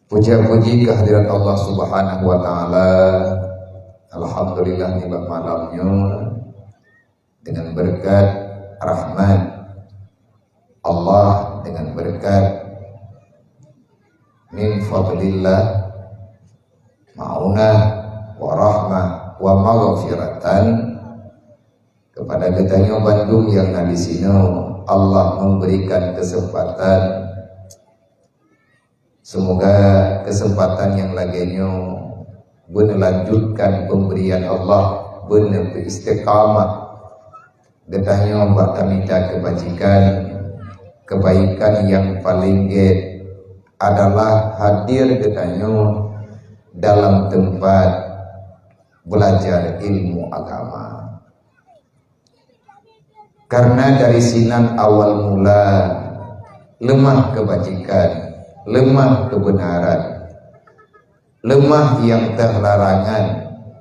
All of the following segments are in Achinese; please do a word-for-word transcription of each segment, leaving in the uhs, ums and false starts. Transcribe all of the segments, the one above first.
Puja-puji kehadirat Allah Subhanahu wa Ta'ala. Alhamdulillah, nibak malam nyoe dengan berkat rahmat Allah, dengan berkat min fadlillah, maunah, wa rahmah, wa maghfiratan kepada geutanyoe bandum nyang na di sinoe. Allah memberikan kesempatan. Semoga kesempatan nyang lagée nyoe beuneulanjutkan pemberian Allah, beuneu beuistiqamah geutanyoe bak tamita keubajikan. Kebaikan nyang paleng gét adalah hadir geutanyoe dalam teumpat belajar ilmu agama. Karena dari sinan awal mula leumah keubajikan, leumah keubeunaran, leumah nyang teuh larangan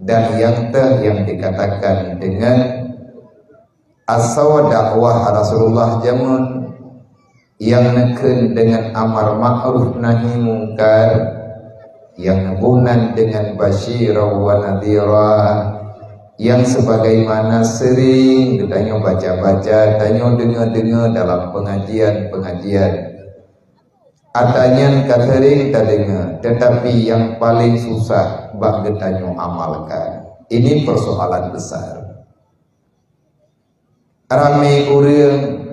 dan nyang teuh nyang dikatakan deungon asoe dakwah Rasulullah jameun, nyang neukheun deungon amar ma'ruf nahi mungkar, nyang neuboh nan deungon basyira wa nadhira, nyang sebagaimana sering geutanyoe baca-baca, tanyoe deungoe-deungoe dalam pengajian-pengajian. Ata nyan ka sering tadeungoe, tetapi nyang paleng susah bak geutanyoe amalkan. Ini persoalan besar. Ramé ureuëng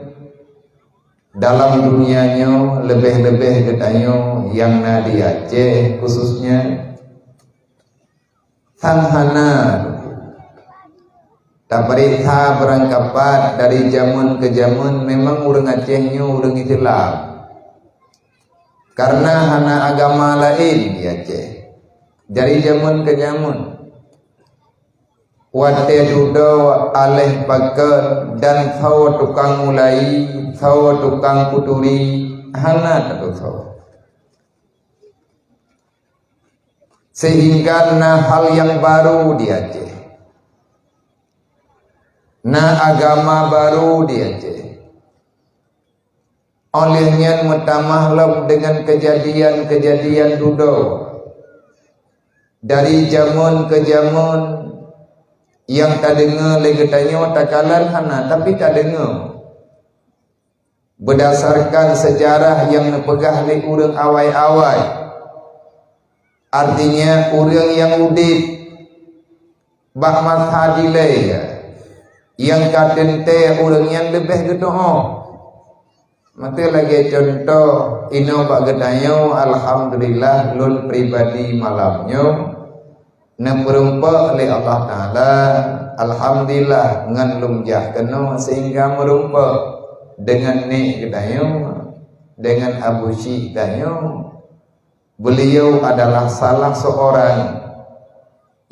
dalam dunia nyoe, leubeh-leubeh geutanyoe nyang na di Aceh khususnya, sang hana tapeuriksa beurangkapat dari jameun keu jameun. Memang ureuëng Aceh nyoe ureuëng Islam, karena hana agama laén di Aceh dari jameun keu jameun. Watée dudoe, aléh pakon dan soe tukang mulai, soe tukang kuturi, hana tatusoe. Sehingga na hal nyang baru di Aceh. Na agama baru di Aceh. Óh lheueh nyan meutamah lom deungon keujadian-keujadian dudoe. Dari jameun keu jameun nyang tadeungoe lé geutanyoe takalon hana, tapi tadeungoe. Beudasarkan seujarah nyang neupeugah lé ureuëng awai-awai, artinya ureuëng nyang udeb bak masa dilée, nyang ka teuntée ureuëng nyan leubeh geutu'oh. Meuteu lagée cuntoh, inoe bak geutanyoe, alhamdulillah, lôn pribadi malam nyoe neupeurumpok lé Allah Taala, alhamdulillah, ngon lôn jak keunoe sehingga meurumpok deungon nek geutanyoe, deungon Abu Syik tanyoe. Beliau adalah salah seorang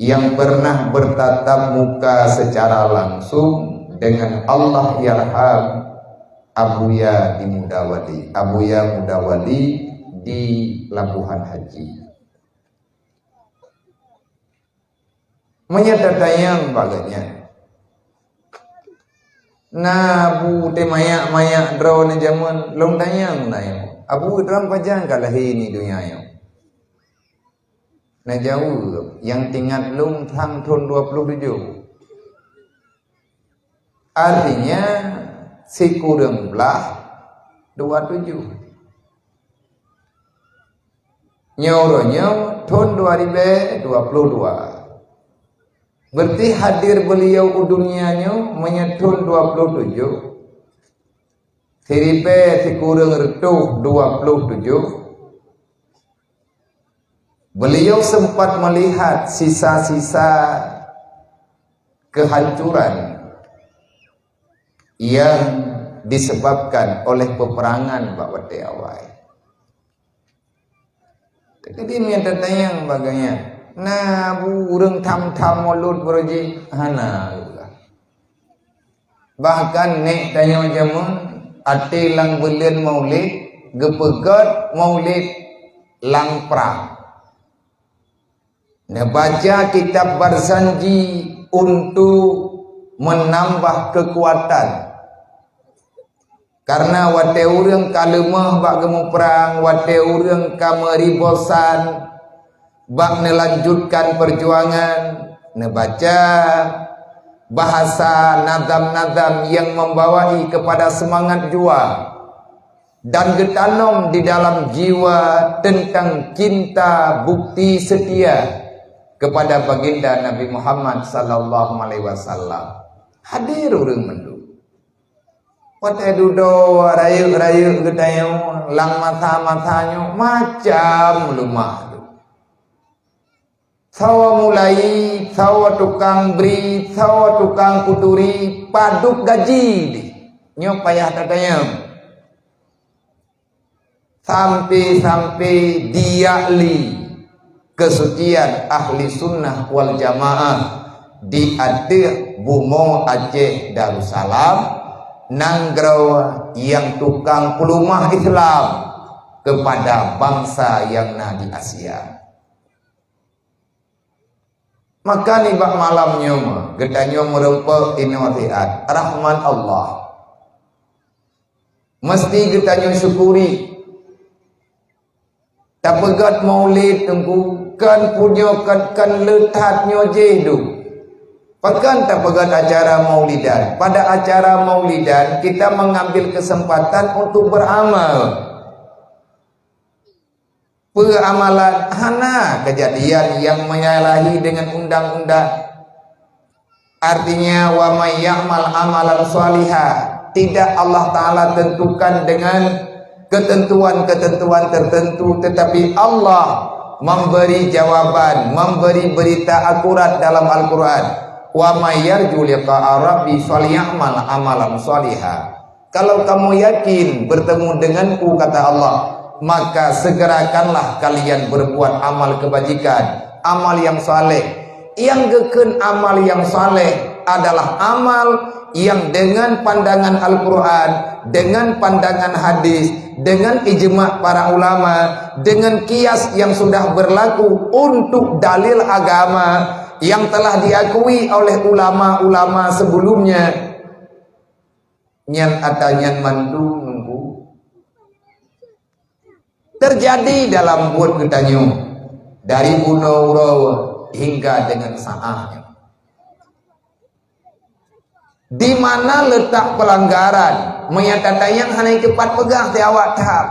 yang pernah bertatap muka secara langsung dengan Allahyarham Abuya di Mudawali, Abuya Mudawali di Labuhan Haji. Meunyoe tatanyong bak geuhnyan, na Abu teuh manyak-manyak droeneuh jameun, lôn tanyong na nyoe, Abu, droe pajan ka lahé di donya nyoe? Na jaweueb, nyang teuingat lôn sang thon dua ploh tujoh. Artinya, sikureueng blaih dua tujoh. Nyoe uroe nyoe thon dua ribèe dua ploh dua. Berarti hadir beliau u dunia nyoe meunyoe thon dua ploh tujoh, siribèe sikureueng reutôh dua ploh tujoh, beliau sempat melihat sisa-sisa kehancuran yang disebabkan oleh peperangan bak watèe awai. Jadi, meunyoe tatanyong bak geuhnyan, na Abu, ureueng tham-tham mulod baroe jih? Hana. Bahkan nek tanyoe jameun até lam buleuen Maulid, geupeugöt Maulid lam prang. Neubaca kitab Barzanji untuk menambah kekuatan. Karena watée ureuëng ka leumah bak geumuprang, watée ureuëng ka meuri bosan bak neulanjutkan peujuangan, neubaca bahasa nazam-nazam yang membawai kepada semangat jua dan geutanom di dalam jiwa tentang cinta bukti setia kepada baginda Nabi Muhammad sallallahu alaihi wasallam. Hadir ureuëng mandum. Watée dudoe rayeuk-rayeuk geutanyoe lam masa-masa nyoe macam leumah tu. Sawa mulai, sawa tukang bri, sawa tukang kuturi, padub gaji deh. Nyoe payah tatanyong. Sampai-sampai diakli keusucian ahli sunnah wal jamaah di ateueh bumoe Aceh Darussalam, nanggroe nyang tukang peulumah Islam kepada bangsa nyang na di Asia. Maka nibak malam nyoe geutanyoe meureumpok inoe siat rahmat Allah. Meusti geutanyoe syukuri. Tapeugét maulid teungku, kan pujoe kan, kan le that nyoe jih duek. Pakon tapeugét acara maulidan? Pada acara maulidan kita mengambil kesempatan untuk beramal. Peue amalan? Hana keujadian nyang menyalahi dengan undang-undang. Artinya, wa may ya'mal amalan shaliha, tidak Allah Ta'ala tentukan dengan ketentuan-ketentuan tertentu, tetapi Allah memberi jawaban, memberi berita akurat dalam Al-Quran. Wa may yarju liqa'a rabbi falyamal amalan shaliha. Kalau kamu yakin bertemu denganku, kata Allah, maka segerakanlah kalian berbuat amal kebajikan, amal yang saleh. Yang geukheun amal yang saleh adalah amal yang dengan pandangan Al-Quran, dengan pandangan hadis, dengan ijma para ulama, dengan kias yang sudah berlaku untuk dalil agama yang telah diakui oleh ulama-ulama sebelumnya. Nyan ata nyan mandum nunggu terjadi dalam buet geutanyoe dari bunoe uroe hingga dengan saat nyoe. Di mana letak pelanggaran? Meunyo tatanyong hana teupat peugah di awak that.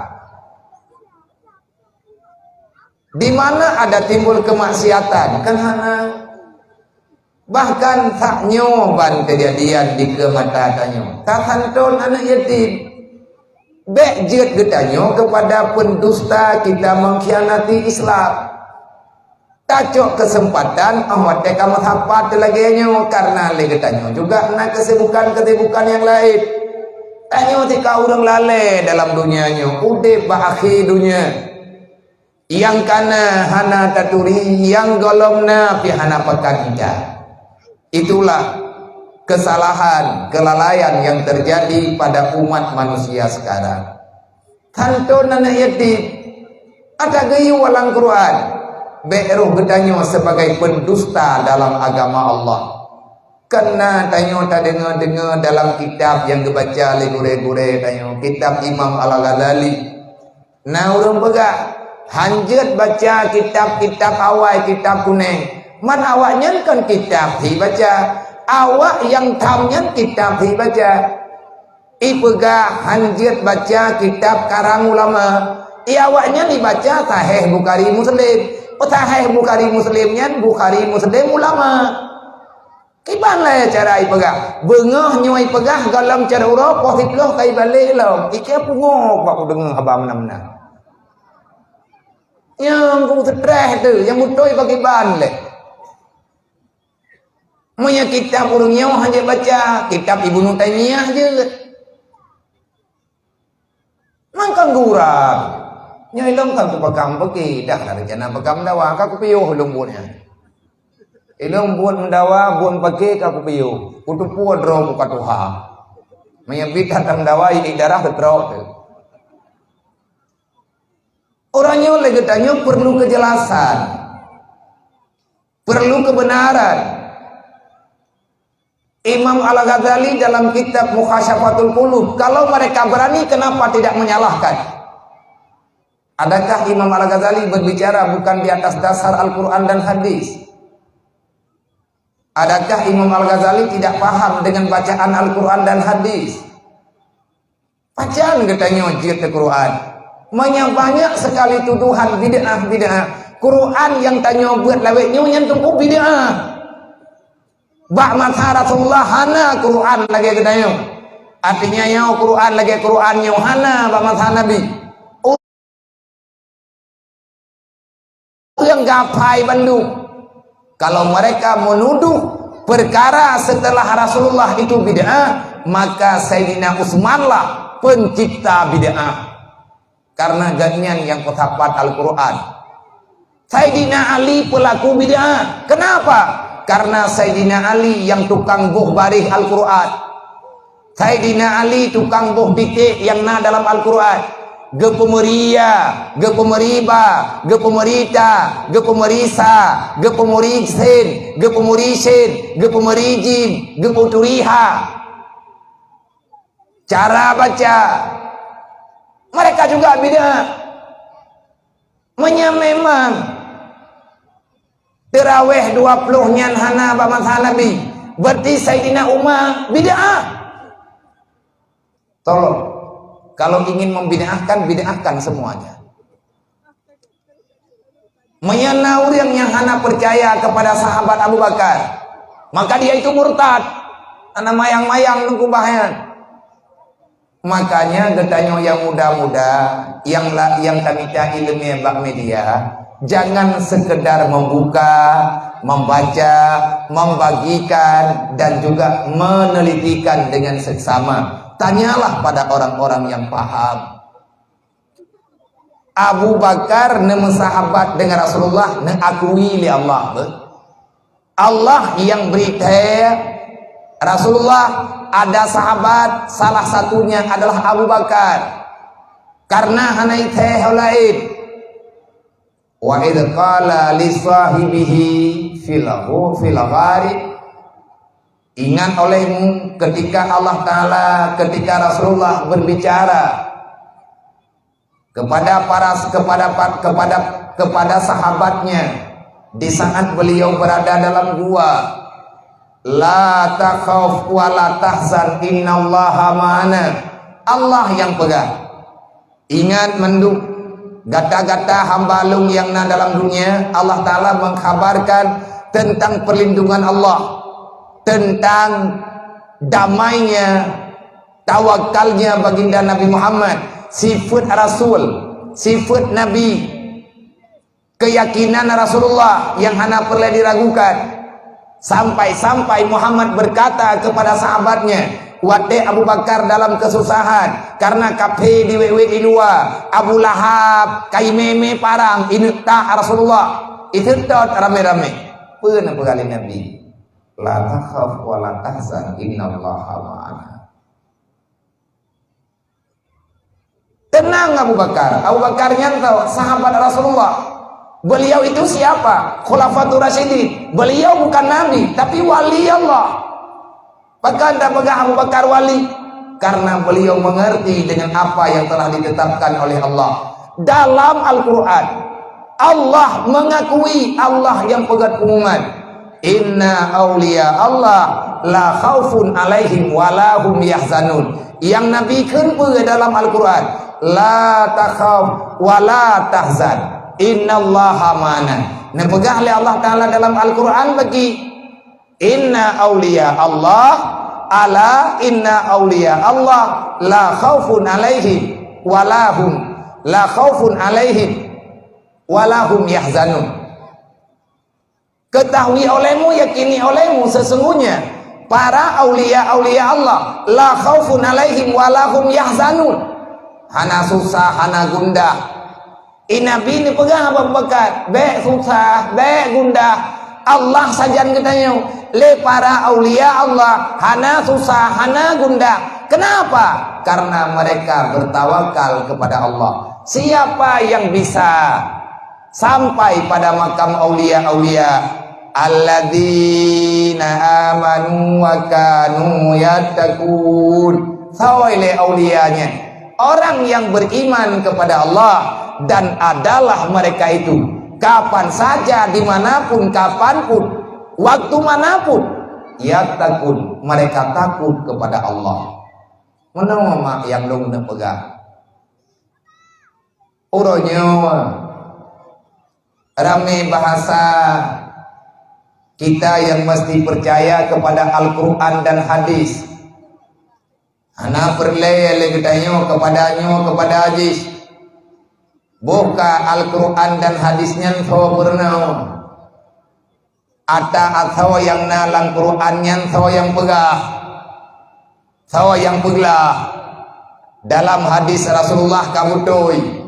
Di mana ada timbul kemaksiatan? Kan hana. Bahkan saat nyoe ban kejadian di keue mata tanyoe. Tasanton aneuk yatim. Bék jeuet geutanyoe kepada pendusta kita mengkhianati Islam. Tacok kesempatan, oh, watée ka meusapat lagée nyoe, karena lé geutanyoe juga na kesibukan-kesibukan yang lain. Tanyoe tika ureuëng lalée dalam dunia nyoe, udeb bak akhé dunia. Nyang kana hana taturi, nyang gohlom na pih hana pakat ija. Itulah kesalahan, kelalaian yang terjadi pada umat manusia sekarang. Santon aneuk yatim, ata geuyue lam Quran, bék roh geutanyoe sebagai pendusta dalam agama Allah. Kana tanyoe tadeungoe-deungoe dalam kitab nyang geubaca lé gurée-gurée tanyoe, kitab Imam Al-Ghazali. Na ureuëng peugah, hanjeuet baca kitab-kitab awai, kitab kunéng. Man awaknyan kon kitab hi baca. Awak nyang tham nyan kitab hi baca. Ipeugah hanjeuet baca kitab karang ulama. I awaknyan ibaca Sahih Bukhari Muslim. Sahih Bukhari Muslim nyan Bukhari Muslim ulama. Kiban lé cara ipeugah. Beungoh nyoe ipeugah gohlom cot uroe poh siplôh ka ibalek lom. Ikeu pungo bak kudeungoe haba meunan-meunan. Nyang ku stress tu, nyang beutôi bak kiban lé. Meunyoe kitab ureuëng nyoe hana baca, kitab Ibnu Taimiyah jeuet. Mangkang gura. Nyoe ilong kan tu pakam bagi dah lah rencana pakam dawa ka kupiôh ilong buet nyan. Ilong buet mendawa, buet pakai ka kupiôh. Kutupu droe buka tuha. Menyebit datang dawa ini darah tetrok tu. Orang nyoe lagi tanya perlu kejelasan. Perlu kebenaran. Imam Al-Ghazali dalam kitab Mukhasyafatul Qulub, kalau mereka berani, kenapa tidak menyalahkan? Adakah Imam Al-Ghazali berbicara bukan di atas dasar Al-Quran dan hadis? Adakah Imam Al-Ghazali tidak paham dengan bacaan Al-Quran dan hadis? Pajan geutanyoe jeuet keu Quran? Meunyoe banyak sekali tuduhan bid'ah-bid'ah, Quran nyang tanyoe beuet lawét nyoe nyan teungku bid'ah. Bak masa Rasulullah hana Quran lagée geutanyoe. Artinya nyoe Quran lagée Quran nyoe hana bak masa Nabi. Ureuëng gapai bandum. Kalau mereka menuduh perkara setelah Rasulullah itu bid'ah, maka Sayyidina Utsman lah pencipta bid'ah. Karena gobnyan nyang peusapat Al-Quran. Sayyidina Ali pelaku bid'ah. Kenapa? Karena Sayyidina Ali yang tukang boh baréh Al-Quran. Saidina Ali tukang boh biték nyang na dalam Al-Qur'an. Geupeumeuria, geupeumeriba, geupeumeri ta, geupeumeri sa, geupeumeri sin, geupeumeri syin, geupeumeri jim, geupeuturi ha. Cara baca mereka juga bid'ah. Meunyoe memang teurawéh dua ploh nyan hana bak masa Nabi, berarti Saidina Umar bid'ah. Tolong, kalau ingin membid'ahkan, bid'ahkan semuanya. Meunyoe na ureuëng nyang hana percaya kepada sahabat Abu Bakar, maka dia itu murtad. Hana mayang-mayang nungku bahyan. Makanya geutanyoe nyang muda-muda, nyang la-, nyang tamita ileumé bak media, jangan sekedar membuka, membaca, membagikan, dan juga menelitikan dengan seksama. Tanyalah pada orang-orang yang paham. Abu Bakar neumeusahabat dengan Rasulullah, neuakui lé Allah. Allah nyang bri thèe Rasulullah, ada sahabat, salah satunya adalah Abu Bakar. Karena hana ithèe ho laén. Wa idz qala li sahibihi fil ghu-, fil ghari. Ingat olehmu ketika Allah Taala, ketika Rasulullah berbicara kepada para, kepada, kepada, kepada sahabatnya di saat beliau berada dalam gua, "La takhaf wa la tahzan, innallaha ma'ana." Allah nyang peugah, "Ingat mandum, gata-gata hamba Lôn nyang na dalam dunia." Allah Taala mengkhabarkan tentang perlindungan Allah, tentang damainya, tawakalnya Baginda Nabi Muhammad, sifat Rasul, sifat Nabi, keyakinan Rasulullah yang hana peureulée diragukan. Sampai-sampai Muhammad berkata kepada sahabatnya, watée Abu Bakar dalam kesusahan, karena kafé di wét-wét di luwa, Abu Lahab ka imé-imé parang, ineuk ta Rasulullah, iseutôt ramé-ramé. Peue neupeugah lé Nabi? "La takhaf wa la tahzan, innallaha ma'ana." Tenang Abu Bakar. Abu Bakar nyan tahu sahabat Rasulullah. Beliau itu siapa? Khulafatur Rasyidin. Beliau bukan nabi, tapi wali Allah. Bahkan tak peugah Abu Bakar wali, karena beliau mengerti dengan apa yang telah ditetapkan oleh Allah. Dalam Al-Quran, Allah mengakui, Allah yang peugah pengumuman, "Inna auliya Allah la khaufun alaihim wa la hum yahzanun." Yang Nabi kheun peue dalam Al-Quran? "La takhaf wa la tahzan. Innallaha ma'ana." Neupeugah lé Allah Taala dalam Al-Quran bagi, "Inna auliya Allah, ala inna auliya Allah la khaufun alaihim wa la hum, la khaufun alaihim wa la hum yahzanun." Ketahui olehmu, yakini olehmu, sesungguhnya para aulia-aulia Allah, la khaufun alaihim wa la hum yahzanun. Hana susah, hana gundah. I Nabi neupeugah bak Abu Bakar, "Bék susah, bék gundah. Allah sajan geutanyoe. Lé para aulia Allah hana susah, hana gundah. Kenapa? Karena mereka bertawakal kepada Allah." Siapa yang bisa sampai pada makam aulia-aulia, Alladzina amanu wa kanu yattaqun. Soe lé aulia nyan? Orang yang beriman kepada Allah dan adalah mereka itu, kapan saja, dimanapun, kapanpun, waktu manapun, yattaqun, mereka takut kepada Allah. Meunoe mak nyang lôn neupeugah. Uroe nyoe ramé bahasa kita yang mesti percaya kepada Al-Quran dan hadis. Hana peureulée lé geutanyoe kepada nyoe, kepada jih. Boh ka Al-Quran dan hadis nyan soe peurunoe. Ata asoe nyang na lam Quran nyan soe nyang peugah. Soe nyang peuglah. Dalam hadis Rasulullah ka beutôi.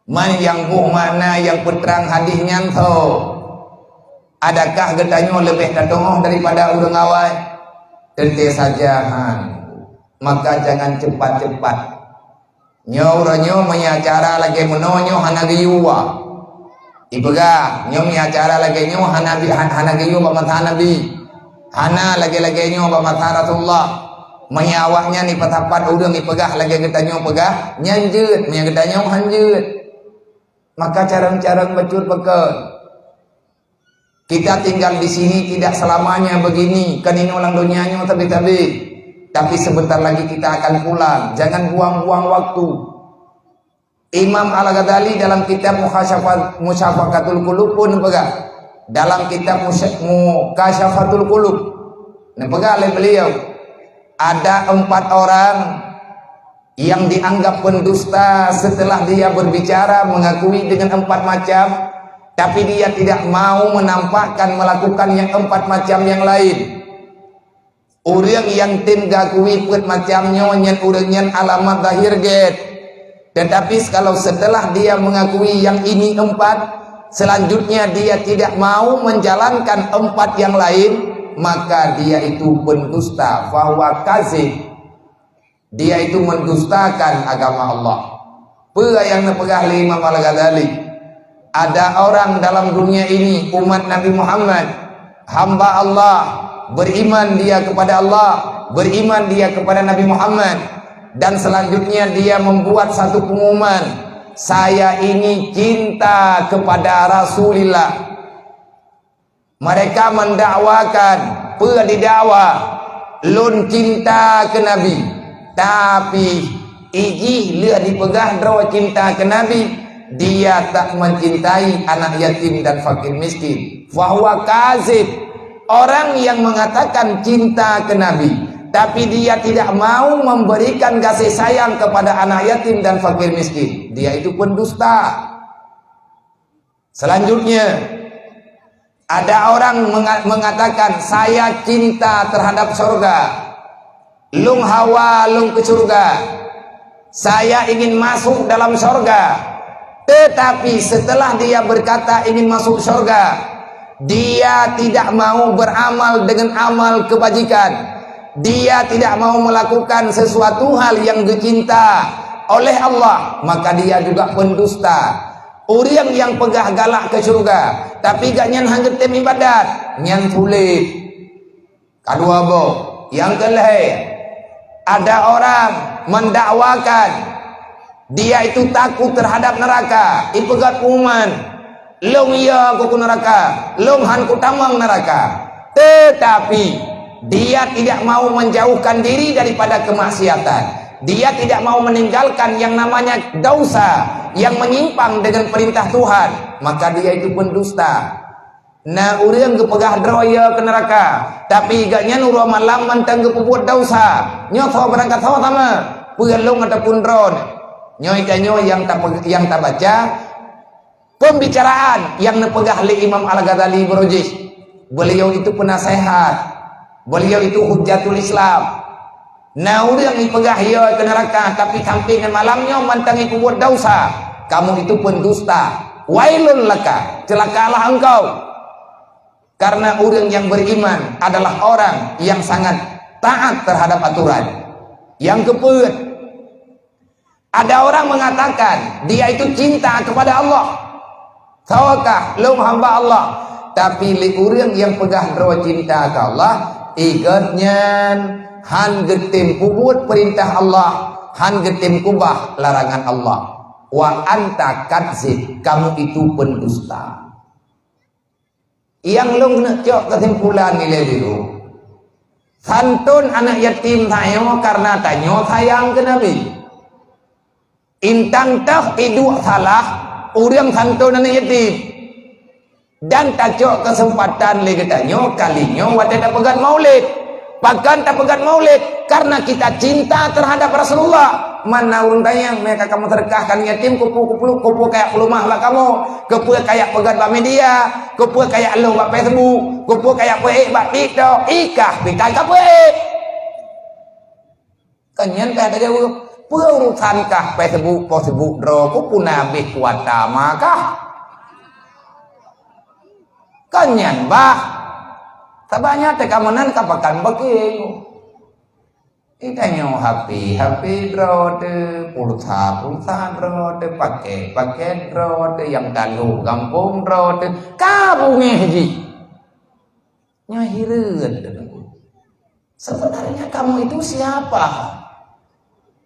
Man nyang boh makna nyang peutrang hadis nyan soe? Adakah geutanyoe leubeh tateungoh daripada ureuëng awai? Teuntée saja han. Maka jangan cepat-cepat. Nyoe uroe nyoe meunyoe acara lagée meunoe nyoe hana geuyue. Ipeugah, nyoe meunyoe acara lagée nyoe hana bi-, han-, hana geuyue bak masa Nabi. Hana lagée-lagée nyoe bak masa Rasulullah. Meunyoe awaknyan ipasapat ureuëng ipeugah lagée geutanyoe peugah, nyan jeuet, meunyoe geutanyoe han jeuet. Maka carông-carông bacut pakon. Kita tinggal di sini tidak selamanya begini, kan inoe lam donya nyoe tabe-tabe. Tapi sebentar lagi kita akan pulang. Jangan buang-buang waktu. Imam Al-Ghazali dalam kitab Mukhasyafa-, Musyafaqatul Qulub pun peugah. Dalam kitab Musya-, Mukasyafatul Qulub, neupeugah lé beliau, ada empat orang yang dianggap pendusta setelah dia berbicara mengakui dengan empat macam, tapi dia tidak mau menampakkan melakukan yang empat macam yang lain. Ureuëng nyang tem geukui peuet macam nyoe nyan ureuëng nyan alamat zahir gét. Tetapi kalau setelah dia mengakui yang ini empat, selanjutnya dia tidak mau menjalankan empat yang lain, maka dia itu pendusta, fahuwa kazib. Dia itu mendustakan agama Allah. Peue nyang neupeugah lé Imam Al-Ghazali? Ada orang dalam dunia ini, umat Nabi Muhammad, hamba Allah, beriman dia kepada Allah, beriman dia kepada Nabi Muhammad, dan selanjutnya dia membuat satu pengumuman, "Saya ini cinta kepada Rasulillah." Mereka mendakwakan, peue didakwa, "Lôn cinta keu Nabi." Tapi, ijih lheueh dipeugah droe cinta keu Nabi, dia tak mencintai anak yatim dan fakir miskin. Fahuwa kazib. Orang yang mengatakan cinta keu Nabi, tapi dia tidak mau memberikan kasih sayang kepada anak yatim dan fakir miskin, dia itu pendusta. Selanjutnya, ada orang menga-, mengatakan, "Saya cinta terhadap sorga. Lôn hawa lôn keu sorga. Saya ingin masuk dalam sorga." Tetapi setelah dia berkata ingin masuk sorga, dia tidak mau beramal dengan amal kebajikan. Dia tidak mau melakukan sesuatu hal yang dicinta oleh Allah, maka dia juga pendusta. Ureuëng nyang peugah galak keu syeuruga, tapi gobnyan hana geutem iébadat, nyan tuléh. Kadua boh, nyang keu lhée, ada orang mendakwakan dia itu takut terhadap neraka, ipeugét pengumuman, "Lôn yo keu neuraka, lôn hana kutamong neuraka." Tetapi dia tidak mau menjauhkan diri daripada kemaksiatan. Dia tidak mau meninggalkan yang namanya dosa yang menyimpang dengan perintah Tuhan, maka dia itu pendusta. Na ureuëng geupeugah droe yo keu neuraka, tapi gobnyan uroe malam mantong geupeubuet dosa. Nyoe soe barangkasoe sama, peue lôn ataupun droe. Nyoe tanyoe nyang tape-, nyang tabaca, pembicaraan nyang neupeugah lé Imam Al-Ghazali beurujih. Beliau itu penasehat. Beliau itu hujjatul Islam. Na ureuëng ipeugah yo keu neuraka, tapi sampai ngon malam nyoe mantong ipeubuet dosa. Kamu itu pendusta. Wailul laka, celakalah engkau. Karena ureuëng yang beriman adalah orang yang sangat taat terhadap aturan. Nyang keupeuet, ada orang mengatakan dia itu cinta kepada Allah. Soe kah lôn hamba Allah, Tapi lé ureuëng nyang peugah droe cinta keu Allah, i gobnyan hán geutem peubuet peurintah Allah, hán geutem keubah larangan Allah. Wa anta kadzib, kamu itu pendusta. Nyang lôn keuneuk cok keusimpulan ilée biru, santon aneuëk yatim tanyoe kareuna tanyoe sayang keu Nabi. Intang toh iduek salah, ureuëng santon aneuëk yatim. Dan tacok keuseumpatan lé geutanyoe kali nyoe watée tapeugét maulid. Pakon tapeugét maulid? Karena kita cinta terhadap Rasulullah. Mana ureuëng tanyong, "Meuka kamoe seudeukah keu yatim, keupeue, keupeue, keupeue kayak peulumah bak kamoe? Keupeue kayak peugét bak media? Keupeue kayak lheueh bak Facebook? Keupeue kayak peuék bak TikTok?" Ikah pih ka peuék. Kan nyan ka tajaweueb, "Peue urusan kah Facebook, Facebook droe, keupeue na habéh kuota ma kah?" Kan nyan bah. Sabab nyan teuka meunan ka pakan beuking. Geutanyoe HP, HP droe teuh, pulsa, pulsa droe teuh, paket, paket droe teuh, nyang ka lhôh gampông droe teuh, ka beungéh jih. Nyoe hireuen teuh. Sebenarnya kamu itu siapa?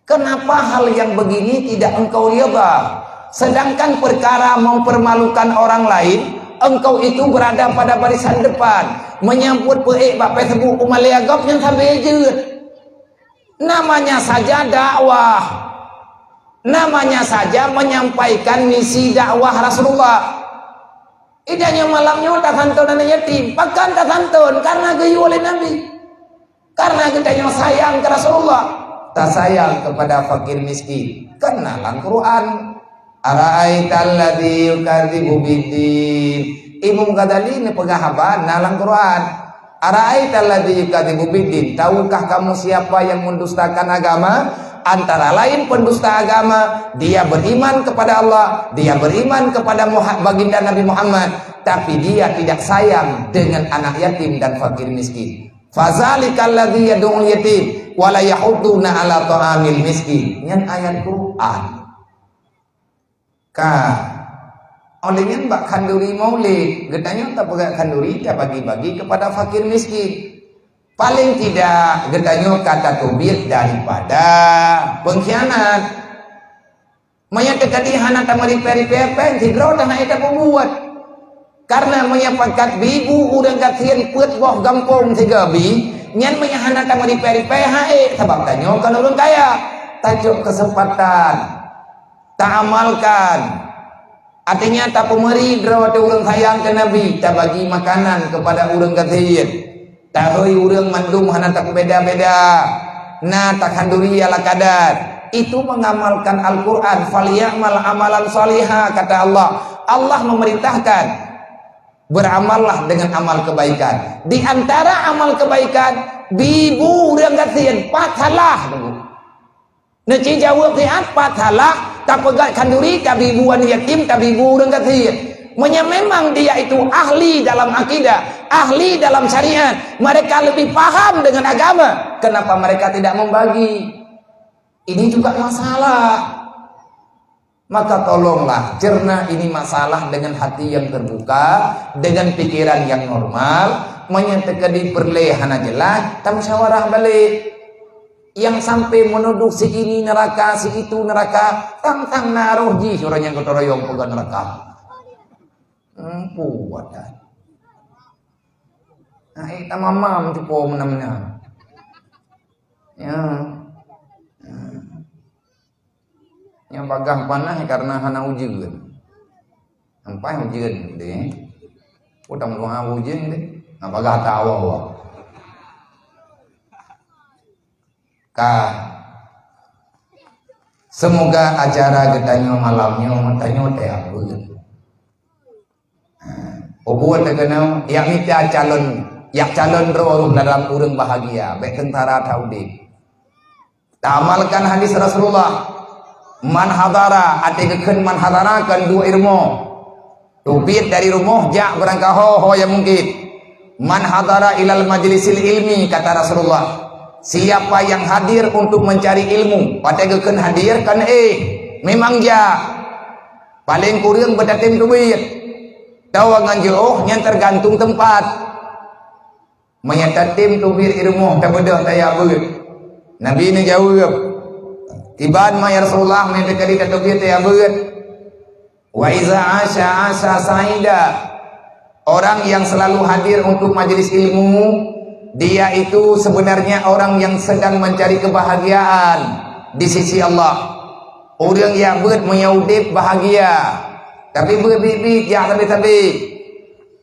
Kenapa hal yang begini tidak engkau rida? Sedangkan perkara mempermalukan orang lain, engkau itu berada pada barisan depan. Menyambut peuék bak Facebook umalea gob nyang sabe jeuet. Namanya saja dakwah. Namanya saja menyampaikan misi dakwah Rasulullah. Geutanyoe malam nyoe tasanton aneuëk yatim. Pakon tasanton? Karena geuyue lé Nabi. Karena geutanyoe sayang keu Rasulullah. Tasayang kepada fakir miskin. Kan na lam Quran. Ara'aital ladzi yukadzibu biddin. Imam Ghazali neupeugah haba na lam Quran. Ara'aital ladzi yukadzibu biddin, tahukah kamu siapa yang mendustakan agama? Antara lain pendusta agama, dia beriman kepada Allah, dia beriman kepada Muha-, baginda Nabi Muhammad, tapi dia tidak sayang dengan anak yatim dan fakir miskin. Fadzalikal ladzi yad'ul yatim wa la yahuddu 'ala ta'amil miskin. Nyan ayat Quran. Ka. Óh lheueh nyan bak khanduri maulid, geutanyoe tapeugét khanduri tabagi-bagi kepada fakir miskin. Paling tidak geutanyoe ka tateubiet daripada pengkhianat. Meunyoe teuka di hana tameuripée-ripée péng, sidroe tan hana tapeubuet. Karena meunyoe pakat bi bu ureuëng gasien peuet boh gampông sigoe bi, nyan meunyoe hana tameuripée-ripée hana ék, sabab tanyoe kon ureuëng kaya. Tacok keuseumpatan. Taamalkan. Artinya, tapeumeuri droe teuh ureuëng sayang keu Nabi, tabagi makanan kepada ureuëng gasien. Tahôi ureuëng mandum hana tapeubeda-beda. Na takhanduri ala kadar. Itu mengamalkan Al-Quran. "Falyamal amalan shaliha," kata Allah. Allah memerintahkan, "Beramallah dengan amal kebaikan." Di antara amal kebaikan, bi bu ureuëng gasien, pat salah. Neuci jaweueb siat, pat salah, tapeugét khanduri, tabi bu aneuëk yatim, tabi bu ureuëng gasien. Meunyoe memang dia itu ahli dalam akidah, ahli dalam syariat, mereka lebih paham dengan agama, kenapa mereka tidak membagi? Ini juga masalah. Maka tolonglah cerna ini masalah dengan hati yang terbuka, dengan pikiran yang normal, meunyoe teuka di peureulée hana jeulaih, tamusyawarah balek. Nyang sampai menuduh si ini neraka, si itu neraka, tang-tang na roh jih ureuëng nyang gotong royong peugah neraka. Empu wadah. Nah, eh, tamamam cupo meunan-meunan. Ya. Nyang bagaih panas karena hana ujeuen. Sampai ujeuen deh. Utang doa ujeuen deh. Nah, bagaih tawa. Ka. Semoga acara geutanyoe malam nyoe, tanyoe teuabeuet. Ubuet teukeunong, yak mita calon, yak calon droe dalam ureuëng bahagia, bék seungsara that udeb. Taamalkan hadis Rasulullah, "Man hadara," até geukheun man hadara kan dua ilmu. Teubiet dari rumoh jak beurangkaho ho nyang mungkét. "Man hadara ilal majlisil ilmi," kata Rasulullah, "Siapa yang hadir untuk mencari ilmu," watée geukheun hadir kan éh, memang jak. Paleng kureueng beutatém teubiet. Tawa ngon jiôh nyan teugantung teumpat. Meunyoe tatem teubiet i rumoh, tabeudôh tajak beuet. Nabi neujaweueb, "Kiban ma ya Rasulullah, meunyoe teuka di tateubiet tajak beuet?" "Wa iza asya asya saida." Orang yang selalu hadir untuk majelis ilmu, dia itu sebenarnya orang yang sedang mencari kebahagiaan di sisi Allah. Ureuëng jak beuet meunyoe udeb bahagia, tapi beuet biet-biet jak sabe-sabe.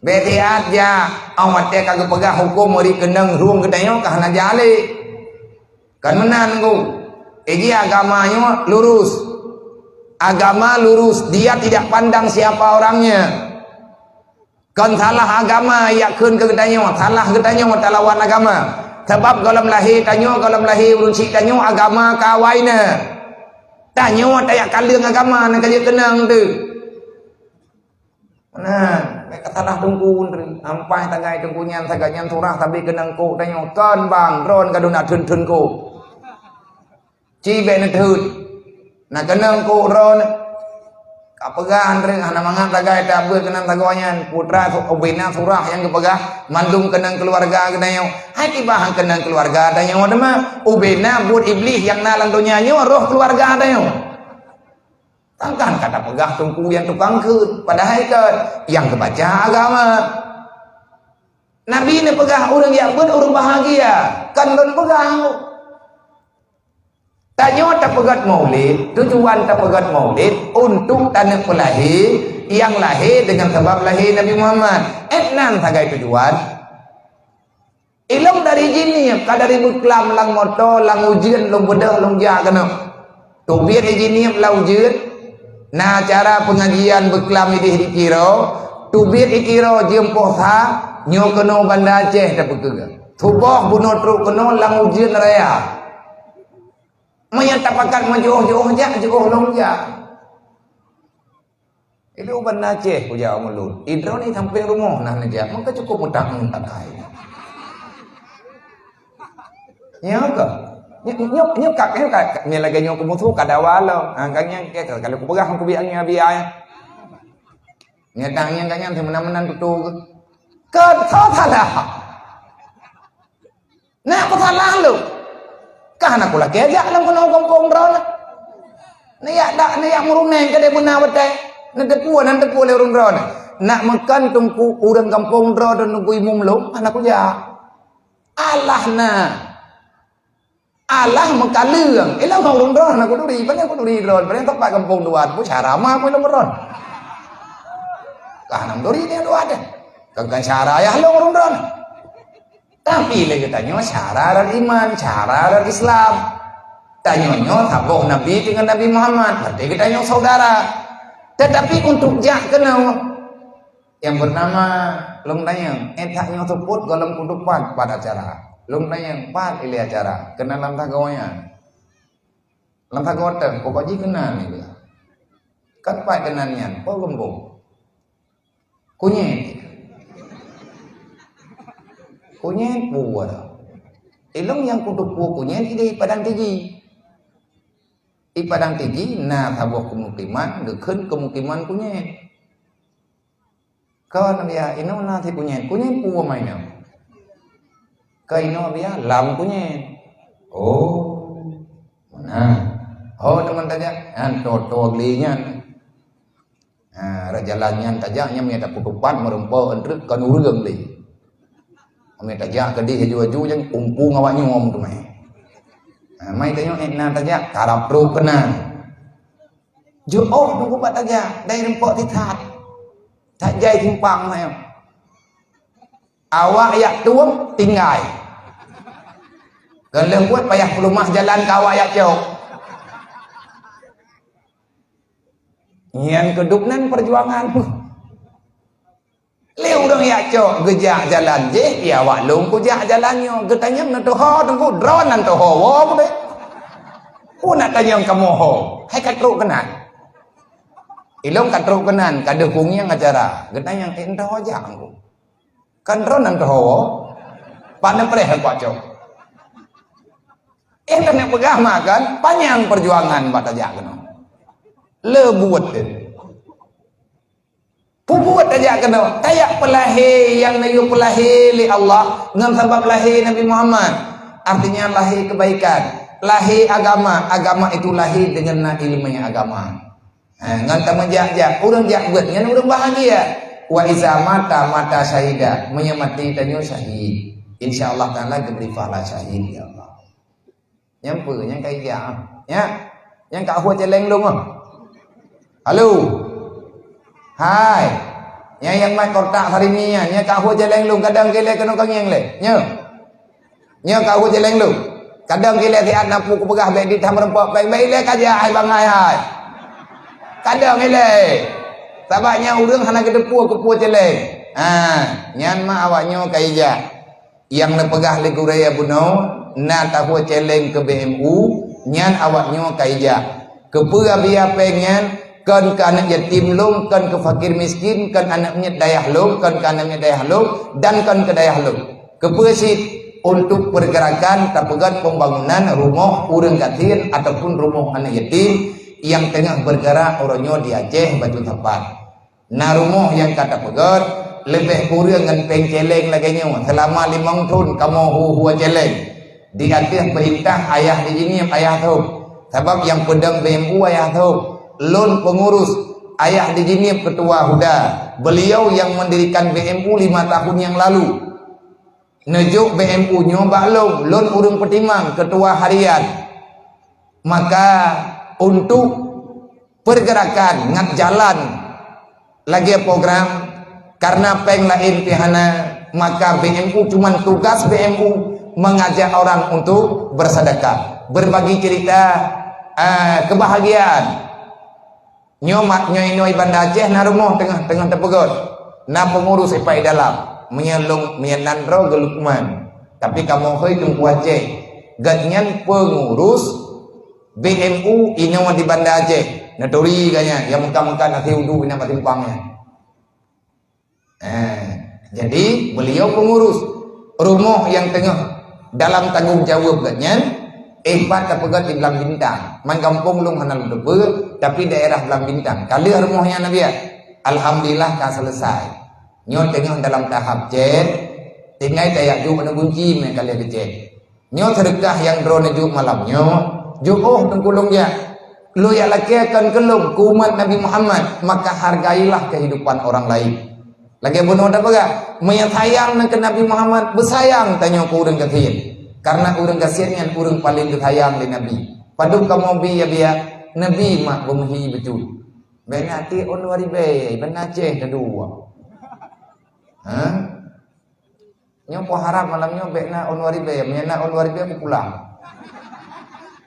Bék siat jak, óh watée ka geupeugah huköm murit keunong rhueng geutanyoe ka hana jak lé. Kan meunan, Teungku. Iji agama nyoe lurus. Agama lurus, dia tidak pandang siapa orangnya. Kon salah agama jak kheun keu geutanyoe, salah geutanyoe talawan agama. Sabab gohlom lahé tanyoe, gohlom lahé ureuëng syiek tanyoe agama ka awai na. Tanyoe tajak kaleueng agama na ka jeuet keunong teuh. Nah, bék ka salah teungku nyan. Ampai tagai teungku nyan sagai nyan surah sabe keunong kok tanyoe. Kon bang, droen ka duna theun-theun kok. Ci bék neutheun. Na keunong kok droen. Ka peugah nyan, hana mangat sagai tabeuet keunong sagoe nyan. Putra su-, ubena surah nyang geupeugah mandum keunong keuluwarga geutanyoe. Hai kiban keunong keuluwarga tanyoe teuma. Ubena buet Iblih nyang na lam donya nyoe roh keuluwarga tanyoe. Takkan ka tapeugah teungku nyang tukang kheun, padahai kon nyang geubaca agama. Nabi neupeugah ureuëng jak beuet ureuëng bahagia, kon lôn peugah. Tanyoe tapeugét maulid, tujuan tapeugét maulid untuk taneuk peulahé nyang lahé deungon sabab lahé Nabi Muhammad. Ék nan sagai tujuan. Ilong dari jinéb ka dari beuklam lam moto, lam ujeuen lôn beudôh lôn jak keunoe. Teubiet jinéb lam ujeuen, na acara peungajian beuklam idéh di Tiro, teubiet di Tiro jeuem poh sa, nyoe keunoe Banda Aceh tapeukeue. Suboh bunoe trok keunoe lam ujeuen raya. Meunyoe tapakat meujiôh-jiôh jak, jiôh lôn jak. Ilong Banda Aceh kujak ngon lôn. Idroeneuh sampéng rumoh nah neujak, maka cukup meutak-meutak hai. Nyoe ka. Nyoe, nyoe, nyoe ka, nyoe ka, nyoe lagèe nyoe keumusoh ka dawa lom. Ha, ka nyan, ka, ka, kalau kupeugah kubiet angén abi ai. Nyoe tang nyan ka nyan si meunan-meunan tutoe. Ka salah. Na peusalah lôn. Ka hana kulakèe jak lam keunoe gampông droeneuh. Neujak dak, neujak meurunèng keudéh beuna watèe. Neuteupeue, neuteupeue lé ureueng droeneuh. Nak meukan teungku ureueng gampông droeneuh teungku imum lôn, hana kujak. Alah na. Alah meukaleueng. Ilong ureueng droeneuh hana kuturi, paléng kuturi droeneuh, paléng teumpat gampông dua, peue cara ma peue lôn droeneuh. Ka hana meuturi nyan dua deh. Kan, kan cara yah lôn ureueng droeneuh. Tapi lé geutanyoe syara rot iman, syara rot Islam. Tanyoe nyoe saboh Nabi deungon Nabi Muhammad, berarti geutanyoe saudara. Tetapi untuk jak keunoe, nyang bernama lôn tanyong, eh, that nyoe seupôt gohlom kudupat pada acara. Lôn tanyong, pat ilèe acara, keunan lam sagoe nyan. Lam sagoe teuh, pokok jih keunan ilèe. Kan pat keunan nyan, po geumbong. Kunyét. Kunyét peue? Ilong nyang kuteupeue kunyét idéh i Padang Tiji. I Padang Tiji na saboh keumukiman, geukheun keumukiman kunyét. Kon, Abiya, inoe na si kunyét. Kunyét peue ma inoe? Kon inoe, Abiya, lam kunyét. Oh, meunan. Ho teuma tajak, nyan toe-toe glé nyan. Ha, rot jalan nyan tajak, nyan meunyo tapeutupat meureumpok euntrek kon ureueng lé. Meunyo tajak keudéh aju-aju nyan umpung awak nyoe teuma. Ha, mai tanyoe ék na tajak, karab trok keunan. Jiôh teungku bak tajak, dai reumpok tithat. That jai simpang nyan. Awak jak tueng tinggai. Kon lheueh buet payah peuleumah jalan keu awak jak cok. Nyan keudub nan peujuangan. Lé ureueng jak cok geujak jalan jih, ya awak lôn kujak jalan nyoe. Geutanyong na teuho teungku, droeneuh teuho woe meunan. Peue na tanyong kamoe ho? Hai ka trok keunan. Ilong ka trok keunan, ka deuh kungieng acara. Geutanyong, eh, na teuho jak teungku. Kan droeneuh teuho woe. Pat neupreh teungku cok. Eh, ka neupeugah ma kan, panyang peujuangan bak tajak keunoe. Le buet deh. Buet tajak keunoe, tajak peulahé nyang neuyue peulahé lé Allah ngon sabab lahé Nabi Muhammad. Artinya lahé kebaikan, lahé agama, agama itu lahé dengan na ileumèe agama. Ha, ngon tameujak-jak, ureueng jak beuet nyan ureueng bahagia. Wa iza mata, mata syahida, meunyoe maté tanyoe syahid. Insya Allah Taala geubri pahala syahid, ya Allah. Nyang peue nyang ka ijak, ah? Nya. Nyang ka hue céléng lôn, ah. Halo. Hai. Nyang, nyang mat kotak hari ni nyan, nyang ka hue céléng lôn, kadang keu ilèe keunoe ka ngieng lé. Nya. Nya ka hue céléng lôn. Kadang keu ilèe siat na peue kupeugah bèk di tham reumpok péng, bèk ilèe ka jak hai bangai hai. Kadang ilèe. Sabab nyan ureueng hana geuteupeue keupeue céléng. Ha, nyan mah awak nyoe ka ijak. Nyang neupeugah lé gurèe bunoe na tahue céléng keu B M U, nyan awak nyoe ka ijak. Keupeue Abiya péng nyan, kon keu aneuk yatim lôn, kon keu fakir miskin, kon aneuk miet dayah lôn, kon keu aneuk miet dayah lôn, dan kon keu dayah lôn. Keupeue cit? Untuk pergerakan tapeugöt pembangunan rumoh ureueng gasien ataupun rumoh aneuk yatim nyang teungoh bergerak uroe nyoe di Aceh Batu Sapat. Na rumoh nyang ka tapeugöt, leubeh kureueng ngon péng céléng lagèe nyoe, seulama limong thon kamoe hu-hue céléng. Di ateueh peurintah Ayah Di Jeunieb, Ayah Thon. Sabab nyang peudong B M U Ayah Thon. Lôn peungurus, Ayah Di Jeunieb keutua Huda. Beliau nyang mendirikan B M U lima tahun nyang lalu. Neujok B M U nyoe bak lôn, lôn ureueng peutimang, keutua harian. Maka, untuk pergerakan ngat jalan lagèe program, karena péng laén pih hana, maka B M U cuman tugas B M U mengajak orang untuk bersedekah, berbagi cerita, eh, kebahagiaan. Nyoe mat nyoe inoe Banda Aceh na rumoh teungoh, teungoh tapeugöt. Na peungurus ipai dalam. Meunyoe lôn, meunyoe nan droe geu Lukman. Tapi kamoe hôi Teungku Aceh. Gobnyan peungurus B M U inoe di Banda Aceh. Neuturi gobnyan, nyang meukat-meukat hase udép inan bak simpang nyan. Eh, jadi beliau pengurus rumoh nyang teungoh dalam tanggong jaweueb gobnyan, eh, pat tapeugöt di Blang Bintang. Man gampông lôn hana lôn teupeue, tapi daerah Blang Bintang. Ka lheueh rumoh nyan Abiya. Alhamdulillah ka selesai. Nyoe teungoh dalam tahap cét, tinggai tajak jok aneuk gunci meunan ka lheueh geucét. Nyoe seudeukah nyang droeneuh jok malam nyoe, jok oh Teungku lôn jak. Lôn jak lakèe kon keu lôn, keu umat Nabi Muhammad, maka hargailah kehidupan orang lain. Lagèe bunoe tapeugah, meunyoe sayang na keu Nabi Muhammad, beusayang tanyoe keu ureueng gasien. Karena ureueng gasien nyan ureueng paleng geusayang lé Nabi. Padub kamoe bi ya biya, Nabi mak beumeuhi beutôi. Bèk na tiek ôn dua ribèe, bèk na ceh na dua. Ha? Nyoe poh harab malam nyoe bèk na ôn dua ribèe, meunyo na ôn dua ribèe kupulang.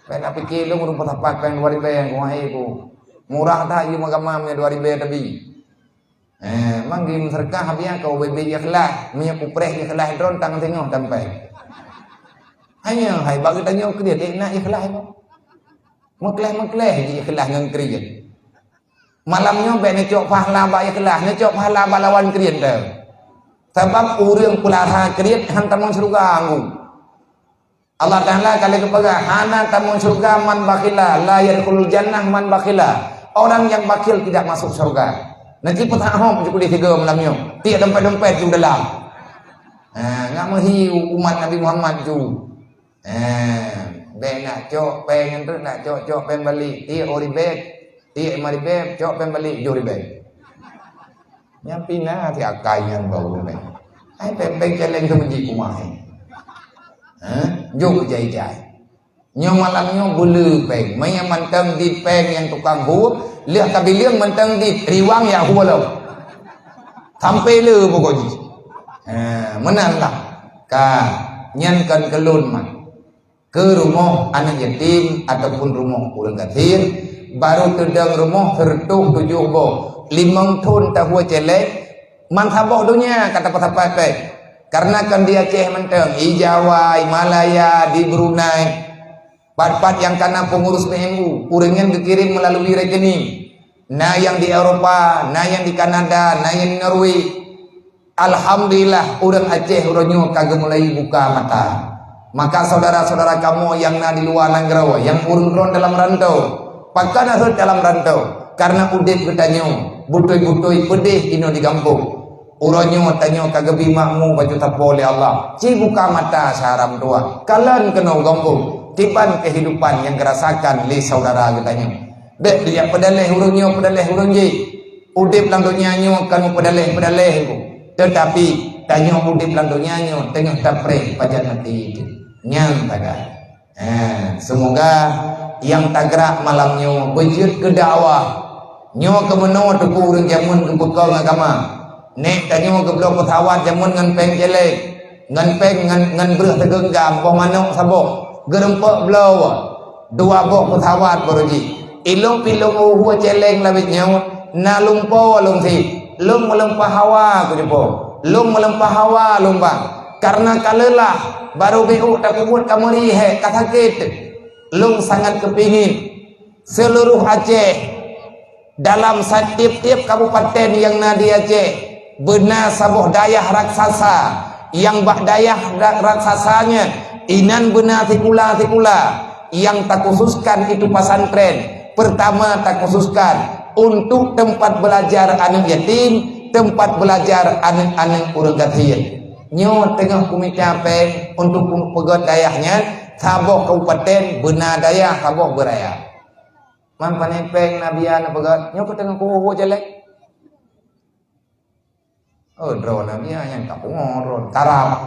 Bèk na pike lôn ureueng peusapat péng dua ribèe, kuhai ku. Murah that yue meugama meunyo dua ribèe tabi. Eh, mang geumeuseudeukah biya keu ubé-bé ikhlas, meunyo kupreh ikhlas droe tang singoh sampai. Hanya hai bak geutanyoe kriet, eh, na ikhlas nyoe. Meukleh-meukleh ji ikhlas ngon kriet. Malam nyoe bèk neucok pahala bak ikhlas, neucok pahala bak lawan kriet teuh. Sabab ureueng peulahé kriet han tamong syeuruga anggô. Allah Taala ka lheueh geupeugah, "Hana tamong syeuruga man bakhila, la yadkhulul jannah man bakhila." Orang yang bakhil tidak masuk syurga. Nanti peuthak hom ju keudeh tiga malam nyoe. Tiek dompet-dompet ju dalam. Ha, ngat meuhi umat Nabi Muhammad ju. Eh, bèk nak cok péng nyan tu, nak cok-cok péng balik. Tiek ôn ribèe, tiek limong ribèe, cok péng balik, jôh ribèe. Nyan pih na até akai nyan bak ureueng laén. Hai péng-péng céléng tu meuji kumahe. Hah? Jôh jai-jai. Nyoe malam nyoe beuleu péng. Meunyo mantong dit péng nyang tukang hu, lheueh ka bileueng mantong dit, riwang jak hu lom. Sampai le pokok jih. Ha, meunan lah. Ka, nyan kon keu lôn mat. Keu rumoh aneuk yatim ataupun rumoh ureueng gasien, barô teudong rumoh seureutôh tujoh boh, limong thon tahue céléng, man saboh donya ka tapeusapat péng. Kareuna kon di Aceh mantong, i Jawa, i Malaya, di Brunei, pat-pat nyang kana peungurus B M U, ureueng nyan geukirém meulalui rekening. Na nyang di Eropa, na nyang di Kanada, na nyang di Norway. Alhamdulillah, ureueng Aceh uroe nyoe ka geumulai buka mata. Maka syedara-syedara kamoe nyang na di luwa nanggroe, nyang ureueng droen dalam rantau, pakon rhot dalam rantau? Kareuna udép geutanyoe Beutôi-beutôi peudeh inoe di gampông. Uroe nyoe tanyoe ka geubi makmu bacut sapo lé Allah. Ci buka mata syara meutuwah. Kalon keunoe gampông. Kiban keuhidupan nyang geurasakan lé syedara geutanyoe. Bék dijak peudaleh ureuëng nyoe, peudaleh ureuëng jéh. Udeb lam donya nyoe kon peudaleh-peudaleh, teutapi tanyoe udeb lam donya nyoe teungoh tapreh pajan maté. Nyan tagai. Eh, seumoga nyang tagrak malam nyoe beujeuet keu dakwah. Nyoe keumeunoe teungku ureuëng jameun geupeukong agama. Nék tanyoe geubloe peusawat jameun ngon péng céléng, ngon péng ngon, ngon breueh sigeunggam, boh manok saboh, geurumpok bloe. Dua boh peusawat baroe jih. Ilong pilong uhu céléng labit nyoe, na lumpo lông sit. Lông meulimpah hawa kujupo. Lông meulimpah hawa lông bang. Karena ka leulah, baroe bék takubot ka meuri hék, ka sakét. Lông sangat keupingin seuluroh Aceh, dalam satiep-tiep kabupaten nyang na di Aceh, beuna saboh dayah raksasa, nyang bak dayah ra-, raksasa nyan, inan beuna sikula-sikula, nyang takhususkan itu pesantren. Pertama takhususkan untuk tempat belajar aneuk yatim, tempat belajar aneuk-aneuk ureuëng gasien. Nyoe teungoh kumita péng untuk peugöt dayah nyan, saboh kabupaten beuna dayah, saboh beuraya. Man pane péng na bia neupeugöt, nyoe keuh teungoh kuhu-hu céléng. Oh, droeneuh nyan ka pungo, droeneuh karab.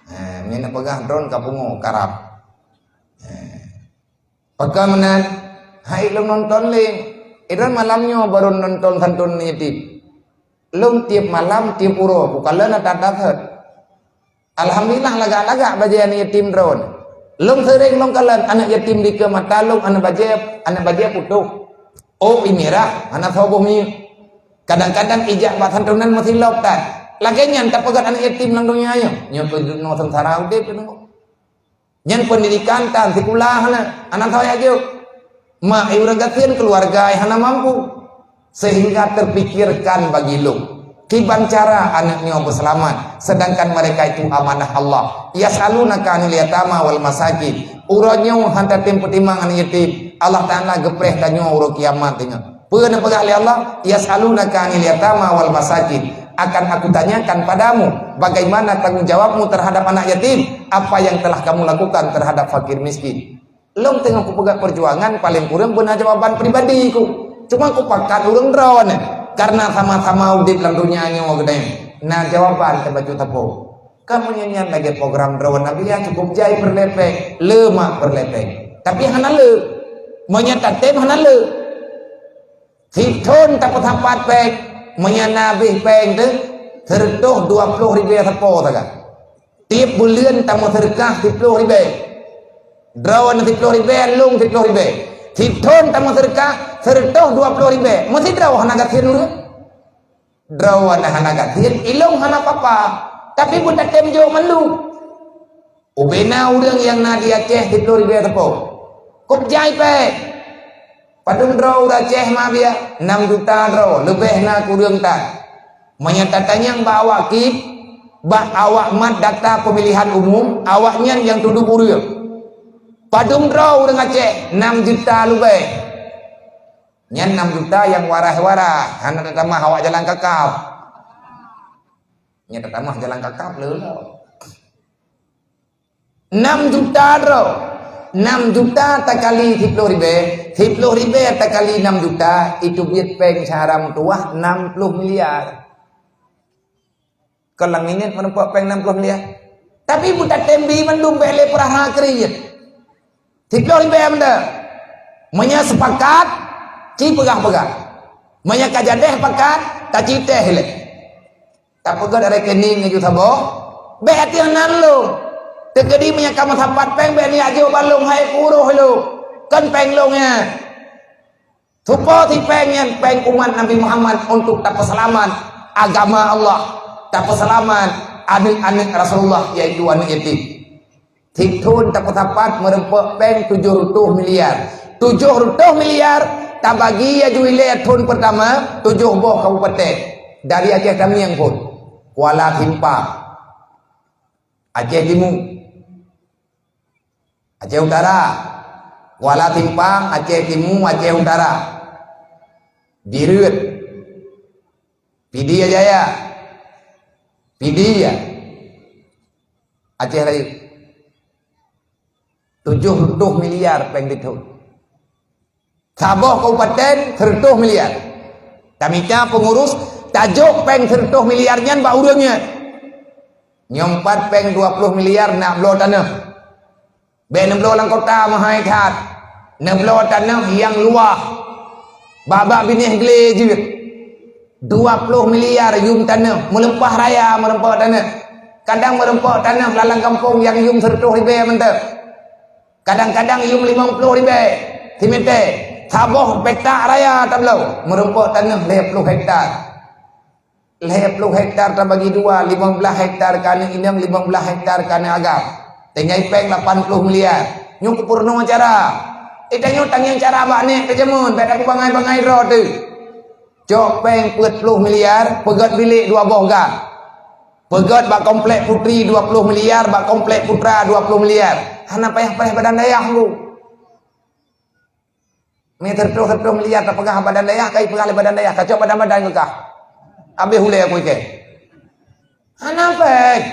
Eh, meunyoe neupeugah droeneuh ka pungo, karab. Eh. Pakon meunan, hai lôn nonton lé. Droeneuh malam nyoe baru nonton santun yatim. Lôn tiep malam, tiep uroe, bukan lôn that-that that. Alhamdulillah, lagak-lagak bajée aneuk yatim droeneuh. Lôn seuréng lôn kalon aneuk yatim dikeue mata lôn, aneuk bajée, aneuk bajée putôh. Oh, ié mirah, hana soe boh minyeuk. Kadang-kadang ijak bak santunan meusilop that. Lagée nyan tapeugöt aneuk yatim lam donya nyoe. Nyoe keuh jinoe seungsara udeb keunoe. Nyan peundidikan tan sikula hana, hana soe jak jok. Mak ureuëng gasien, keuluwarga hana mampu. Sehingga terpikirkan bagi lôn, kiban cara aneuk nyoe beuseulamat, sedangkan mereka itu amanah Allah. Yas'alunaka 'anil yatama wal masakin. Uroe nyoe han tatem peutimang aneuk yatim. Allah Taala geupreh tanyoe uroe kiamat teungoh. Peue neupeugah lé Allah? "Yas'alunaka 'anil yatama wal masakin." Akan Aku tanyakan padamu, bagaimana tanggung jawabmu terhadap anak yatim, apa yang telah kamu lakukan terhadap fakir miskin. Lôn teungoh kupeugah peujuangan, paleng kureueng beuna jawaban pribadi ku. Cuma kupakat ureuëng droeneuh, karena sama-sama udeb lam donya nyoe keudeh. Na jawaban teubacut sapo. Kamoe nyan lagée program droeneuh, biya cukup jai peureulée péng, le mak peureulée péng. Tapi hana le. Meunyoe tatem hana le. Sithon tapeusapat péng, meunyoe na abéh péng teuh, seureutôh dua ploh ribée sapo sagai. Tieb buleuen tameuseudeukah siploh ribée. Droeneuh siploh ribée, lôn siploh ribée. Sithon tameuseudeukah seureutôh dua ploh ribée. Meusidroe hana gasien ureuëng. Droeneuh hana gasien, ilong hana papa, tapi beutatem jok mandum. Ubena ureuëng nyang na di Aceh siploh ribée sapo. Kop jai péng. Padum droe ureuëng Aceh ma biya? Enam juta droe, leubeh na kureueng that. Meunyoe tatanyong bak awak kip, bak awak mat data pemilihan umum, awaknyan nyang tudôh ureuëng. Padum droe ureuëng Aceh? Enam juta leubeh. Nyan enam juta nyang waras-waras, hana tatamah awak jalan kakab. Nyan tatamah jalan kakab le. Enam juta droe. Enam juta takali siploh ribée, siploh ribée takali enam juta, itu biet péng syedara meutuwah enam ploh miliar. Kon lam minét meurumpok péng enam ploh miliar. Tapi beutatem bi mandum bék lé peurasa kriet. Siploh ribée meuda. Meunyoe sepakat, ci peugah-peugah. Meunyoe ka jadeh pakat, taci teh lé. Tapeugöt rekening ngeju saboh, bék ateueh nan lôn. Teukeudi meunyoe ka meusapat péng, bék neujak jok bak lôn, hai peuruh lôn. Kon péng lôn nyan. Tupo si péng nyan, péng umat Nabi Muhammad untuk tapeuseulamat agama Allah, tapeuseulamat aneuk-aneuk Rasulullah, yaitu aneuk yatim. Sithon tapeusapat meurumpok péng tujoh reutôh miliar. Tujoh reutôh miliar tabagi laju ilée thon peurtama tujoh boh kabupaten dari Aceh Tamiang phon, Kuala Simpang, Aceh Timu, Aceh Utara, Kuala Simpang, Aceh Timu, Aceh Utara. Direuet, Pidie Jaya, Pidie, Aceh Rayeuk. Tujoh reutôh miliar péng teuthon. Saboh kabupaten sireutôh miliar. Tamita peungurus, tajok péng sireutôh miliar nyan bak ureuëng nyan. Nyoe pat péng dua ploh miliar nak bloe tanoh. Bék neubloe lam kota meuhai that. Neubloe tanoh nyang luwah. Babah binéh glé jeuet. Dua ploh miliar yum tanoh, meulimpah raya meurumpok tanoh. Kadang meurumpok tanoh lam gampông nyang yum sireutôh ribée mantong. Kadang-kadang yum limong ploh ribée simité. Saboh petak raya tabloe, meurumpok tanoh lhée ploh hektar. Lhée ploh hektar tabagi dua, limong blaih hektar keu aneuk inong, limong blaih hektar keu aneuk agam. Tinggai péng lapan ploh miliar. Nyoe keupeureunoe cara. Eh, tanyoe tangieng cara bak nek teuh jameun, bék taku bangai-bangai droe teuh. Cok péng peuet ploh miliar, peugét bilék dua boh gam. Peugét bak Komplek Putri dua ploh miliar, bak Komplek Putra dua ploh miliar. Hana payah preh badan dayah bu. Meusireutôh-sireutôh miliar tapeugah badan dayah, kai peugah lé badan dayah, kacok badan-badan keu kah. Abéh ulée aku ikée. Hana péng.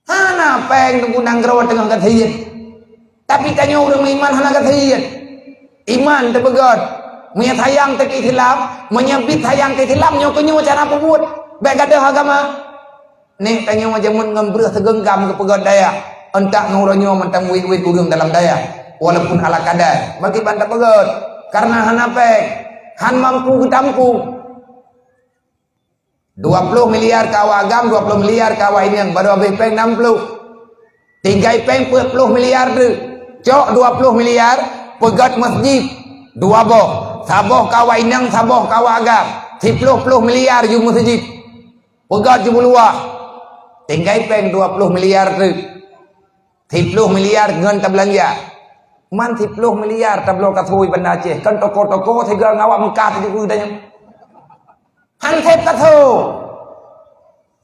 Hana péng teungku nanggroe teungoh gasien. Tapi tanyoe ureuëng meuiman hana gasien. Iman teupeugét. Meunyoe sayang teuh keu Islam, meunyoe bit sayang keu Islam, nyoe keu nyoe cara peubuet. Bék gadôh agama. Nek tanyoe jameun ngon breueh sigeunggam geupeugét dayah, euntak ngon uroe nyoe mantong wét-wét ureuëng dalam dayah, walaupun ala kadar. Bagi ban tapeugét, kareuna hana péng, han mampu geutampung. Dua ploh miliar keu awak agam, dua ploh miliar keu awak inong, barô habéh péng nam ploh. Tinggai péng peuet ploh miliar teuh. Cok dua ploh miliar, peugét masjid dua boh, saboh keu awak inong, saboh keu awak agam. Siploh ploh miliar yum masjid. Peugét jibuluwah. Tinggai péng dua ploh miliar teuh. Siploh miliar ngon tabeulanja. Man siploh miliar tabloe kasôi Banda Aceh. Kon toko-toko sigoe ngon awak Meukah teuh jikeu tanyoe. Han sép kasô.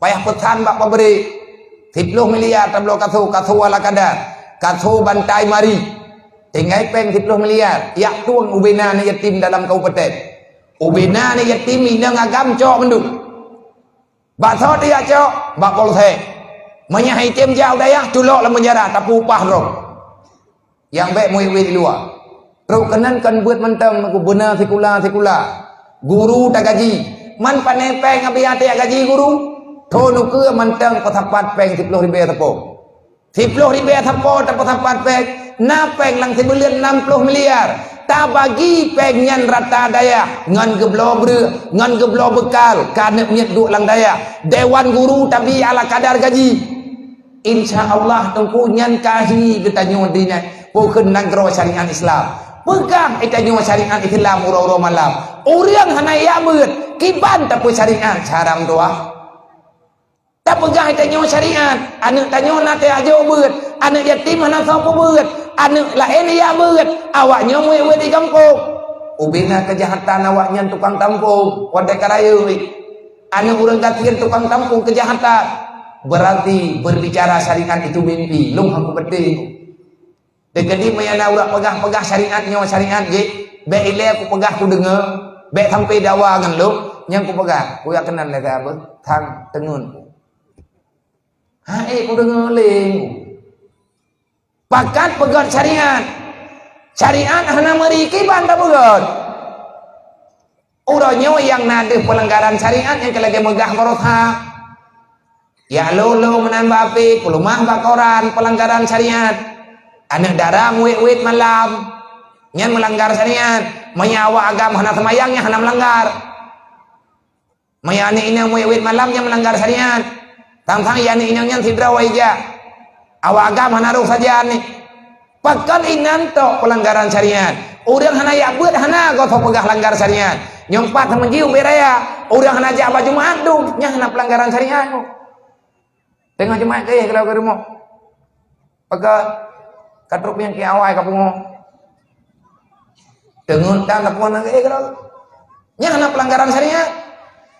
Payah peusan bak pabrik. Siploh miliar tabloe kasô, kasô ala kadar. Kasô bantai mari. Tinggai péng siploh miliar. Jak tueng ubena aneuk yatim dalam kabupaten. Ubena aneuk yatim inong agam cok mandum. Bak soe teuh jak cok? Bak polsek. Meunyoe han item jak u dayah, culok lam penjara, tapeu upah droe. Nyang bék muet-muet di luwa. Trok keunan kon beuet mantong gubunur sikula-sikula. Guru tagaji. Man pane péng Abiya tajak gaji guru? Thon ukeue mantong peusapat péng siploh ribée sapo. Siploh ribée sapo tapeusapat péng, na péng lam sibuleuen nam ploh miliar. Tabagi péng nyan rata dayah ngon geubloe breueh, ngon geubloe beukal keu aneuk miet duek lam dayah. Dewan guru tabi ala kadar gaji. Insya Allah teungku nyan ka hi geutanyoe dinai peue kheun nanggroe syariat Islam. Peugah geutanyoe syariat Islam uroe-uroe malam. Ureuëng hana jak beuet, kiban tapeusyariat cara meutuah. Tapeugah geutanyoe syariat, aneuk tanyoe na teuh jak beuet, aneuk yatim hana soe peubeuet, aneuk laén jak beuet, awaknyoe muet-muet di gampông. Ubena keujahatan awaknyan tukang tampông, watée ka rayeuk. Aneuk ureuëng gasien tukang tampông keujahatan. Berarti berbicara syariat itu mimpi, lôn hana peugah. Teukeudi meunyo na ureuëng peugah-peugah syariat nyoe syariat jih, bék ilée kupeugah kudeungoe, bék sampoe dawa ngon lôn, nyang kupeugah, kujak keunan lé sabe, thang teungeun. Hai kudeungoe lé. Pakat peugét syariat. Syariat hana meuri kiban tapeugét. Uroe nyoe nyang na deuh peulanggaran syariat nyang keu lagée meugah baroesa. Jak lolo meunan bak api, peuleumah bak koran peulanggaran syariat. Aneuk dara muet-muet malam, nyan meulanggar syariat. Meunyo awak agam hana seumayang, nyan hana meulanggar. Meunyo aneuk inong muet-muet malam, nyan meulanggar syariat. Sang-sang aneuk inong nyan sidroe ija. Awak agam hana roh sajan nyan. Pakon inan tok peulanggaran syariat. Ureuëng hana jak beuet hana goe soe peugah langgar syariat. Nyoe pat meuji ubé raya. Ureuëng hana jak bak Jumaat dum, nyan hana peulanggaran syariat. Teungoh Jumaat keuh keudroe keu rumoh. Pakon ka trok nyang keu awai ka pungo. Teungeut tan teupon lagée keudroe. Nyan hana peulanggaran syariat.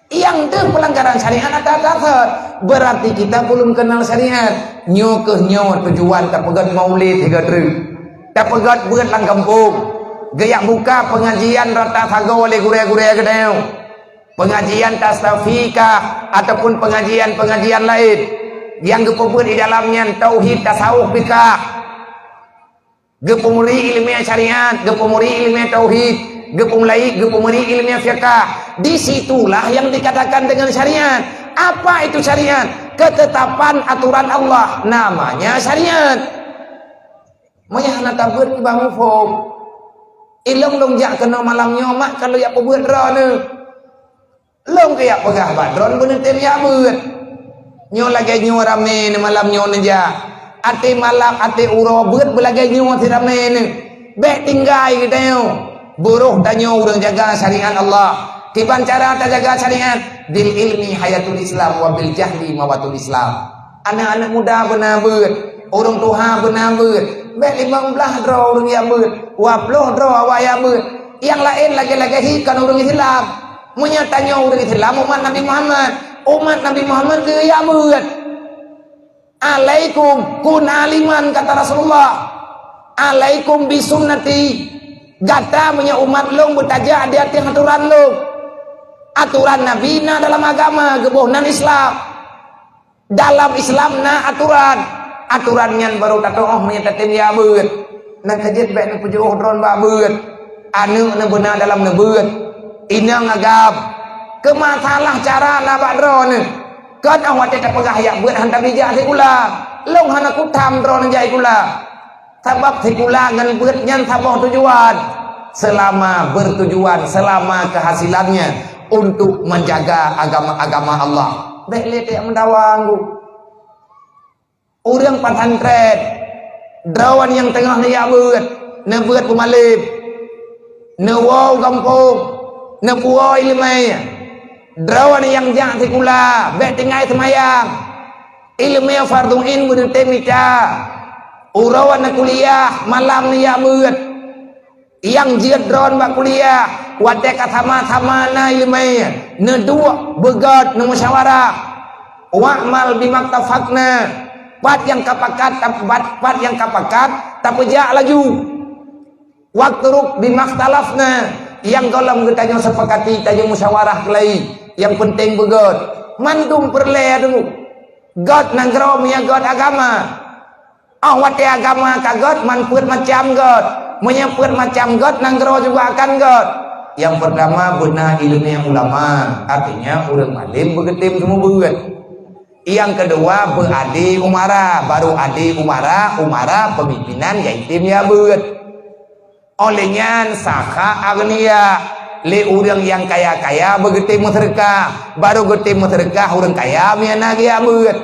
Nyang deuh peulanggaran syariat ata tasat. Berarti kita belum kenal syariat. Nyoe keuh nyoe tujuan tapeugét maulid sigoe treuk. Tapeugét beuet lam gampông. Geujak buka pengajian rata sagoe lé gurée-gurée geutanyoe. Pengajian tasawuf kah ataupun pengajian-pengajian laén nyang geupeubeuet di dalam nyan tauhid tasawuf kah. Geupeumuri ileumèe syariat, geupeumuri ileumèe tauhid, geupeumulai, geupeumuri ileumèe fiqah. Di situlah yang dikatakan dengan syariat. Apa itu syariat? Ketetapan aturan Allah, namanya syariat. Meunyoe hana tabeuet kiban muphom. Ilong dong jak keunoe malam nyoe mak ka lheueh jak peubeuet droeneuh. Lôn keuyak peugah bak droeneuh beuneutem jak beuet. Nyoe lagèe nyoe ramè neuh malam nyoe neujak. Até malam, até uroe beuet beulagèe nyoe si ramè neuh. Bèk tinggai geutanyoe. Beurôh tanyoe ureueng jaga syariat Allah. Kiban cara tajaga syariat? Bil ilmi hayatul Islam wa bil jahli mawatul Islam. Aneuk-aneuk muda beuna beuet, ureueng tuha beuna beuet. Bèk limong blaih droe ureueng jak beuet, dua ploh droe awak jak beuet. Nyang laén lagèe-lagèe hi kon ureueng Islam. Meunyoe tanyoe ureueng Islam umat Nabi Muhammad, umat Nabi Muhammad geujak beuet. "Alaikum kun aliman," kata Rasulullah. "Alaikum bisunnati." Gata meunyoe umat lôn beutajak di ateueh aturan lôn. Aturan Nabi na dalam agama, geuboh nan Islam. Dalam Islam na aturan. Aturan nyan barô tatu'oh meunyoe tatem jak beuet. Nyang ka jeuet bèk neupeujeuôh droeneuh bak beuet. Aneuk neuh beuna dalam neubeuet. Inong agam. Keu masalah cara na bak droeneuh. Kon 'oh watèe tapeugah jak beuet han tabijak sikula. Lôn hana kutham droeneuh jak sikula. Sabab sikula ngon beuet nyan saboh tujuan. Selama bertujuan, selama kehasilannya untuk menjaga agama-agama Allah. Bèk lé tajak meudawa ngon ureueng pesantren. Droeneuh nyang teungoh neujak beuet, neubeuet peumalem, neuwoe gampông, neupuwoe ileumèe. Droeneuh nyang jak sikula, bèk tinggai seumayang. Ileumèe fardhu ain beuneutem mita. Uroe neukuliah, malam neujak beuet. Nyang jeuet droeneuh bak kuliah, watèe ka sama-sama na ileumèe, neuduek beugèt neumusyawarah. Wa'mal bimattafaqna, pat nyang ka pakat, pat, pat nyang ka pakat, tapeujak laju. Watruk bimakhtalafna, nyang gohlom geutanyoe seupakati tanyoe musyawarah keulai, nyang peunteng beugèt. Mandum peureulèe teungku. Gèt nanggroe meunyoe gèt agama. 'Oh watèe agama ka gèt, man peuet macam gèt. Meunyoe peuet macam gèt, nanggroe juga akan gèt. Nyang peurtama beuna ileumèe ulama, artinya ureueng malem beugeutem seumeubeuet. Nyang keudua beuade umara, barô ade umara, umara peumimpinan nyang tem jak beuet. Óh lheueh nyan sakha aghnia, lé ureueng nyang kaya-kaya beugeutem meuseudeukah, barô geutem meuseudeukah ureueng kaya meunyoe na geujak beuet.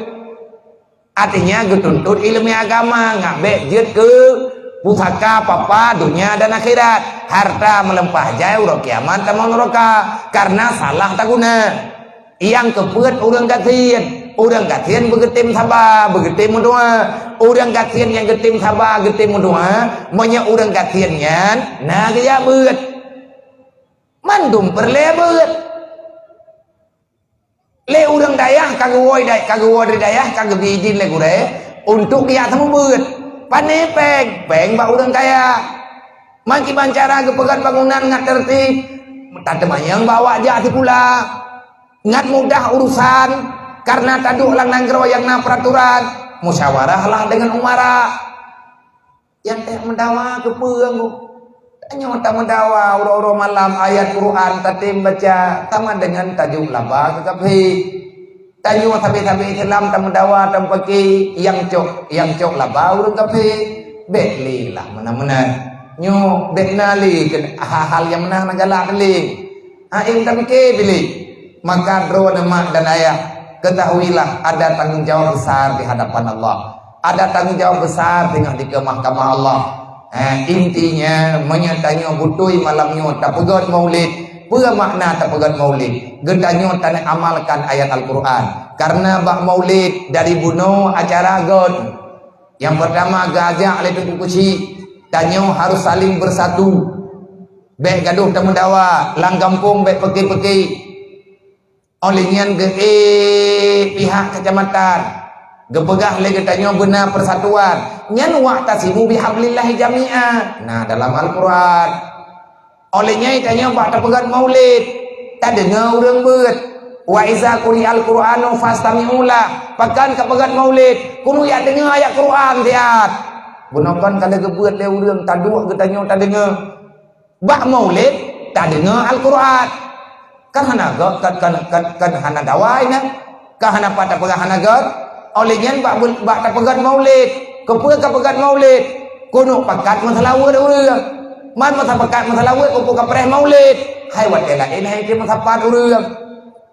Artinya geutuntot ileumèe agama ngat bèk jeuet keu pusaka papa donya dan akhirat. Harta meulimpah jai uroe kiamat tamong nuraka karena salah taguna. Nyang keupeuet ureueng gasien, ureueng gasien beugeutem saba, beugeutem meudoa. Ureueng gasien nyang geutem saba, geutem meudoa, meunyoe ureueng gasien nyan na geujak beuet. Mandum peureulèe beuet. Lé ureueng dayah ka geuwoe dai-, ka geuwoe dari dayah ka geubri idin lé gurèe untuk geujak seumeubeuet. Pané péng, péng bak ureueng kaya. Meukiban cara geupeugèt bangunan ngat teurtib, tateumanyong bak awak jak sikula. Ngat mudah urusan, karena taduek lam nanggroe nyang na peuraturan, musyawarah lah deungon umara. Nyang tajak meudawa keupeue ngon? Tanyoe tameudawa uroe-uroe malam ayat Quran tatem baca sama deungon tajuk laba keu kafé. Tanyoe sabe-sabe Islam tameudawa tameupake nyang cok, nyang cok laba ureueng kafé. Bèk lé lah meunan-meunan. Nyoe bèk na lé keu hal-hal nyang meunan na galak lé. Aém tapike piléh. Maka droeneuh mak dan ayah, ketahuilah ada tanggung jawab besar di hadapan Allah. Ada tanggung jawab besar teungoh di keu mahkamah Allah. Eh, intinya, meunyoe tanyoe beutôi malam nyoe tapeugèt maulid, peue makna tapeugèt maulid? Geutanyoe tanyoe amalkan ayat Al-Quran. Karena bak maulid dari bunoe acara gèt. Nyang peurtama geuajak lé Teungku Keuchik, tanyoe harus saling bersatu. Bèk gadôh tameudawa, lam gampông bèk peuke-peuke. Óh lheueh nyan geu-ék pihak keucamatan, geupeugah lé geutanyoe beuna peusatuan. Nyan wa'tasimu bihablillahi jami'a. Nah, dalam Al-Quran. Óh lheueh nyan tanyoe bak tapeugét maulid, tadeungoe ureuëng beuet. "Wa iza quri'al Qur'anu fastami'u lah." Pakon ka peugét maulid, keuneuk jak deungoe ayat Qur'an siat. Bunoe kon ka lheueh geubeuet lé ureuëng, taduek geutanyoe tadeungoe. Bak maulid, tadeungoe Al-Qur'an. Kan hana gét, kan, kan, kan, kan hana dawa nyan. Kan hana pat tapeugah hana gét. Óh lheueh nyan bak, bak tapeugét maulid. Keupeue ka peugét maulid? Keuneuk pakat meuseulaweuet ureuëng. Man meusapakat meuseulaweuet, keupeue ka preh maulid? Hai watée laén hai cit meusapat ureuëng.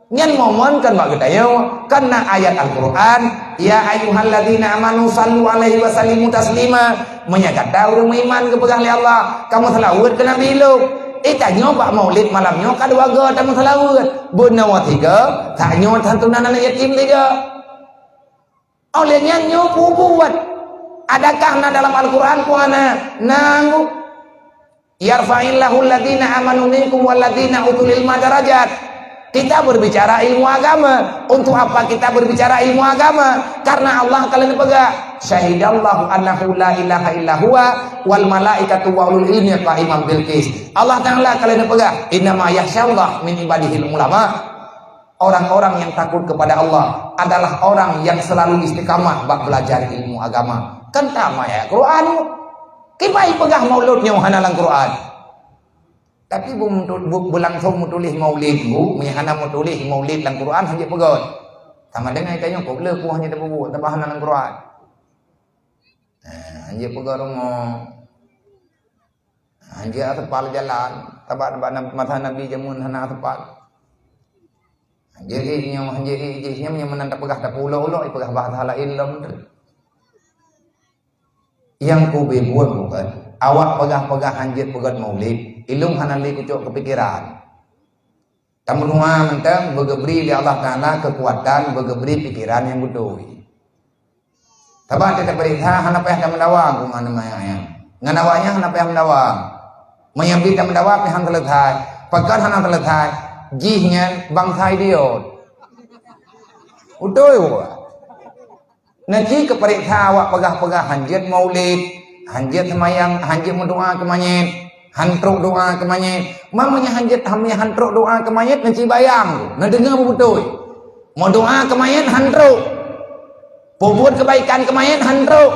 Nyan momon kan bak geutanyoe, kan na ayat Al-Qur'an, "Ya ayyuhalladzina amanu sallu alaihi wa sallimu taslima." Meunyoe gata ureuëng meuiman geupeugah lé Allah, ka meuseulaweuet keu Nabi lôn. Eh, tanyoe bak maulid malam nyoe ka dua goe tameuseulaweuet. Bunoe tiga, tanyoe santunan aneuk yatim tiga. Óh lheueh nyan nyoe peubuet. Adakah na dalam Al-Qur'an peue hana? Na, ngu. "Yarfa'illahul ladzina amanu minkum wal ladzina utul ilma darajat." Kita berbicara ilmu agama. Untuk apa kita berbicara ilmu agama? Karena Allah ka lheueh peugah, "Syahidallahu annahu la ilaha illa huwa wal malaikatu wa ulul ilmi qaiman bil qis." Allah Taala ka lheueh peugah, "Innama yakhsyallaha min ibadihil ulama." Orang-orang yang takut kepada Allah adalah orang yang selalu istiqamah bak belajar ilmu agama. Kan tamai ayat Quran. Kiban peugah maulud nyoe hana lam Quran. Tapi bu-, bu-, beulangsong meutuléh maulid bu, meunyo hana meutuléh maulid lam Quran, hanjeuet peugah. Sama dengan tanyoe kok le ku hanya teububuet, tabah hana lam Quran. Ha, hanjeuet peugah rumoh. Hanjeuet aseupal jalan, tabah bak na-, masa Nabi jameun hana aseupal. Hanjeuet nyoe, hanjeuet jih nyoe, meunyo meunan tapeugah, tapeulok-ulok, ipeugah bahasa laén lom tu. Nyang kube buet bukan, awak peugah-peugah hanjeuet peugét maulid, ilong hana lé kucok keupikiran. Tameudoa mantong beugeubri lé Allah Taala keukuatan, beugeubri pikeran nyang beutôi. Sabab teutab peuriksa hana payah tameudawa ngon awak nyan. Ngon awak nyan hana payah meudawa. Meunyo bit tameudawa pih hana seuleusoe. Pakon hana seuleusoe? Jih nyan bansa idiot. Beutôi bukan? Neuci keupeuriksa awak peugah-peugah hanjeuet maulid, hanjeuet seumayang, hanjeuet meudoa keu manyét, han trok doa keu manyét. Meunyo hanjeuet, meunyo han trok doa keu manyét, neuci bayang, neudeungoe beubeutôi. Meudoa keu manyét han trok. Peubuet keubaikan keu manyét han trok.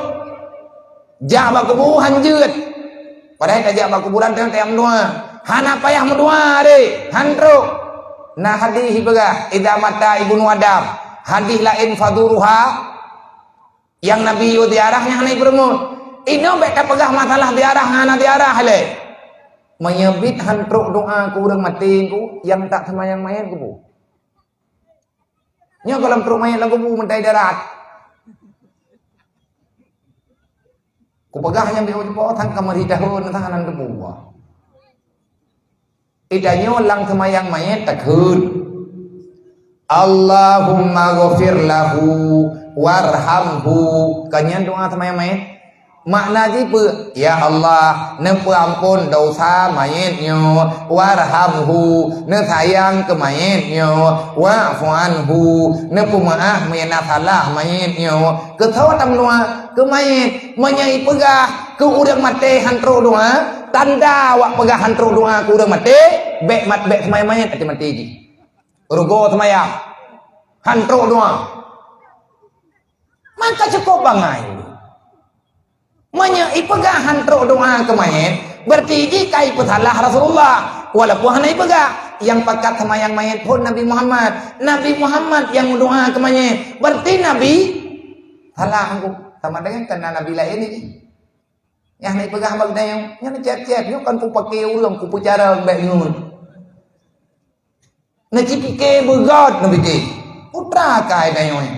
Jak bak kubu hanjeuet. Padahai tajak bak kuburan teuntèe meudoa. Hana payah meudoa deh, han trok. Na hadih ipeugah, "Idza mata ibnu Adam." Hadih laén, "Fazuruha." Nyang Nabi yue ziarah nyan hana ipeurumoh. Inoe bèk tapeugah masalah ziarah ngon hana ziarah lé. Meunyo bit han trok doa keu ureueng maté ku, nyang tak seumayang manyét kubu. Nyoe gohlom trok manyét lam kubu meutai darat. Kupeugah nyang beuh cupo sang ka meuri tahun sang hana teupeue. Ida nyoe lam seumayang manyét takheun, "Allahumma ghafir lahu warhamhu." Kan nyan doa seumayang manyét. Makna jih peue? Ya Allah, neupeuampon desya manyét nyoe, warhamhu, neusayang keu manyét nyoe, wa'fu anhu, neupeumeu'ah meunyo na salah manyét nyoe. Keu soe tameudoa? Keu manyét. Meunyo ipeugah keu ureueng maté han trok doa, tanda awak peugah han trok doa keu ureueng maté, bèk mat-, bèk seumayang manyét, até maté jih. Rugoe seumayang. Han trok doa. Maka cukôp bangai. Meunyo ipeugah han trok doa keu manyét, berarti jih ka ipeusalah Rasulullah. Walaupun hana ipeugah, nyang pakat seumayang manyét phon Nabi Muhammad. Nabi Muhammad nyang meudoa keu manyét. Berarti Nabi salah. Sama dengan kena Nabi laén ini. Nyang hana ipeugah bak geutanyoe, nyan cét-cét, nyoe kan kupake ureueng, kupeucara bèk ngon. Neuci pike beugöt neupike. Putra kai tanyoe.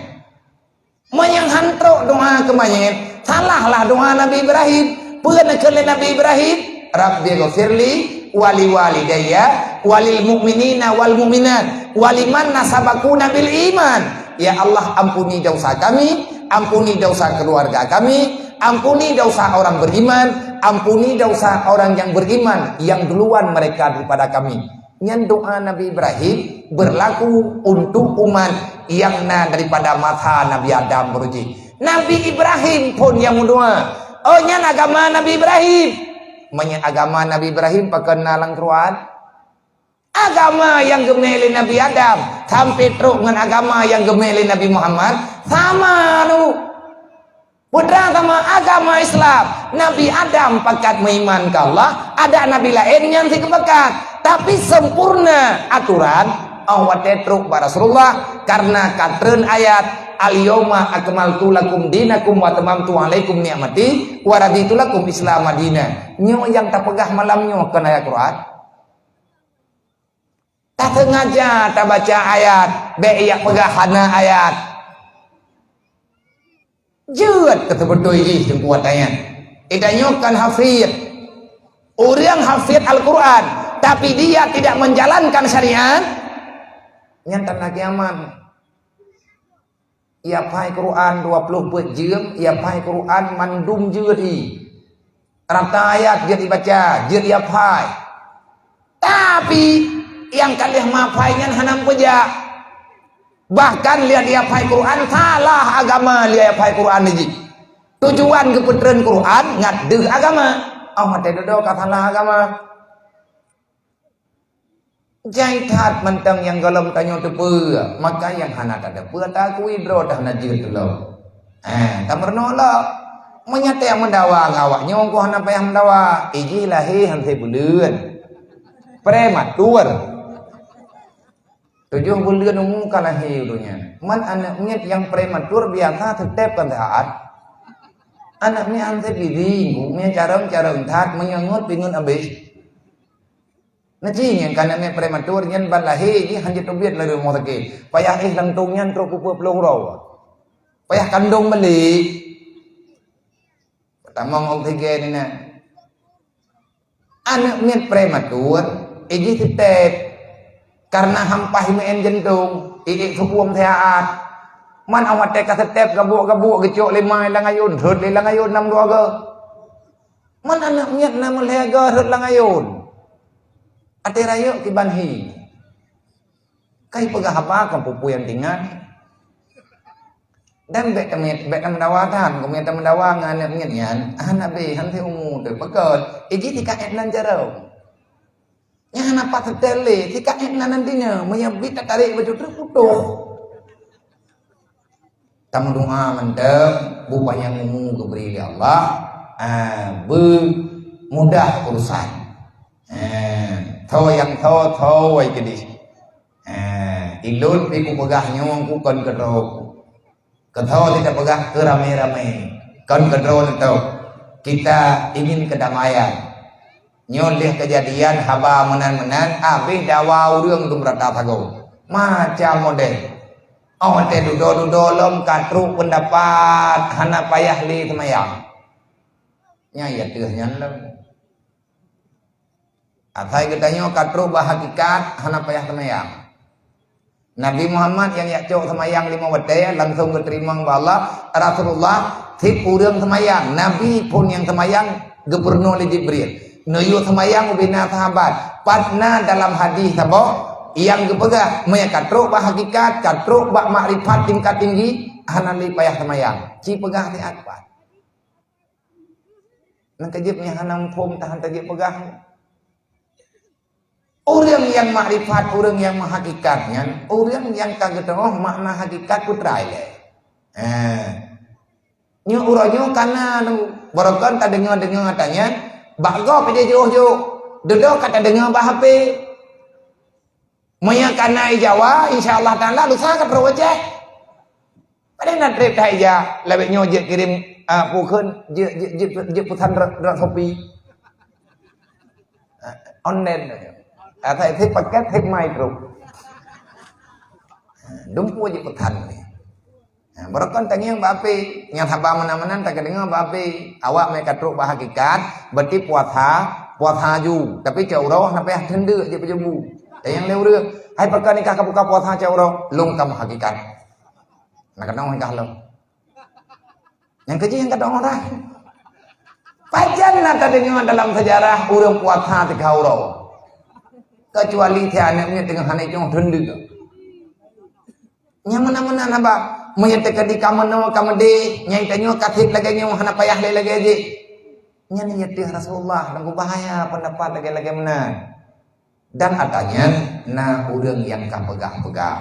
Meunyo han trok doa keu manyét, salah lah doa Nabi Ibrahim. Peue neukheun lé Nabi Ibrahim? "Rabbighfirli waliwalidayya walil mu'minina wal mu'minat waliman nasabaquna bil iman." Ya Allah, ampuni dosa kami, ampuni dosa keluarga kami, ampuni dosa orang beriman, ampuni dosa orang yang beriman yang duluan mereka daripada kami. Nyan doa Nabi Ibrahim berlaku untuk umat nyang na daripada masa Nabi Adam baroe jih. Nabi Ibrahim phon nyang meudoa. Oh, nyan agama Nabi Ibrahim. Meunyoe agama Nabi Ibrahim pakon na lam Quran? Agama nyang geumé lé Nabi Adam sampai trok ngon agama nyang geumé lé Nabi Muhammad sama tu. Peue teuma agama Islam, Nabi Adam pakat meuiman keu Allah, adak nabi laén nyan sikeue pakat. Tapi sempurna aturan, 'oh watèe trok bak Rasulullah, karena ka treun ayat, "Al-yauma akmaltu lakum dinakum wa atmamtu 'alaikum ni'mati wa raditu lakum Islam madina." Nyoe nyang tapeugah malam nyoe kon ayat Quran. Tasengaja tabaca ayat, bèk jak peugah hana ayat. Jeuet keu seubeutôi jih teungku watèe nyan. Geutanyoe kon hafid. Ureueng hafid Al-Quran, tapi dia tidak menjalankan syariat, nyan tanda kiamat. Ia phai Quran dua ploh peuet jeuem, ia phai Quran mandum jeuet i. Rata ayat jeuet ibaca, jeuet ia phai. Tapi nyang ka lheueh ma phai nyan hana meupeujak. Bahkan lheueh ia phai Quran, salah agama lheueh ia phai Quran jih. Tujuan geupeutreun Quran ngat deuh agama. 'Oh watèe dudoe ka salah agama. Jai that mantong nyang gohlom tanyoe teupeue, maka nyang hana tateupeue taakui droe dah na jeuet lom. Eh, tameurunoe lom. Meunyoe teuh meudawa ngon awak nyoe, keuh hana payah meudawa. Ijih lahé han sép buleuen. Prematur. Tujoh buleuen umu ka lahé u donya. Man aneuk miet nyang prematur biasa teutep kon taát. Aneuk miet han sép idin, meunyoe carông, carông that, meunyoe ngeut, pingeut abéh. Nah, ci nyan ka aneuk miet prematur nyan ban lahé jih han jiteubiet lé rumoh sakét. Payah éh lantông nyan trok kupeue ploh uroe. Payah kandông balik. Peutamong oksigen inan. Aneuk miet prematur, ijih seutep. Karena hampah imeu'en jantông, iék sukuem seuhat. Man awak teuka seutep gabuk-gabuk geucok lé ma lam ayôn, rhot lé lam ayôn nam dua goe. Man aneuk miet na meulhèe goe rhot lam ayôn. Até rayeuk kiban hi. Kai peugah haba kon peue-peue nyang tingat. Dan bèk tameuet, bèk tameudawa tan, keu meunyoe tameudawa ngon aneuk miet nyan, hana bèe, han sép umu teuh. Pakon, ijih sikaét nan carông. Nyang hana pat seutep lé, sikaét nan dinoe, meunyoe bit tatarek baju trok putôh. Tameudoa mantong, beupanyang umu geubri lé Allah, ah, beumudah urusan. Ah, tho nyang tho, tho wai keudeh. Ah, ilôn pih kupeugah nyoe ku kon keudroe ku. Keudroe teuka peugah keu ramé-ramé. Kon keudroe neutôh. Kita ingin kedamaian. Nyoe lheueh keujadian haba meunan-meunan, abéh dawa ureueng dum rata sagoe. Macam model. 'Oh watèe dudoe-dudoe lom ka trok peundapat hana payah lé seumayang. Nyan ya teuh nyan lom. Asai geutanyoe ka trok bak hakikat hana payah seumayang. Nabi Muhammad nyang jak cok seumayang limong watèe langsong geuteurimong bak Allah. Rasulullah cit ureueng seumayang, Nabi phon nyang seumayang geupeurunoe lé Jibril. Neuyue seumayang ubé na sahabat. Pat na dalam hadih saboh nyang geupeugah, meunyoe ka trok bak hakikat, ka trok bak makrifat tingkat tinggi, hana lé payah seumayang. Ci peugah siat pat. Nyang keujeuet nyang hana muphom tahan tajeuet peugah. Ureueng nyang makrifat, ureueng nyang meuhakikat nyan, ureueng nyang ka geuteungoh makna hakikat peue treuk ilèe. Eh. Nyoe uroe nyoe ka na barokon tadeungoe-deungoe ata nyan, bak gob jih jiôh-jiôh. Dudoe ka tadeungoe bak H P. Meunyoe ka na i Jawa, insya Allah Taala lusa ka trok u Aceh. Padahai na trép that ija, lawét nyoe jeuet kirém, ah, peue kheun, jeuet, jeuet, jeuet, jeuet peusan rot, rot Shopee. Ah, online. Ah, that, that paket, that mai trok. Ah, dumpeue jeuet peusan. Ha, barokon tangieng bak api. Nyang haba meunan-meunan takeudeueng bak api. Awak meuka trok bak hakikat, berarti puasa, puasa aju. Tapi cot uroe hana payah teundeuk jeuet pajôh bu. Tangieng lé ureueng, "Hai, pakon nikah ka buka puasa cot uroe?" Lôn ka meuhakikat. Na keunong nikah lôn. Nyang keujih nyang keudong orang. Pajan na tadeungoe dalam sejarah ureueng puasa teuka uroe. Kecuali si aneuk miet teungoh hana jitueng teundeuk. Nyang meunan-meunan haba, meunyoe teukeudi ka meunoe ka meudeh, nyang tanyoe ka sép lagèe nyoe hana payah lé lagèe jih. Nyan ié teuh Rasulullah, dan beubahaya pendapat lagée-lagée meunan. Dan ata nyan na ureuëng nyang ka peugah-peugah.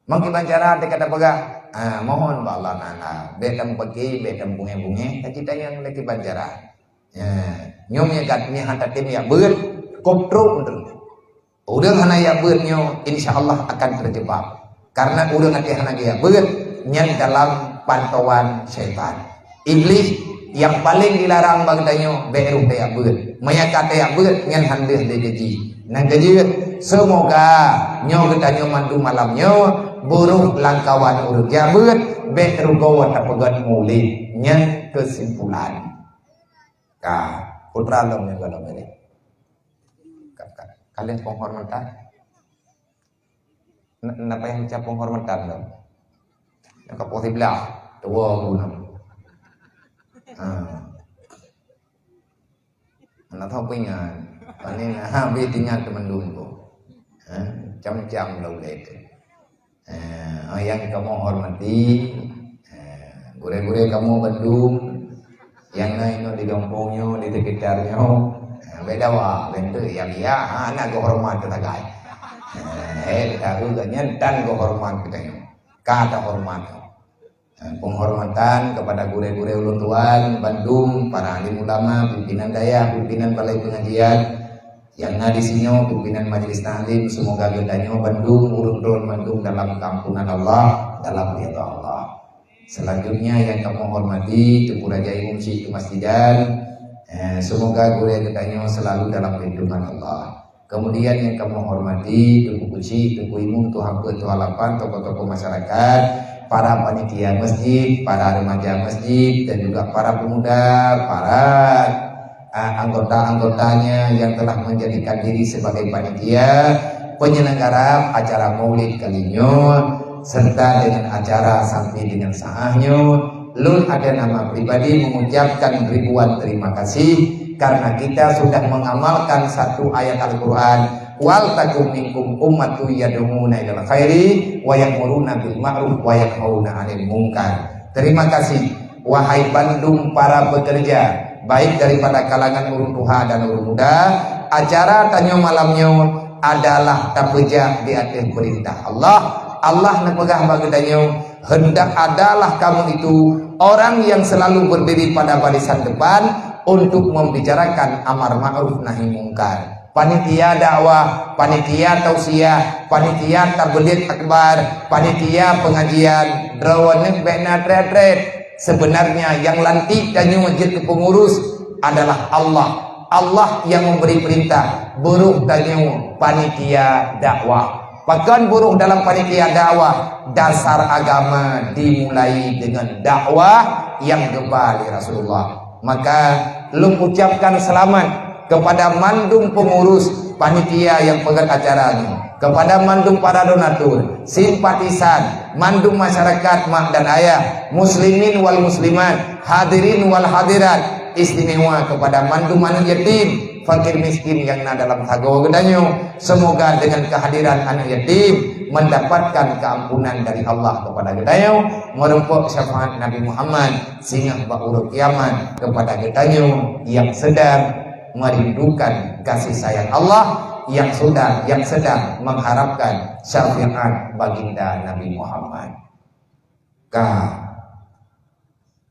Meukiban cara teuka tapeugah, ah, mohon bak Allah Taala, bék tameupaké, bék tameubeungéh-beungéh, ka cit tanyong lé kiban cara. Ya, nyoe meukat meuhan tatem yak beuet, kop trok. Ureuëng hana yak beuet nyoe, insya Allah akan terjebak. Karena ureuëng até hana geujak beuet, nyan dalam pantauan syaitan. Iblis nyang paléng dilarang bak geutanyoe bék rôh tajak beuet. Meunyo ka tajak beuet, nyan han deuh lé geuji. Nyang keujeuet, seumoga nyoe geutanyoe mandum malam nyoe beurôh lam kawan ureuëng jak beuet, bék rugoe tapeugét mulod. Nyan keusimpulan. Ka, putra lom nyang galom tadi. Ka, ka, kaleng penghormatan. Na, na payah ucap penghormatan tu. Nyang ka poh siblah, dua guna. Ha. Anak tahu pun ingat. Paling habis tinggal teman dulu. Ha, macam-macam lah ulai tu. Eh, nyang kamoe hormati, eh, gurée-gurée kamoe bandum, nyang na inoe di gampông nyoe, di sekitar nyoe, eh, bék dawa, bék tu, ya, ya, ha, na geuhormat teuh sagai. Eh, eh, tahu geuh nyan tan geuhormat geutanyoe. Ka tahormat. Eh, penghormatan kepada gurée-gurée ulôn tuan bandum, para alim ulama, pimpinan dayah, pimpinan balai pengajian, nyang na di sinoe, pimpinan majelis taklim, seumoga geutanyoe bandum ureuëng droe bandum dalam keampunan Allah, dalam ridha Allah. Selanjutnya nyang kamoe hormati Teungku Raja Imum Syik Keumasjidan, eh, seumoga gurée geutanyoe selalu dalam lindungan Allah. Kemudian nyang kamoe hormati Teungku Kuchik, Teungku Imum, Tuha Peuet, Tuha Lapan, tokoh-tokoh masyarakat, para panitia masjid, para remaja masjid, dan juga para pemuda, para ah, anggota-anggotanya yang telah menjadikan diri sebagai panitia penyelenggara acara Maulid kali nyoe, serta dengan acara sampai dengan saat nyoe. Lôn atas nama pribadi mengucapkan ribuan terima kasih karena kita sudah mengamalkan satu ayat Al-Quran, "Wal takum minkum ummatun yad'una ilal khairi wa ya'muruna bil ma'ruf wa yanhauna 'anil munkar." Terima kasih. Wahai bandum para pekerja, baik daripada kalangan ureuëng tuha dan ureuëng muda, acara tanyoe malam nyoe adalah tapeujak di ateueh peurintah Allah. Allah neupeugah bak geutanyoe, "Hendak adalah kamu itu orang yang selalu berdiri pada barisan depan untuk membicarakan amar ma'ruf nahi mungkar." Panitia dakwah, panitia tausiah, panitia tabligh akbar, panitia pengajian, droeneuh bék na trét-trét. Sebenarnya nyang lantik tanyoe jeuet keu pengurus adalah Allah. Allah yang memberi perintah, beurôh tanyoe panitia dakwah. Pakon beurôh dalam panitia dakwah? Dasar agama dimulai dengan dakwah yang geuba lé Rasulullah. Maka lôn ucapkan selamat kepada mandum pengurus panitia yang peugét acara nyoe, kepada mandum para donatur, simpatisan, mandum masyarakat mak dan ayah, muslimin wal muslimat, hadirin wal hadirat, istimewa kepada mandum aneuk yatim, fakir miskin yang na dalam sagoe geutanyoe. Semoga dengan kehadiran aneuk yatim mendapatkan keampunan dari Allah kepada geutanyoe, meureumpok syafaat Nabi Muhammad singoh bak uroe kiamat kepada geutanyoe yang sedang merindukan kasih sayang Allah, yang sudah, yang sedang mengharapkan syafaat baginda Nabi Muhammad. Ka,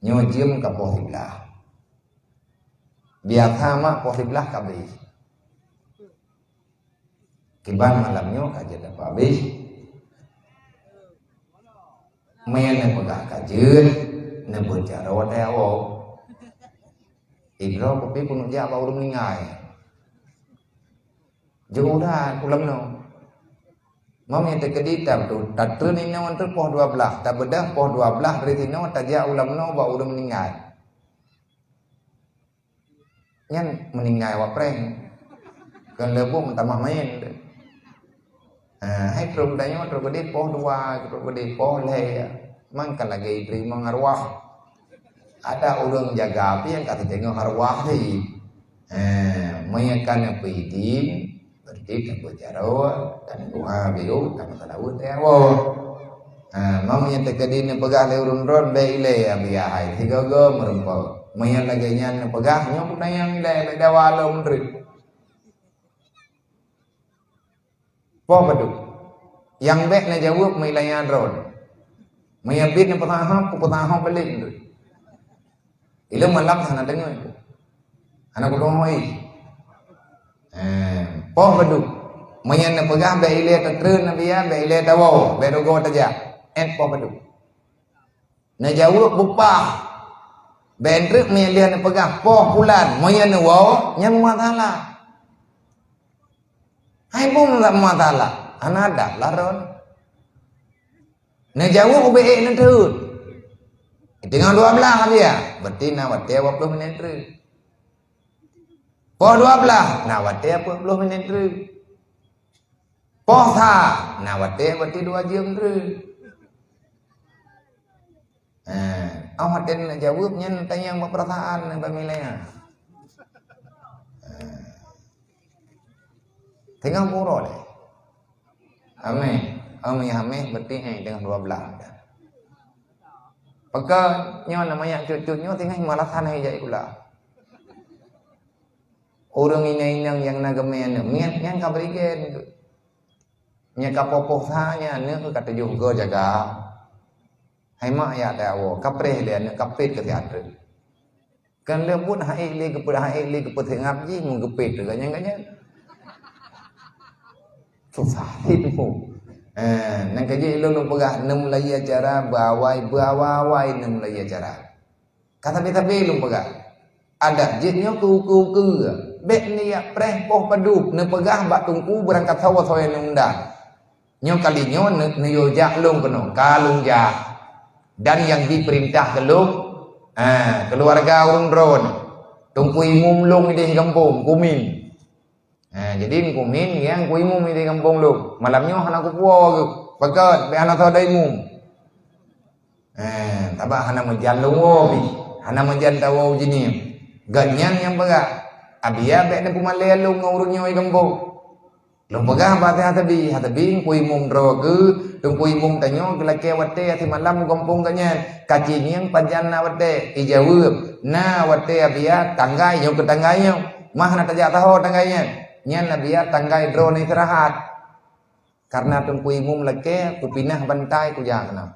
nyoe jeuem ka poh siblah. Biasa mak poh siblah ka abéh. Kiban malam nyoe ka jeuet dapat abéh. Meunyoe neupeugah ka jeuet, neubeuet jaroe watée awai. Idroe kupi keuneuk jak bak ureuëng meuninggai. Jeuet udah ulam nyoe. Meunyoe teukeudi tam tu, tatreun inoe ngon poh dua blah, tabeudah poh dua blah dari sinoe tajak ulam nyoe bak ureuëng meuninggai. Nyan meuninggai awak prank. Kon leuboh meutamah main. Ha, hai trok tanyoe trok geude poh dua, trok geude poh lhée. Mangka lagée teurimong arwah. Ada ureuëng jaga api nyang ka teudeungoe arwah tadi. Ha, meunyoe ka neupeuidin, berarti neubeujaroe, dan doa biru, dan salawat ya Allah. Ha, meunyoe teukeudi neupeugah lé ureuëng droe, bék ilée ya biaya hai sigoe-goe meureumpok. Meunyoe lagée nyan neupeugah, nyoe peutanyaan ilée, bék dawa lom treuk. Poh padub? Nyang bék neujaweueb meuilanya droe. Meunyoe bit neupeusahab, kupeusahab balék droe. Ilée malam hana deungoe. Hana kudeungoe. Eh, poh padub? Meunyoe neupeugah bék ilée tatreun Nabi ya, bék ilée tawoe, bék rugoe tajak. Eh, poh padub? Neujaweueb beupah. Bék treuk meunyoe lheueh neupeugah poh pulan, meunyoe neuwoe, nyan meumasalah. Hai bum lam mata lah, hana adab lah droe. Neujaweueb ubé ék neuteun. Teungoh dua blaih habéh, berarti na watée dua ploh minét treuk. Poh dua blaih, na watée dua ploh minét treuk. Poh sa, na watée berarti dua jeuem treuk. Eh, awak watée neujaweueb nyan tanyong bak peurasaan nyan bak milea. Eh. Teungoh buroe lé. Ameh. Ameh, ameh, berarti, eh, teungoh dua blaih. Pakon nyoe nama nyak cut-cut nyoe teungoh malasan hai jai kula. Ureuëng inong-inong nyang na geumé aneuëk miet nyan ka berigen. Nyang ka poh-poh sa nyan aneuëk ka tujoh go jaga. Hai mak ya teuh awoe, ka preh lé aneuëk ka pet keu siat treuk. Kan lé buet hai lé geupeu hai lé geupeu seungab jih mun geupet tu ganyan-ganyan. Susah itu. Eh, nang kaji ilong lôn peugah neumulai acara bawai bawai neumulai acara. Ka sabe-sabe lôn peugah. Adat jeuet nyoe keu ukeue-ukeue. Bék neujak preh poh padub neupeugah bak teungku beurangkat sawoe-sawoe nyang undang. Nyoe kali nyoe ne-, neuyue jak lôn keunoe, ka lôn jak. Dan nyang jipeurintah keu lôn, ha, keuluwarga ureuëng droe. Teungku imum lôn ideh gampông, kumin. Ha, jadi kumin nyang kuimum ideh gampông lôn. Malam nyoe hana kupuwoe geuh. Pakon, bék hana soe imum. Eh, sabab hana meujan lôn woe pih, hana meujan tawoe jinih. Gobnyan nyang peugah, "Abiya bék neupeumalée lôn ngon ureuëng nyoe i gampông." Lôn peugah bak si Hasabi, Hasabi, teungku imum droe keuh, teungku imum tanyoe geulakée watée simalam u gampông gobnyan. Kacinyeng pajan na watée, ijaweueb, "Na watée abiya tanggai nyoe keu tanggai nyoe. Mah na tajak saho tanggai nyan. Nyan abiya tanggai droe na istirahat." Karena teungku imum lakée, kupinah bantai kujak keunoe.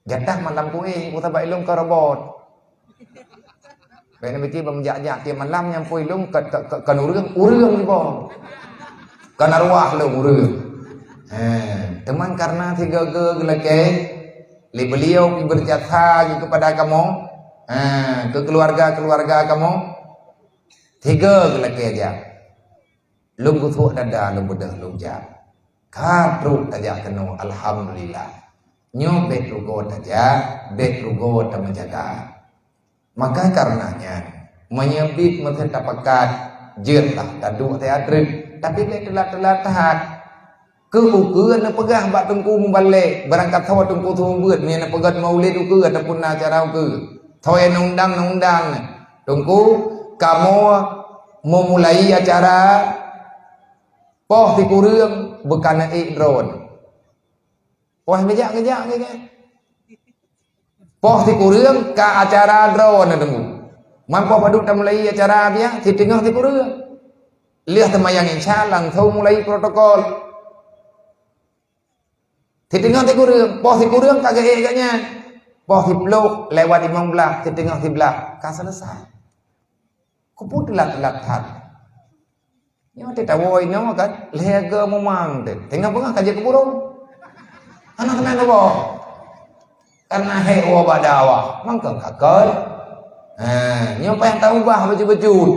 Jatah malam kuéh, ku sabab ilong ka robot. Bék na pike bak meujak-jak tiep malam nyan pui ilong ka, ka, ka, kan ureuëng, ureuëng di bawah. Kan arwah lom ureuëng. He, teuma karena sigoe-goe geulakée, lé beliau pih berjasa kepada kamoe, he, keu keuluwarga-keuluwarga kamoe, sigoe geulakée jak. Lôn geusuek dada lôn beudôh lôn jak. Ka trok tajak keunoe, alhamdulillah. Nyoe bék rugoe tajak, bék rugoe tameujaga. Maka kareuna nyan, meunyoe bit meuteun tapakat, jeuet lah taduek siat treuk, tapi bék teulat-teulat that. Keu ukeue neupeugah bak teungku mubalek, beurangkat sawoe teungku seumeubeuet, meunyoe neupeugét maulid ukeue ataupun na acara ukeue. Sawoe na undang, na undang. Teungku, kamoe meumulai acara poh sikureueng beuka neuék droe. Poh meujak-meujak lagée. Poh sikureueng ka acara droe na teungku. Man poh padub tamulai acara biasa, siteungoh sikureueng. Lheueh seumayang Isya langsong mulai protokol. Siteungoh sikureueng, poh sikureueng ka geuék gobnyan. Poh siplôh lewat limong blaih, siteungoh siblaih ka selesai. Keupeue teulat-teulat that? Nyoe teuh tawoe inoe kan, lhée go mumang teuh. Teungoh beungoh ka jeuet keu burông. Hana keunong saboh. Karena hék woe bak dakwah, mangkeueng ka kon. Ha, nyoe payah taubah bacut-bacut.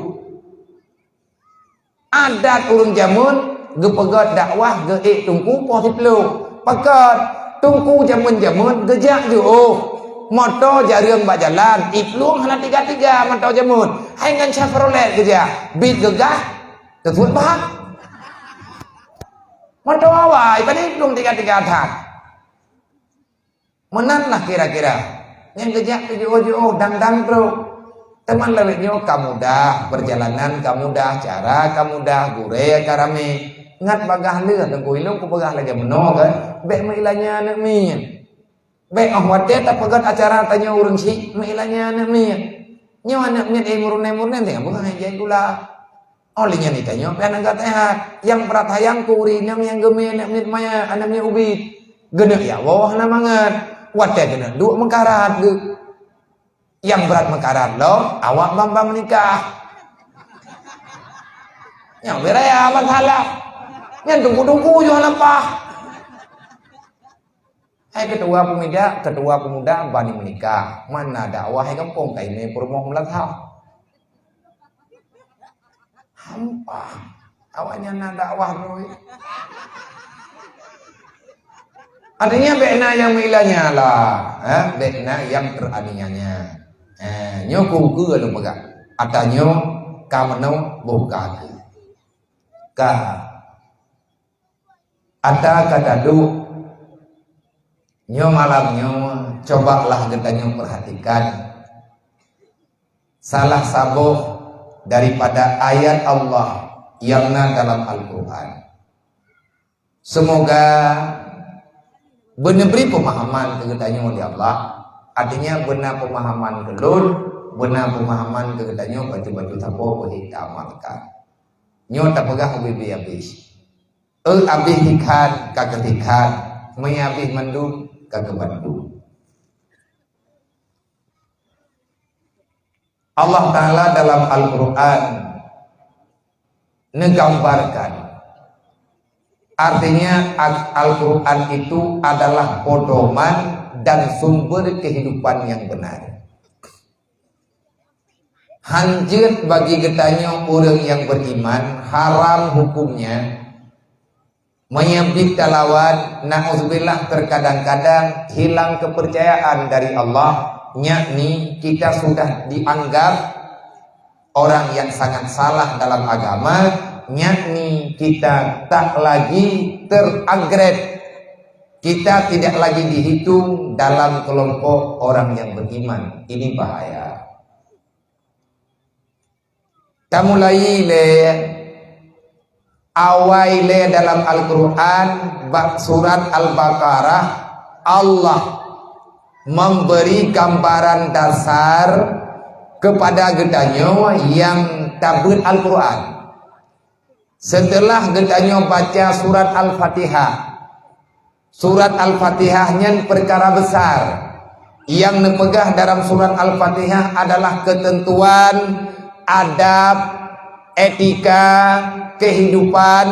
Adat ureuëng jameun geupeugét dakwah geuék teungku poh siplôh. Pakon? Teungku jameun-jameun geujak jiôh. Moto jareueng bak jalan, iplueng hana tiga-tiga moto jameun. Hai ngon Chevrolet geujak, bit geugah, teusuet bak. Moto awai, pane iplueng tiga-tiga that. Meunan lah kira-kira. Nyang geujak teujiôh-jiôh dang-dang trok. Teuma lawét nyoe ka mudah, perjalanan ka mudah, cara ka mudah, gurée ka ramé. Ngat bagaih lheueh teungku ilong kupeugah lagée meunoe kan, bék meuilanya aneuëk miet. Bék óh watée tapeugét acara tanyoe ureuëng syiek, meuilanya aneuk miet. Nyoe aneuk miet, eh, meurunéh-meurunéh, teuka beungoh jai gula. Óh lheueh nyan tanyoe pih aneuk gata that. Nyang brat hayang keu ureuëng inong nyang geumé aneuk miet maya, aneuk miet ubit. Geuneuk jak woe hana mangat. Watée geuneuk duek meukarat geuh. Nyang brat meukarat lom, awak bang-bang nikah. Nyang beuraya masalah. Nyan tunggu-tunggu jih leupah. Hai ketua pemuda, ketua pemuda bani meunikah. Mana dakwah hai gampông, ka imé peurumoh meulasah. Hampa. Awaknyan na dakwah droe. Artinya, bék na nyang meuilanya lah, eh? Bék na nyang teraniaya. Eh, nyoe keu-keu lôn peugah. Ata nyoe ka meunoe boh ka keu. Ka. Ata ka taduek. Nyoe malam nyoe, cobalah geutanyoe perhatikan salah saboh daripada ayat Allah nyang na dalam Al-Quran. Semoga beuneubri peumahaman keu geutanyoe lé Allah. Artinya, beuna peumahaman keu lôn, beuna peumahaman keu geutanyoe, bacut-bacut saboh peuhé taamalkan. Nyoe tapeugah ubé-bé abéh. Eu abéh ikan ka keutikhan, meuabéh mandum ka keubandum. Allah Ta'ala dalam Al-Quran neugambarkan, artinya, Al- Al-Quran itu adalah pedoman dan sumber kehidupan yang benar. Hanjeuet bagi geutanyoe ureuëng nyang beriman, haram hukumnya menyambit talawan, na'udzubillah, terkadang-kadang hilang kepercayaan dari Allah, yakni kita sudah dianggap orang yang sangat salah dalam agama, yakni kita tak lagi teragret, kita tidak lagi dihitung dalam kelompok orang yang beriman. Ini bahaya. Tamulai lé awai lé dalam Al-Quran, bak surat Al-Baqarah, Allah memberi gambaran dasar kepada geutanyoe nyang tabeuet Al-Quran. Seuteulah geutanyoe baca surat Al-Fatihah, surat Al-Fatihah nyan peukara besar. Nyang neupeugah dalam surat Al-Fatihah adalah keuteuntuan, adab, etika, kehidupan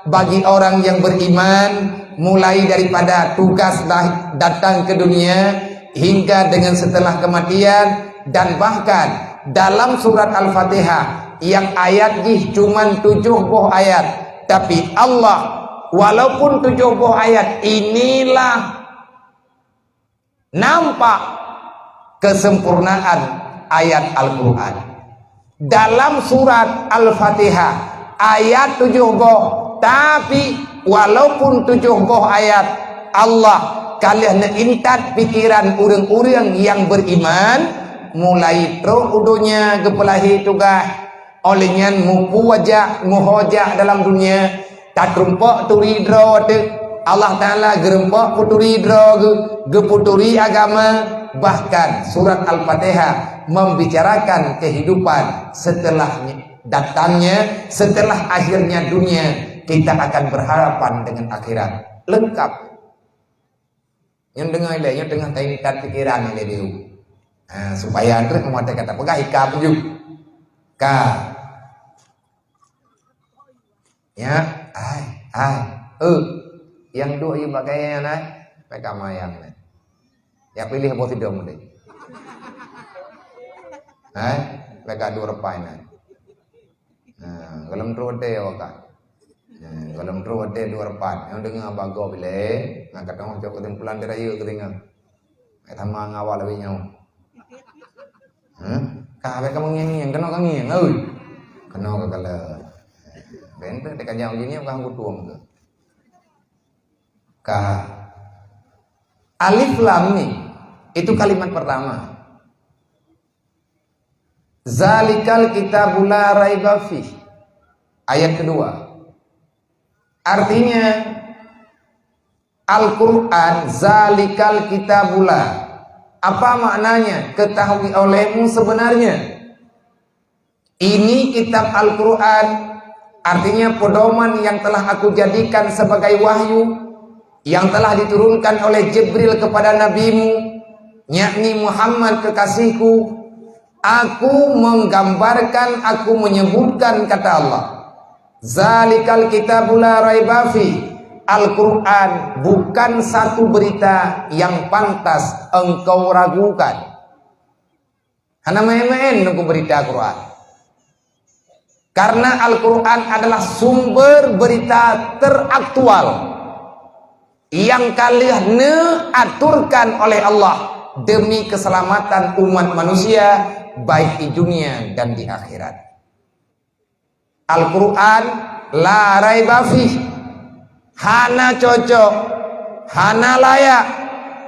bagi orang yang beriman, mulai daripada tugas dah datang ke dunia hingga dengan setelah kematian, dan bahkan dalam surat Al-Fatihah yang ayat jih cuman tujoh boh ayat, tapi Allah, walaupun tujoh boh ayat, inilah nampak kesempurnaan ayat Al-Quran. Dalam surat Al-Fatihah, ayat tujoh boh, tapi walaupun tujoh boh ayat, Allah ka lheueh neuintat pikeran ureuëng-ureuëng nyang beriman, mulai trok u donya geupeulahé tugaih, óh lheueh nyan mupu wajak, muho jak dalam dunia, tateurumpok turi droe teuk. Allah Ta'ala geurumpok peuturi droe geuh, geupeuturi agama, bahkan surat Al-Fatihah membicarakan kehidupan setelah datangnya, setelah akhirnya dunia, kita akan berhadapan dengan akhirat. Lengkap. Nyan deungoe lé, nyan teungoh taintat pikeran lé diu. Ha, supaya trok meunyoe ka tapeugah hika peujeuet. Ka. Ya, ai, ai. Eh, nyang duek yue bak gaya nyan, ai. Mereka mayang nyan. Ya pilih boh sidong deh. Ai, mereka dua repai nyan. Ha, gohlom trok watèe awak kan. Ha, gohlom trok watèe dua repat. Nyang deungoe bagoe bilé, na ka teungoh cok kesimpulan di rayeuk keudeungoe. Ai sama ngawal awak nyoe. Ha? Ka abéh kamoe ngieng-ngieng, keunoe ka ngieng, oi. Keunoe ka galak. Bèk enteuk teuka jak uji nyoe ka hana kutueng keu. Ka. Alif lam mim. Itu kalimat pertama. Zalikal kitabu la raiba fih. Ayat kedua. Artinya, Al-Quran, zalikal kitabula. Apa maknanya? Ketahui olehmu sebenarnya. Ini kitab Al-Quran, artinya pedoman yang telah aku jadikan sebagai wahyu, yang telah diturunkan oleh Jibril kepada nabimu, yakni Muhammad kekasihku. Aku menggambarkan, aku menyebutkan kata Allah. Zalikal kitabula raiba fi. Al-Quran bukan satu berita yang pantas engkau ragukan. Hana maén-maén nunggu berita Quran. Karena Al-Quran adalah sumber berita teraktual yang ka lheueh neuaturkan oleh Allah demi keselamatan umat manusia, baik di dunia dan di akhirat. Al-Quran la raiba fih. Hana cocok, hana layak,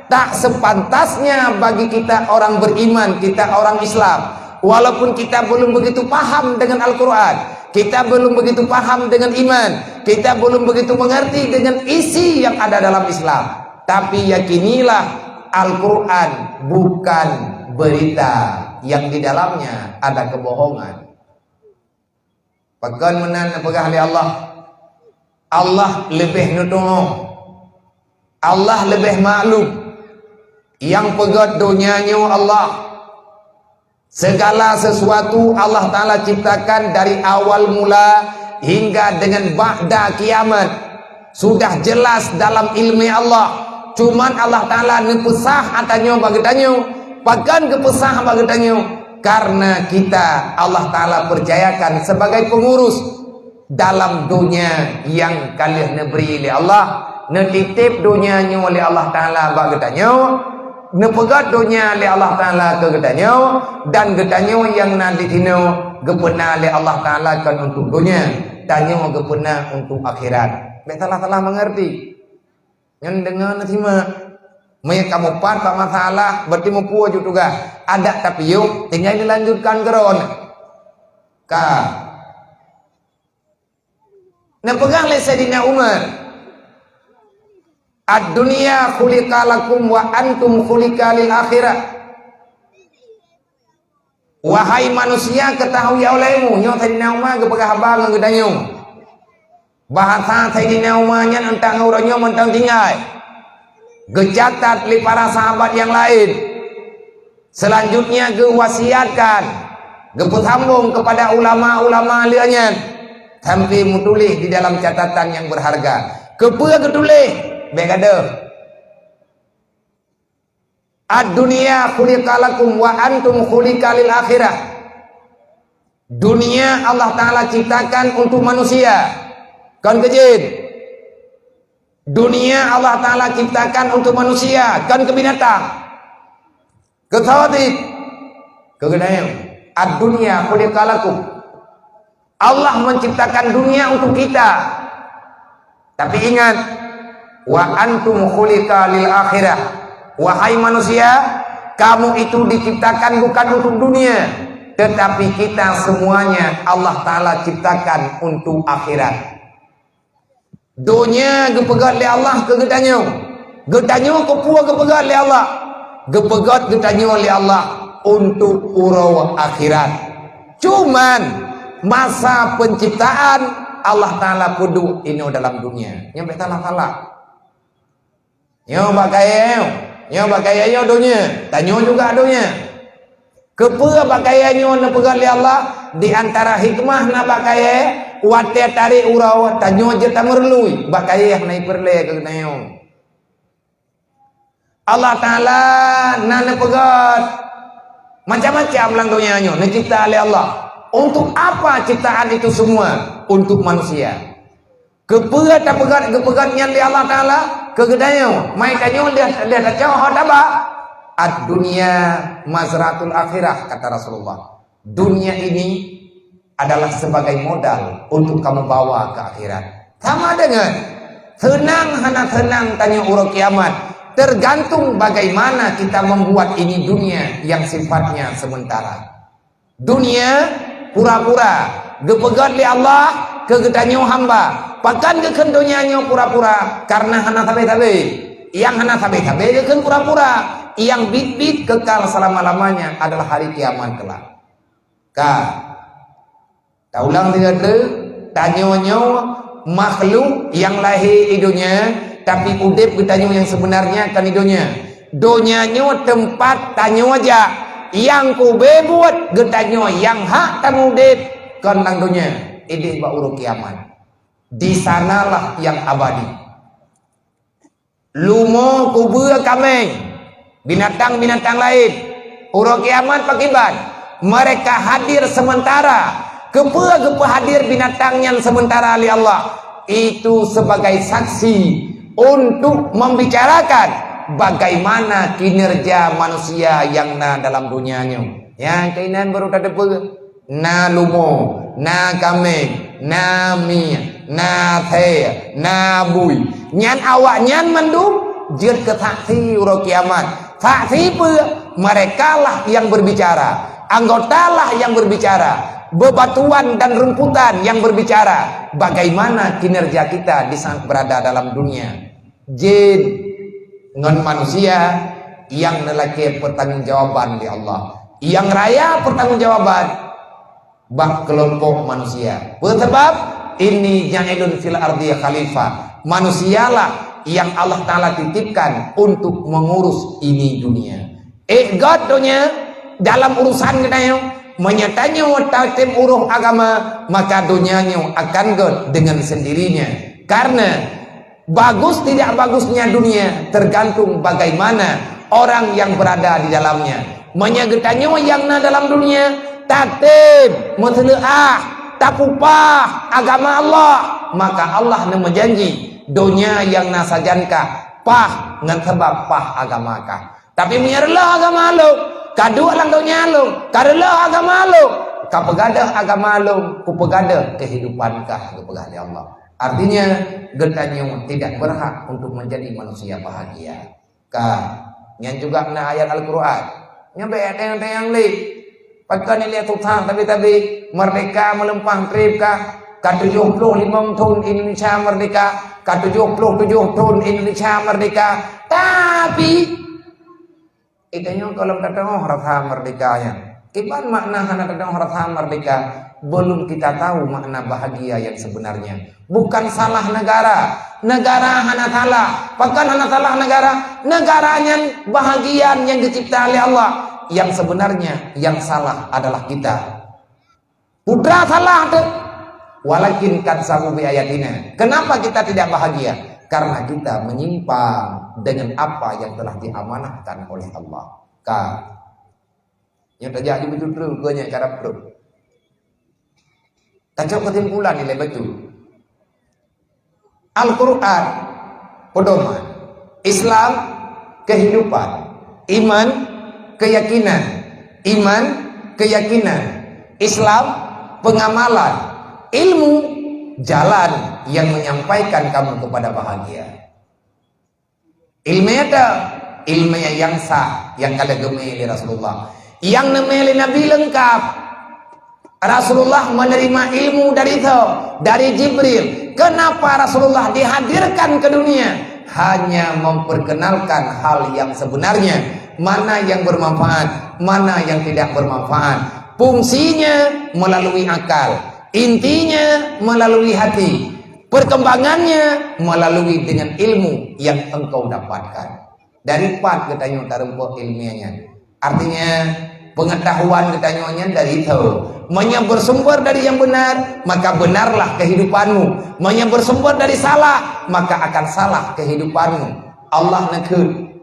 tak sepantasnya bagi kita orang beriman, kita orang Islam. Walaupun kita belum begitu paham dengan Al-Quran, kita belum begitu paham dengan iman, kita belum begitu mengerti dengan isi yang ada dalam Islam. Tapi yakinilah, Al-Quran bukan berita yang di dalamnya ada kebohongan. Pakon meunan neupeugah lé Allah? Allah leubeh neutuoh. Allah leubeh maklum. Nyang peugét donya nyoe Allah. Segala sesuatu Allah Ta'ala ciptakan dari awal mula hingga dengan ba'da kiamat. Sudah jelas dalam ilmu Allah. Cuman Allah Ta'ala neupeusah ata nyoe bak geutanyoe. Pakon geupeusah bak geutanyoe? Karena kita Allah Ta'ala percayakan sebagai pengurus dalam dunia yang ka lheueh neubri lé Allah. Neutitip dunia nyoe lé Allah Ta'ala bak geutanyoe. Neupeugét dunia lé Allah Ta'ala keu geutanyoe. Dan geutanyoe nyang na di sinoe geupeuna lé Allah Ta'ala kon untuk dunia. Tanyoe geupeuna untuk akhirat. Bék salah-salah mengerti. Nyan deungon na simak. Meunyo kamoe pat bak masalah, berarti meupeue ju tugaih. Adak tapiôh, tinggai dilanjutkan keudroe. Ka. Neupeugah lé Saidina Umar, "Ad-dunya khuliqa lakum wa antum khuliqa lil akhirah." Wahai manusia, ketahui olehmu, nyoe Saidina Umar geupeugah haba ngon geutanyoe. Bahasa Saidina Umar nyan mantong uroe nyoe mantong tinggai. Geucatat lé para sahabat nyang laén. Selanjutnya geuwasiatkan, geupeusambong kepada ulama-ulama lheueh nyan, sampai meutuléh di dalam catatan nyang berharga. Keupeue geutuléh? Bék gadôh. "Ad-dunya khuliqa lakum wa antum khuliqa lil akhirah." Dunia Allah Ta'ala ciptakan untuk manusia, kon keu jin. Dunia Allah Ta'ala ciptakan untuk manusia, kon keu binatang. Keu sawadit, keu geutanyoe. "Ad-dunya khuliqa lakum." Allah menciptakan dunia untuk kita. Tapi ingat, "Wa antum khuliqa lil akhirah." Wahai manusia, kamu itu diciptakan bukan untuk dunia, tetapi kita semuanya Allah Ta'ala ciptakan untuk akhirat. Donya geupeugét lé Allah keu geutanyoe. Geutanyoe keupeue geupeugét lé Allah? Geupeugét geutanyoe lé Allah untuk uroe akhirat. Cuman, masa penciptaan Allah Ta'ala peuduek inoe dalam dunia. Nyan bék salah-salah. Nyoe bak kayée nyoe, nyoe bak kayée nyoe donya, tanyoe juga donya. Keupeue bak kayée nyoe neupeugét lé Allah? Di antara hikmah na bak kayée, watée tarek uroe, tanyoe jeuet tameureuloh, bak kayée hana jipeureulée keu geutanyoe. Allah Ta'ala na neupeugét macam-macam lam donya nyoe neucipta lé Allah. Untuk apa ciptaan itu semua? Untuk manusia. Keupeue tapeugét, geupeugét nyan lé Allah Ta'ala keu geutanyoe? Mai tanyoe lheueh, lheueh tacok ho taba. "Ad-dunya mazratul akhirah," kata Rasulullah. Dunia ini adalah sebagai modal untuk kamu bawa ke akhirat. Sama dengan seunang hana seunang tanyoe uroe kiamat, tergantung bagaimana kita membuat ini dunia yang sifatnya sementara. Dunia pura-pura geupeugét lé Allah, keu geutanyoe hamba. Pakon geukheun donya nyoe pura-pura? Karena hana sabe-sabe. Nyang hana sabe-sabe geukheun pura-pura. Nyang biet-biet kekal selama-lamanya adalah hari kiamat kelak. Ka. Taulang sigoe treuk, tanyoe nyoe makhluk nyang lahé i donya, tapi udeb geutanyoe nyang sebenarnya kon i donya. Donya nyoe teumpat tanyoe jak, nyang kube buet geutanyoe nyang hak tameudeb kon lam donya, ideh bak uroe kiamat. Di sanalah nyang abadi. Lumo, kubeue, kaméng, binatang-binatang laén, uroe kiamat pakriban, mereka hadir sementara. Keupeue geupeuhadir binatang nyan sementara lé Allah? Itu sebagai saksi untuk membicarakan bagaimana kinerja manusia nyang na dalam donya nyoe. Nyang keunan baru tateupeue. Na lumo, na kaméng, na miet, na asèe, na bui. Nyan awaknyan mandum jeuet keu saksi uroe kiamat. Saksi peue? Merekalah yang berbicara. Anggotalah yang berbicara. Bebatuan dan rumputan yang berbicara. Bagaimana kinerja kita di saat berada dalam dunia? Jin ngon manusia nyang neulakèe peutanggongjawaban lé Allah. Nyang raya peutanggongjawaban bak keulompok manusia. Peue sabab? "Inni ja'ilun fil ardi khalifah." Manusialah nyang Allah Taala titipkan untuk mengurus ini dunia. Ék göt donya dalam urusan geutanyoe, meunyoe tanyoe tatem urôh agama, maka donya nyoe akan göt dengan sendirinya. Karena bagus tidak bagusnya dunia tergantung bagaimana orang yang berada di dalamnya. Meunyoe geutanyoe nyang na dalam dunia, tatem, meuseuleuah, tapupah agama Allah, maka Allah neumeujanji donya nyang na sajan kah paih ngon sabab paih agama kah. Tapi meunyoe reuloh agama lôn, ka duek lam donya lôn, ka reuloh agama lôn, ka peugadôh agama lôn, kupeugada keuhidupan kah, geupeugah lé Allah. Artinya, geutanyoe tidak berhak untuk menjadi manusia bahagia. Ka, nyan juga na ayat Al-Quran. Nyan bèk teunyang-teunyang lé. Pakon ilèe susah tabi-tabi, merdeka meuleumpah trép kah, ka tujoh ploh limong thon Indonesia merdeka, ka tujoh ploh tujoh thon Indonesia merdeka. Tapi, geutanyoe gohlom tateungoh rasa merdeka nyan. Kiban makna hana tateungoh rasa merdeka? Belum kita tahu makna bahagia yang sebenarnya. Bukan salah negara. Negara hana salah. Pakon hana salah negara? Negara nyan bahagian nyang geucipta lé Allah. Yang sebenarnya, yang salah adalah kita. Peue salah teuh? Walakin kadzabu bi ayatina. Kenapa kita tidak bahagia? Karena kita menyimpang dengan apa yang telah diamanahkan oleh Allah. Ka. Nyoe tajak di beutôi-beutôi, geuh nyan cara beutôi. Tacok keusimpulan nilai beutôi. Al-Quran, pedoman. Islam, kehidupan. Iman, keyakinan. Iman, keyakinan. Islam, pengamalan. Ilmu, jalan yang menyampaikan kamu kepada bahagia. Ileumèe ata, ileumèe nyang sah, nyang ka lheueh geumè lé Rasulullah. Nyang neumè lé Nabi leungkap. Rasulullah menerima ilmu dari tho, dari Jibril. Kenapa Rasulullah dihadirkan ke dunia? Hanya memperkenalkan hal yang sebenarnya, mana yang bermanfaat, mana yang tidak bermanfaat. Fungsinya melalui akal, intinya melalui hati. Perkembangannya melalui dengan ilmu yang engkau dapatkan. Dari pat geutanyoe tareumpok ilmiah nyan? Artinya, pengetahuan geutanyoe nyan dari tho. Meunyoe bersumber dari yang benar, maka benarlah kehidupanmu. Meunyoe bersumber dari salah, maka akan salah kehidupanmu. Allah neukheun,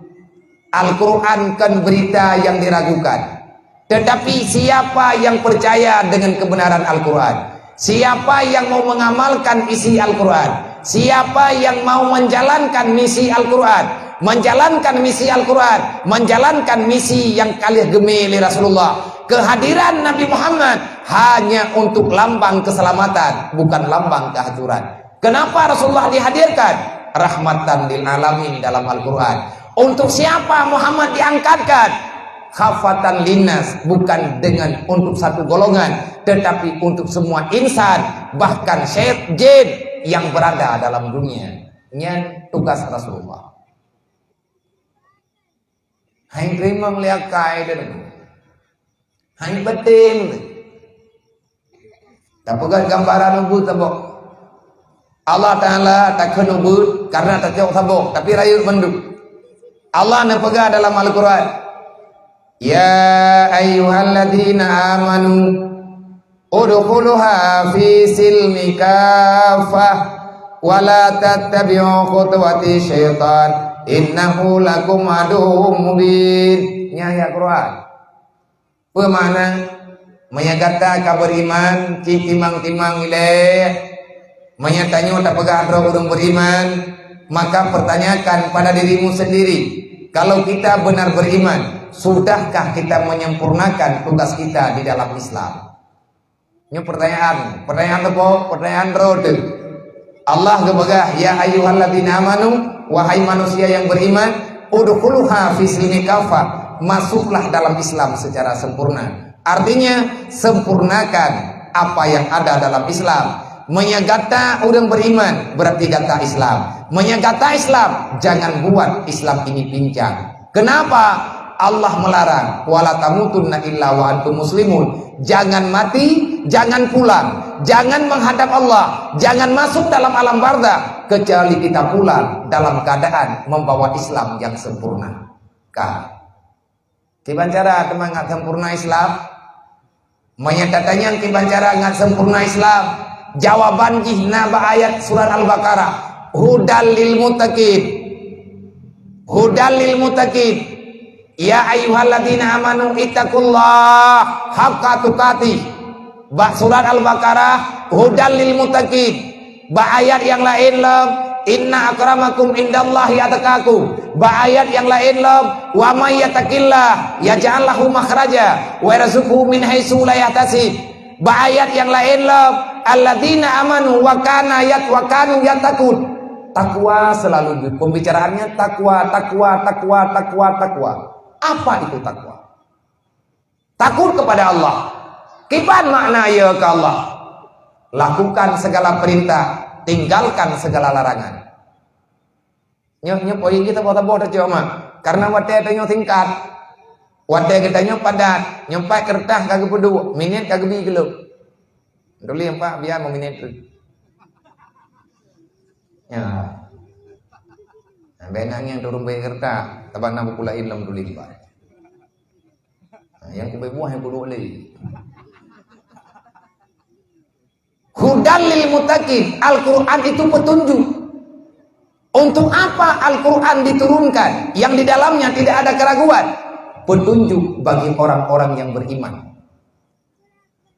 Al-Quran kon berita yang diragukan. Tetapi siapa yang percaya dengan kebenaran Al-Quran, siapa yang mau mengamalkan isi Al-Quran, siapa yang mau menjalankan misi Al-Quran, menjalankan misi Al-Quran, menjalankan misi yang ka lheueh geumè lé Rasulullah, kehadiran Nabi Muhammad hanya untuk lambang keselamatan, bukan lambang kehancuran. Kenapa Rasulullah dihadirkan? Rahmatan lil alamin dalam Al-Quran. Untuk siapa Muhammad diangkatkan? Khafatan linnas, bukan dengan untuk satu golongan, tetapi untuk semua insan, bahkan syait-, jin yang berada dalam dunia. Nyan tugas Rasulullah. Hai teurimong lé akai deungon. Hai beuteng. Tapeugah gambaran ubit saboh. Allah Taala takheun ubit karena tacok saboh, tapi rayeuk mandum. Allah neupeugah dalam Al-Quran, "Ya ayyuhalladzina amanu udkhuluha fi silmi kaffah wa la tattabi'u khutuwati syaitan innahu lakum aduwwum mubin." Nyan ayat Quran. Peue makna? Meunyoe gata ka beriman, ci timang-timang ilée. Meunyoe tanyoe tapeugah droe ureuëng beriman, maka pertanyakan pada dirimu sendiri, kalau kita benar beriman, sudahkah kita menyempurnakan tugas kita di dalam Islam? Nyoe pertanyaan, pertanyaan teupok, pertanyaan droe teuh. Allah geupeugah, "Ya ayyuhalladzina amanu, wahai manusia yang beriman, udkhuluha fi silmi kaffah, masuklah dalam Islam secara sempurna." Artinya, sempurnakan apa yang ada dalam Islam. Meunyoe gata ureuëng beriman, berarti gata Islam. Meunyoe gata Islam, jangan buat Islam ini pincang. Kenapa? Allah melarang, "Wala tamutunna illa wa antum muslimun." Jangan mati, jangan pulang, jangan menghadap Allah, jangan masuk dalam alam barzakh kecuali kita pulang dalam keadaan membawa Islam yang sempurna. Ka. Kiban cara teuma ngat sempurna Islam? Meunyoe tatanyong kiban cara ngat sempurna Islam, jawaban jih na bak ayat surat Al-Baqarah, "Hudal lil muttaqin." "Hudal lil muttaqin." "Ya ayyuhalladzina amanu ittaqullaha haqqa tuqatih." Bak surat Al-Baqarah, "Hudal lil muttaqin." Bak ayat nyang laén lom, "Inna akramakum indallahi atqakum." Bak ayat nyang laén lom, "Wa may yattaqillaha yaj'al lahu makhraja wa yarzuqhu min haitsu la yahtasib." Bak ayat nyang laén lom, "Alladzina amanu wa kana yat-, wa kanu yattaqun." Takwa selalu, pembicaraannya takwa, takwa, takwa, takwa, takwa. Apa itu takwa? Takut kepada Allah. Kiban makna ya keu Allah? Lakukan segala perintah, tinggalkan segala larangan. Nyoe, nyoe poin kita boh-boh tacok mak. Karena watée tanyoe singkat. Watée geutanyoe padat, nyoe pat keureutah ka geupeuduek, minét ka geubi keu lôn. Tuléh empat biar meuminét tu. Ya. Nah, bèk na ngieng turun bèk keureutah, tabana buku laén lom tuléh empat. Nah, nyang kubeuet buah nyang kuduek lé. Hudal lil muttaqin, Al-Quran itu petunjuk. Untuk apa Al-Quran diturunkan yang di dalamnya tidak ada keraguan? Petunjuk bagi orang-orang yang beriman.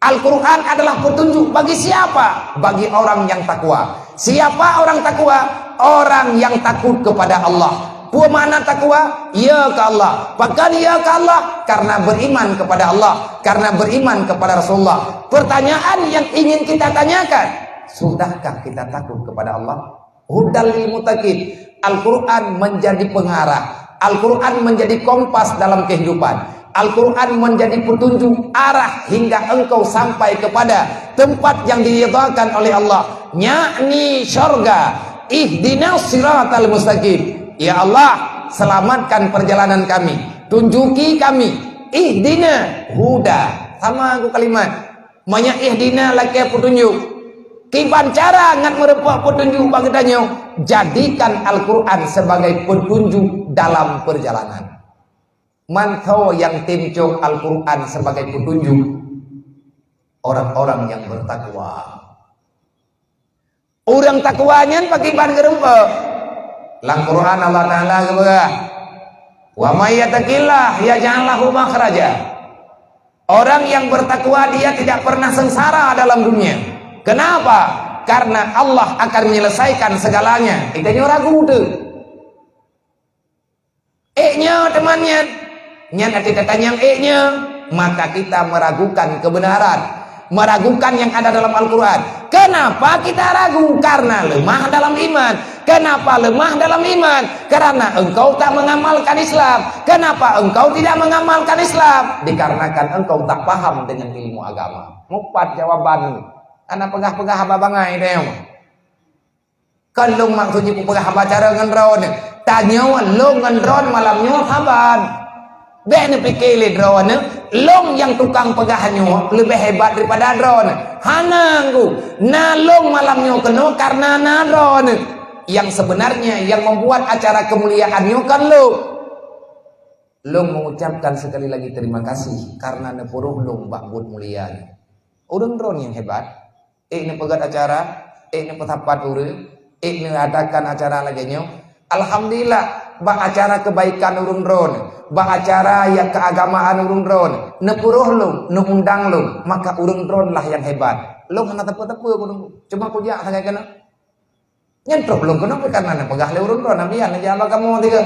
Al-Quran adalah petunjuk bagi siapa? Bagi orang yang takwa. Siapa orang takwa? Orang yang takut kepada Allah. Peue makna takwa? Ya keu Allah. Pakon ya keu Allah? Karena beriman kepada Allah, karena beriman kepada Rasulullah. Pertanyaan yang ingin kita tanyakan, sudahkah kita takut kepada Allah? Hudal lil muttaqin. Al-Quran menjadi pengarah. Al-Quran menjadi kompas dalam kehidupan. Al-Quran menjadi petunjuk arah hingga engkau sampai kepada tempat yang diridhakan oleh Allah, yakni syurga. Ihdinas siratal mustaqim. Ya Allah, selamatkan perjalanan kami. Tunjuki kami. Ihdina huda. Sama aku kalimat. Meunyoe ihdina lakée petunjuk. Kiban cara ngat meurumpok petunjuk bak geutanyoe, jadikan Al-Quran sebagai petunjuk dalam perjalanan. Mantong nyang tem cok Al-Quran sebagai petunjuk, orang-orang yang bertakwa. Ureuëng takwa nyan pakriban geurumpok? Lam Quran Allah Taala geupeugah, "Wa may yattaqillaha yaj'al lahu makhraja." Orang yang bertakwa, dia tidak pernah sengsara dalam dunia. Kenapa? Karena Allah akan menyelesaikan segalanya. Kita nyoe ragu tu. Ék nyoe teuma nyan. Nyan até tatanyong ék nyoe, maka kita meragukan kebenaran, meragukan yang ada dalam Al-Quran. Kenapa kita ragu? Karena lemah dalam iman. Kenapa lemah dalam iman? Karena engkau tak mengamalkan Islam. Kenapa engkau tidak mengamalkan Islam? Dikarenakan engkau tak paham dengan ilmu agama. Mupat jawaban. Hana peugah-peugah haba bangai deh. Kon lôn maksud jih kupeugah haba cara ngon droeneuh. Tanyoe lôn ngon droeneuh malam nyoe saban. Bék neupike lé droeneuh, lôn nyang tukang peugah nyoe leubeh hebat daripada droeneuh. Hana, Teungku. Na lôn malam nyoe keunoe kareuna na droeneuh. Yang sebenarnya yang membuat acara kemuliaan nyoe kan lôn. Lôn mengucapkan sekali lagi terima kasih karena neupuroh lôn bak buet mulia nyoe. Ureuëng droeneuh nyang hebat. Ék neupeugét acara, ék neupeusapat ureuëng, ék neuadakan acara lagée nyoe. Alhamdulillah, bak acara kebaikan ureuëng droeneuh, bak acara nyang keagamaan ureuëng droeneuh, neupuroh lôn, neuundang lôn, maka ureuëng droeneuh lah nyang hebat. Lôn hana teupeu-teupeu ureuëng, cuma kujak sagai keunoe. Nyan trok lôn keunoe pih kareuna neupeugah lé ureuëng droeneuh, "Nabi, hana jak bak kamoe tiga."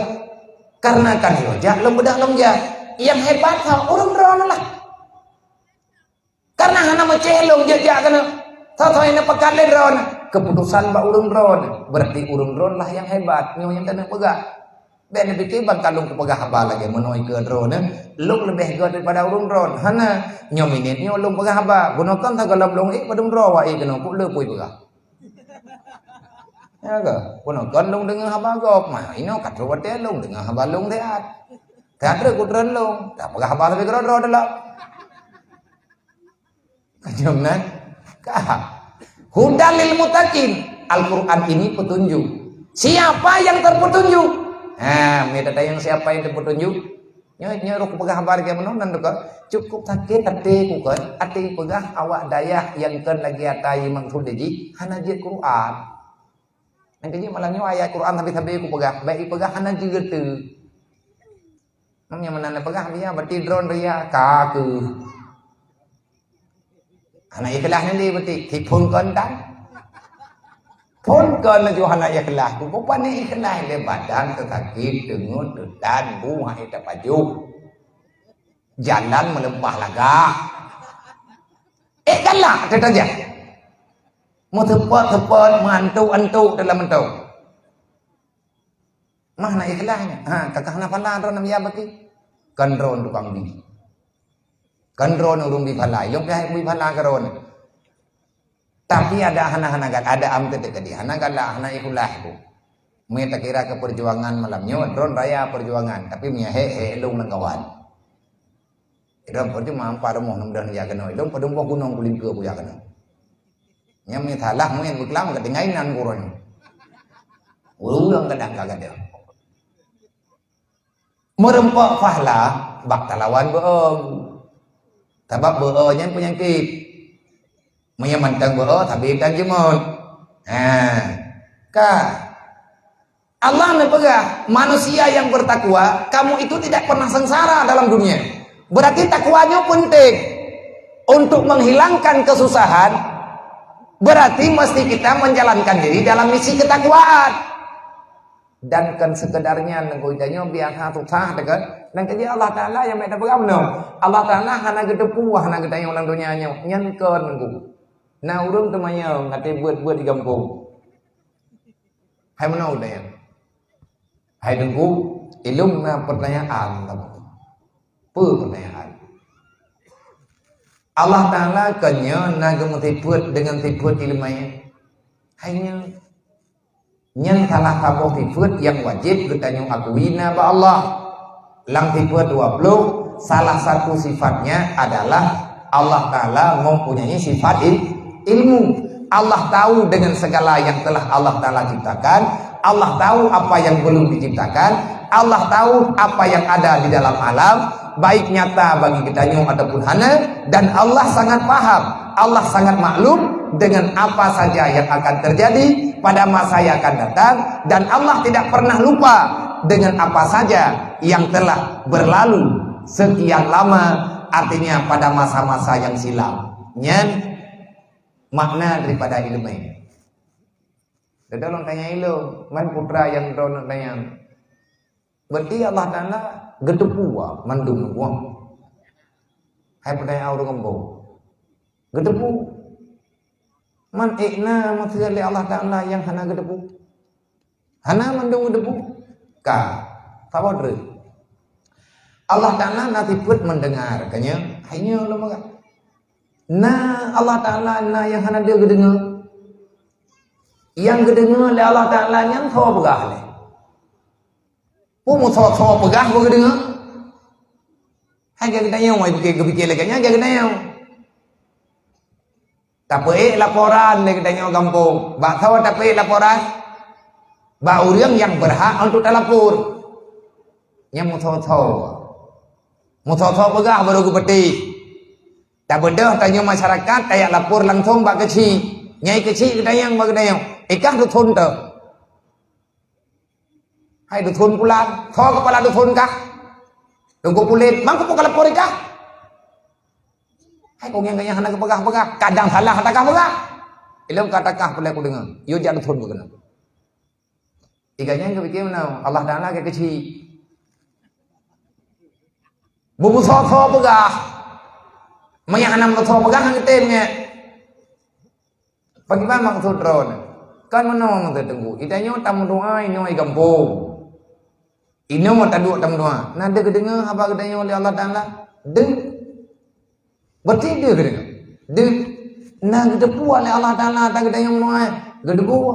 Kareuna kan yo jak lôn beudak lôn jak. Nyang hebat ha ureuëng droeneuh lah. Karena hana meucéh lôn jeuet jak keunoe. Soe-soe nyang neupeugah lé droeneuh, keputusan bak ureuëng droeneuh. Berarti ureuëng droeneuh lah nyang hebat. Nyoe nyang keuneuk peugah. Bék neupike ban ka lôn kupeugah haba lagée meunoe keu droeneuh, lôn leubeh göt daripada ureuëng droeneuh. Hana, nyoe minét nyoe lôn peugah haba. Bunoe kon sagoe lom lôn ék padum droe awak ék keunoe, kok le pui peugah. Ya ke? Bunoe kon lôn deungoe haba gob. Mah, inoe ka trok watée lôn deungoe haba lôn siat. Siat trok kutreun lôn. Tapeugah haba sabe keudroe-droe teulak. Ka jeuem nan? Ka. Hudan lil muttaqin. Al-Quran ini petunjuk. Siapa yang terpetunjuk? Ha, mita tanyong siapa yang terpetunjuk? Nyoe, nyoe rôh kupeugah haba lagée meunoe nan teuka. Cukup sakét até ku kon, até peugah awak dayah nyang kon lagée ata nyang maksud jih hana jeuet Quran. Nyang keujeuet malam nyoe ayat Quran sabe-sabe kupeugah, bék ipeugah hana jeuet teuh. Nyang meunan neupeugah biya berarti droeneuh ria ka keuh. Hana ikhlas nyan lé berarti, si phon kon tan. Phon kon laju hana ikhlas. Bukon ikhlas lé badan teusakét, teungeut, teutan, bu hana tapajoh. Jalan meuleumpah lagak. Eh, galak teutajak. Meuteupot-teupot, meuantok-antok dalam mantong. Mah na ikhlas nyan. Ha, ka kah na phala droeneuh ya baki. Kan droeneuh tukang bi. Kan droeneuh ureuëng bi phala. Ilong pihak bi phala ka droeneuh. Tapi ada hana-hana gal-, ada am teutek tadi. Hana galak, hana ikhlas tu. Mie takira ke perjuangan malam nyoe, droeneuh raya perjuangan. Tapi mie hek-hek ilong nang kawan. Idong peucuma ampa rumoh nang mudah ya keunoe. Idong padum boh gunong kulingkeu buya keunoe. Nyang meusalah mungin beuklam ka tinggai nan gurun. Ureuëng kadang ka gadoh. Meureumpok pahla bak talawan beuo. Sabab beuo nyan peunyakét. Meunyoe mantong beuo, sabe tan jimeuet. Ha. Ka. Allah neupeugah, manusia yang bertakwa, kamu itu tidak pernah sengsara dalam dunia. Berarti takwa nyoe penting. Untuk menghilangkan kesusahan, berarti mesti kita menjalankan diri dalam misi ketakwaan. Dan kan sekedarnya nangku tanyoe biasa susah dekat. Dan kerja Allah Taala yang baik dapat Allah Taala hana geuteupeue, hana geutanyong dalam dunia nyoe. Nyan kon nangku. Na ureuëng teumanyong, kata buet-buet di gampông. Hai meunoe ulée. Hai Teungku, ilong na pertanyaan. Peue pertanyaan? Allah Taala kan nyoe na geumeusifeuet deungon sifeuet ileumé. Hai nyoe. Nyan salah saboh sifeuet nyang wajéb geutanyoe akui na bak Allah. Lam sifeuet dua puluh, salah satu sifatnya adalah Allah Taala mempunyai sifat il-, ilmu. Allah tahu dengan segala yang telah Allah Taala ciptakan. Allah tahu apa yang belum diciptakan. Allah tahu apa yang ada di dalam alam, baik nyata bagi geutanyoe ataupun hana. Dan Allah sangat paham. Allah sangat maklum dengan apa saja yang akan terjadi pada masa yang akan datang. Dan Allah tidak pernah lupa dengan apa saja yang telah berlalu sekian lama, artinya pada masa-masa yang silam. Nyan makna daripada ileumé. Teuntang lôn tanya ilong, man putra nyang droeneuh tanyong. Berarti Allah Taala geuteupeue mandum nyoe. Hai pertanyaan ureuëng embong. Geuteupeue. Man ék na maksud lé Allah Taala nyang hana geuteupeue. Hana mandum geuteupeue. Ka. Saboh treuk. Allah Taala na sifeuet mendengar, ka nyoe, hai nyoe lôn peugah. Na Allah Taala na nyang hana deuh geudeungoe. Nyang geudeungoe lé Allah Taala nyan soe peugah lé. Peue meusoe-soe peugah beu geudeungoe? Hai geutanyoe, wai pike geupike lagèe nyan geutanyoe. Tapeuék laporan lé geutanyoe gampông. Bak soe tapeuék laporan? Bak ureueng nyang beurhak untuk talapor. Nyang meusoe-soe. Meusoe-soe peugah baru geupeuteh. Tabeudôh tanyoe masyarakat tajak lapor langsong bak keuchik. Nyai keuchik geutanyoe bak geutanyoe. Ikah dusun teuh. Hai dusun pulan, soe keupala dusun kah? Teungku Pulet, mang keupeue kalapor ikah? Hai kong nyang ganyang hana geupeugah-peugah, kadang salah takah peugah. Ilong ka takah peureulèe kudeungoe, yue jak dusun beukeunong. Iga nyan geupike meunan, Allah Taala ka keuchik. Beubeusoe-soe peugah. Meunyo hana meusoe peugah, hana geutem nyan. Pakriban maksud droeneuh? Kan meunoe maksud Teungku. Geutanyoe tameudoa inoe i gampông. Inoe taduek tameudoa. Na deuh geudeungoe haba geutanyoe lé Allah Taala? Deuh. Berarti deuh geudeungoe. Deuh. Na geuteupeue lé Allah Taala ata geutanyoe meunoe. Geuteupeue.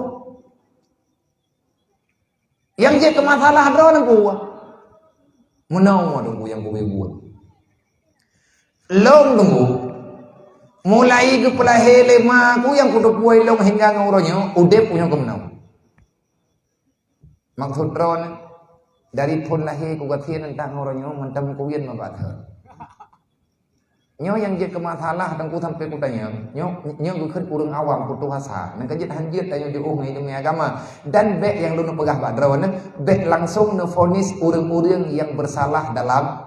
Nyang jeuet keu masalah droeneuh peue? Meunoe Teungku nyang kubuet. Lôn Teungku, mulai geupeulahé lé ma ku nyang kuteupeue lôn hingga ngon uroe nyoe, udép ku nyoe keu meunoe. Maksud droeneuh, dari phon lahé kugasien ngon uroe nyoe mantong kuyuen meubat. Nyoe nyang jeuet keu masalah Teungku sampai kutanyong, nyoe, nyoe geukheun ureueng awam putôh asa. Nyang ka jeuet han jeuet tanyoe jiôh ngon ileumèe agama. Dan bèk nyang lôn peugah bak droeneuh, bèk langsong neufonis ureueng-ureueng nyang bersalah dalam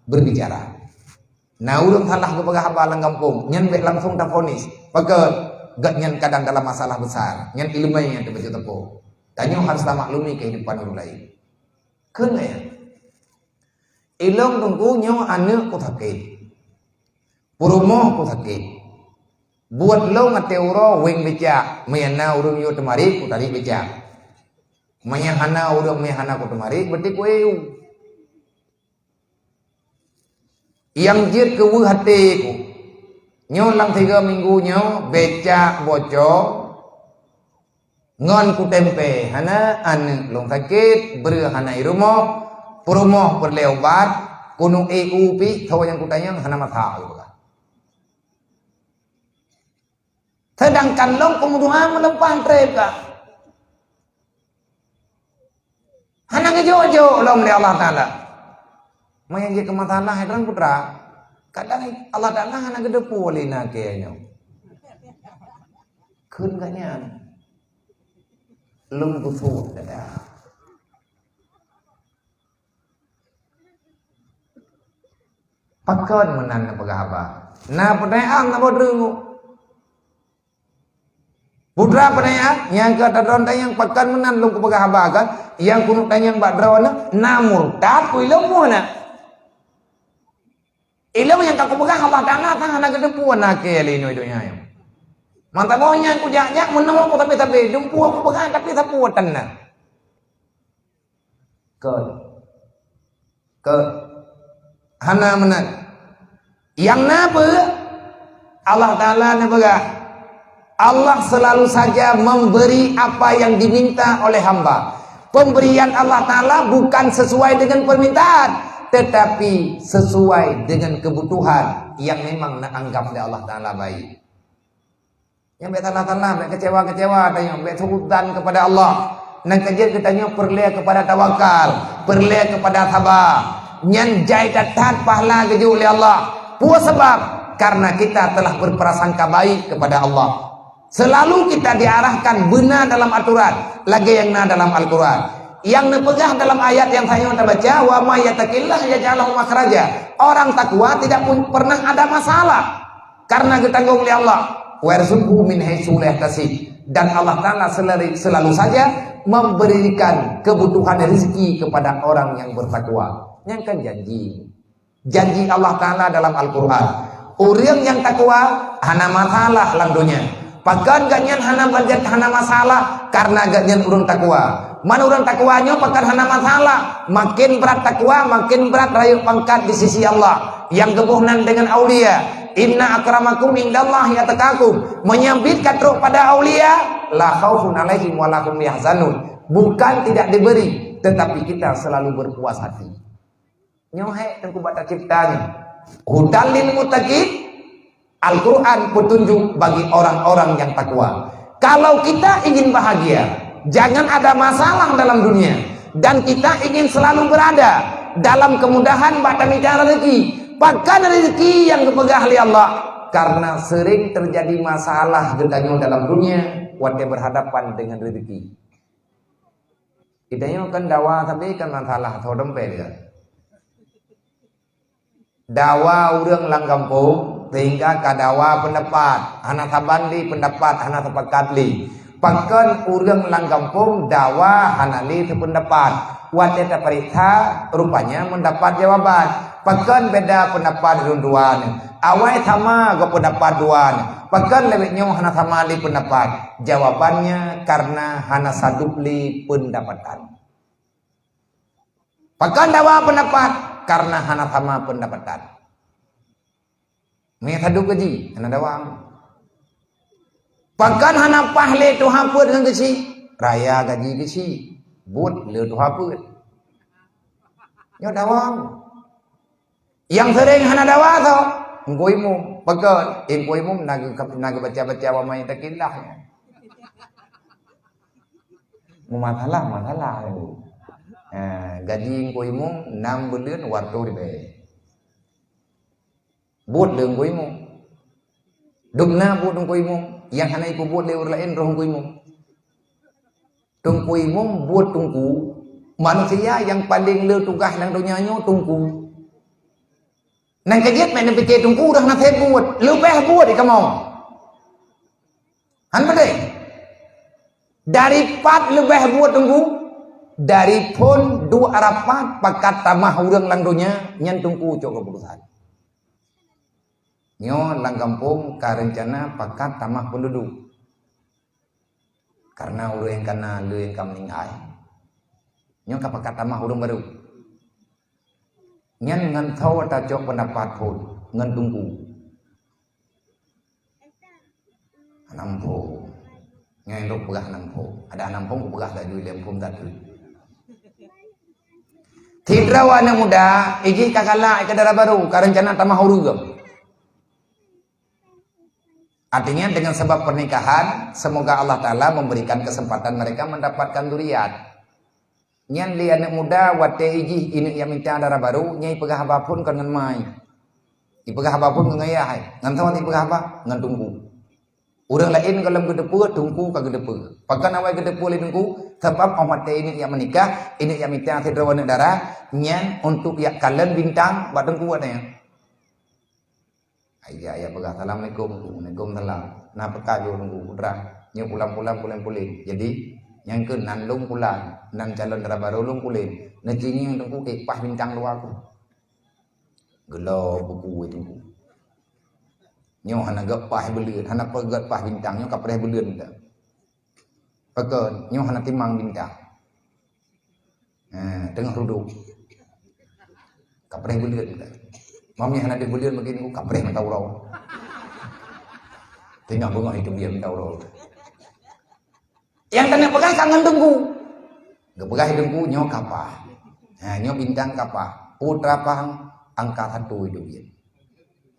berbicara. Na ureueng salah geupeugah haba lam gampông, nyan bèk langsong tafonis. Pakon? Gobnyan kadang dalam masalah besar. Nyan ileumèe nyang teubacut teupeu. Tanyoe harus tamaklumi kehidupan ureueng laén. Kheun lagèe nyan. Ilôn Teungku nyoe aneuk ku sakét. Peurumoh ku sakét. Buet lôn até uroe wéng becak, meuhana ureueng yue teumarit ku tarit becak. Meuhana ureueng meuhana ku teumarit, berarti ku eu. Nyang jeuet keu weueh até ku. Nyoe lam tiga minggu nyoe becak bocor. Ngon kutempé, hana aneuk lôn sakét, breueh hana i rumoh, peurumoh peureulèe ubat, keuneuk ék u pih, soe nyang kutanyong hana masak. Seudangkan lôn kumeudoa meuleupah trép ka. Hana geujok-jok lom lé Allah Taala. Meunyo jeuet keu masalah, hai droen putra, kadang Allah Taala hana geuteupeue lé na kèe nyoe. Kheun gobnyan. Lôn geusuet dada. Pakon meunan neupeugah haba? Na peutanyaan na boh deungoe. Putra peutanyaan, nyang ka tadron tanyong pakon meunan lôn kupeugah haba kan? Nyang keuneuk tanyong bak droeneuh, na murtad ku ilôn meuh na. Ilôn nyang ka kupeugah Allah Taala sang hana geuteupeue na kèe lé inoe donya nyoe. Mantong nyan kujak-jak meunoe ku tapi-tapi dumpeue kupeugah tapi sapeue tan na. Kon. Kon. Hana meunan. Nyang na peue? Allah Taala neupeugah, Allah selalu saja memberi apa yang diminta oleh hamba. Pemberian Allah Taala bukan sesuai dengan permintaan, tetapi sesuai dengan kebutuhan yang memang na anggap lé Allah Taala baik. Nyan bèk salah-salah, bèk kecewa-kecewa tanyoe, bèk su'udzan kepada Allah. Nyang ka jeuet geutanyoe peureulèe kepada tawakal, peureulèe kepada saba. Nyan jai that-that pahala geujok lé Allah. Peue sabab? Karena kita telah berprasangka baik kepada Allah. Selalu kita diarahkan beuna dalam aturan, lagèe nyang na dalam Al-Quran. Nyang neupeugah dalam ayat nyang tanyoe tabaca, "Wa may yattaqillaha yaj'al lahu makhraja." Orang takwa tidak pun-, pernah ada masalah. Karena geutanggong lé Allah, "Wa yarzuqhu min haitsu la yahtasib." Dan Allah Taala selari-, selalu saja memberikan kebutuhan rezeki kepada orang yang bertakwa. Nyan kan janji. Janji Allah Taala dalam Al-Quran. Ureueng nyang takwa hana masalah lam donya. Pakon gobnyan hana banjat, hana masalah? Karena gobnyan ureueng takwa. Man ureuëng takwa nyoe pakon hana masalah. Makin brat takwa, makin brat rayeuk pangkat di sisi Allah. Nyang geuboh nan deungon aulia. "Inna akramakum indallahi atqakum." Meunyoe biet ka trok pada aulia, "La khaufun alaihim wa la hum yahzanun." Bukan tidak diberi, tetapi kita selalu berpuas hati. Nyoe hek Teungku bak tacipta nyoe. Hudan lil muttaqin, Al-Quran petunjuk bagi orang-orang yang takwa. Kalau kita ingin bahagia, jangan ada masalah dalam dunia, dan kita ingin selalu berada dalam kemudahan bak tamita rezeki. Pakon rezeki nyang geupeugah lé Allah, karena sering terjadi masalah geutanyoe dalam dunia watée berhadapan dengan rezeki. Geutanyoe kan dawa sabe kan masalah tho dompet kan. Dawa ureuëng lam gampông sehingga ka dawa peundapat, hana saban lé peundapat, hana sepakat lé. Pakon ureuëng lam gampông dawa hana lé seupeundapat. Watée tapareksa, rupanya meudapat jawaban. Pakon beda peundapat ureuëng dua nyoe? Awai sama geupeundapat dua nyoe. Pakon lawét nyoe hana sama lé peundapat? Jawabannya, karena hana sadub lé peundapatan. Pakon dawa peundapat? Karena hana sama peundapatan. Meusadub gaji, hana dawa. Pakon hana paih lé tuha peuet ngon geuchik? Raya gaji geuchik, buet lé tuha peuet. Nyoe dawa. Nyang seuréng hana dawa soe? Teungku Imum. Pakon? Teungku Imum na geu-, na geubaca-baca wa may yattaqillahi. Meumasalah-masalah. Ha, gaji Teungku Imum nam buleuen watée ribée. Buet lé Teungku Imum. Dum na buet Teungku Imum, nyang hana ipeubuet lé ureuëng laén roh Teungku Imum. Teungku Imum buet teungku, manusia nyang paleng le tugaih lam donya nyoe teungku. Nyang ka jeuet meunan pike teungku dah na sép buet, leubeh buet di kamoe. Han beutôi? Dari pat leubeh buet teungku? Dari phon duek rapat pakat tamah ureuëng lam donya, nyan teungku cok keuputusan. Nyoe lam gampông ka reuncana pakat tamah peunduduek. Karena ureuëng nyang ka na le nyang ka meuninggai. Nyoe ka pakat tamah ureuëng barô. Nyan ngon soe tacok peundapat phon, ngon teungku. Hana muphom. Nyan lôn peugah hana muphom. Ada hana muphom kupeugah laju lé muphom that. Sidroe aneuëk muda, ijih ka galak keu dara barô, ka reuncana tamah ureuëng. Artinya dengan sebab pernikahan, semoga Allah Ta'ala memberikan kesempatan mereka mendapatkan zuriat. Nyan lé aneuëk muda watée ijih ineuk nyang mita dara barô, nyan ipeugah haba phon kon ngon ma. Ipeugah haba phon ngon ayah, ngon soe ipeugah haba? Ngon teungku. Ureuëng laén gohlom geuteupeue, teungku ka geuteupeue. Pakon awai geuteupeue lé teungku? Sabab óh watée ineuk nyang meunikah, ineuk nyang mita sidroe aneuëk dara, nyan untuk jak kalon bintang bak teungku watée nyan. Ayah, ayah peugah, "Assalamualaikum." "Waalaikumsalam." "Na peuka jih teungku?" "Putra, nyoe pulan-pulan pulan puléh." Jadi, nyang keu nan lôn pulan, nan calon dara barô lôn puléh. Neucingeng teungku, ék paih bintang dua ku. Geulo buku teungku. Nyoe hana geupaih buleuen, hana peugét paih bintang, nyoe ka preh buleuen dah. Pakon, nyoe hana timang bintang. Ha, teungoh rudok. Kapreh buleuen. Mami hana deuh buleuen bagi nunggu kapreh mata uroe. Teungoh beungoh itu biar mata uroe. Nyang keuneuk peugah ka ngon teungku. Geupeugah teungku nyoe kapah. Ha, nyoe bintang kapah. Putra pang angka satu itu biar.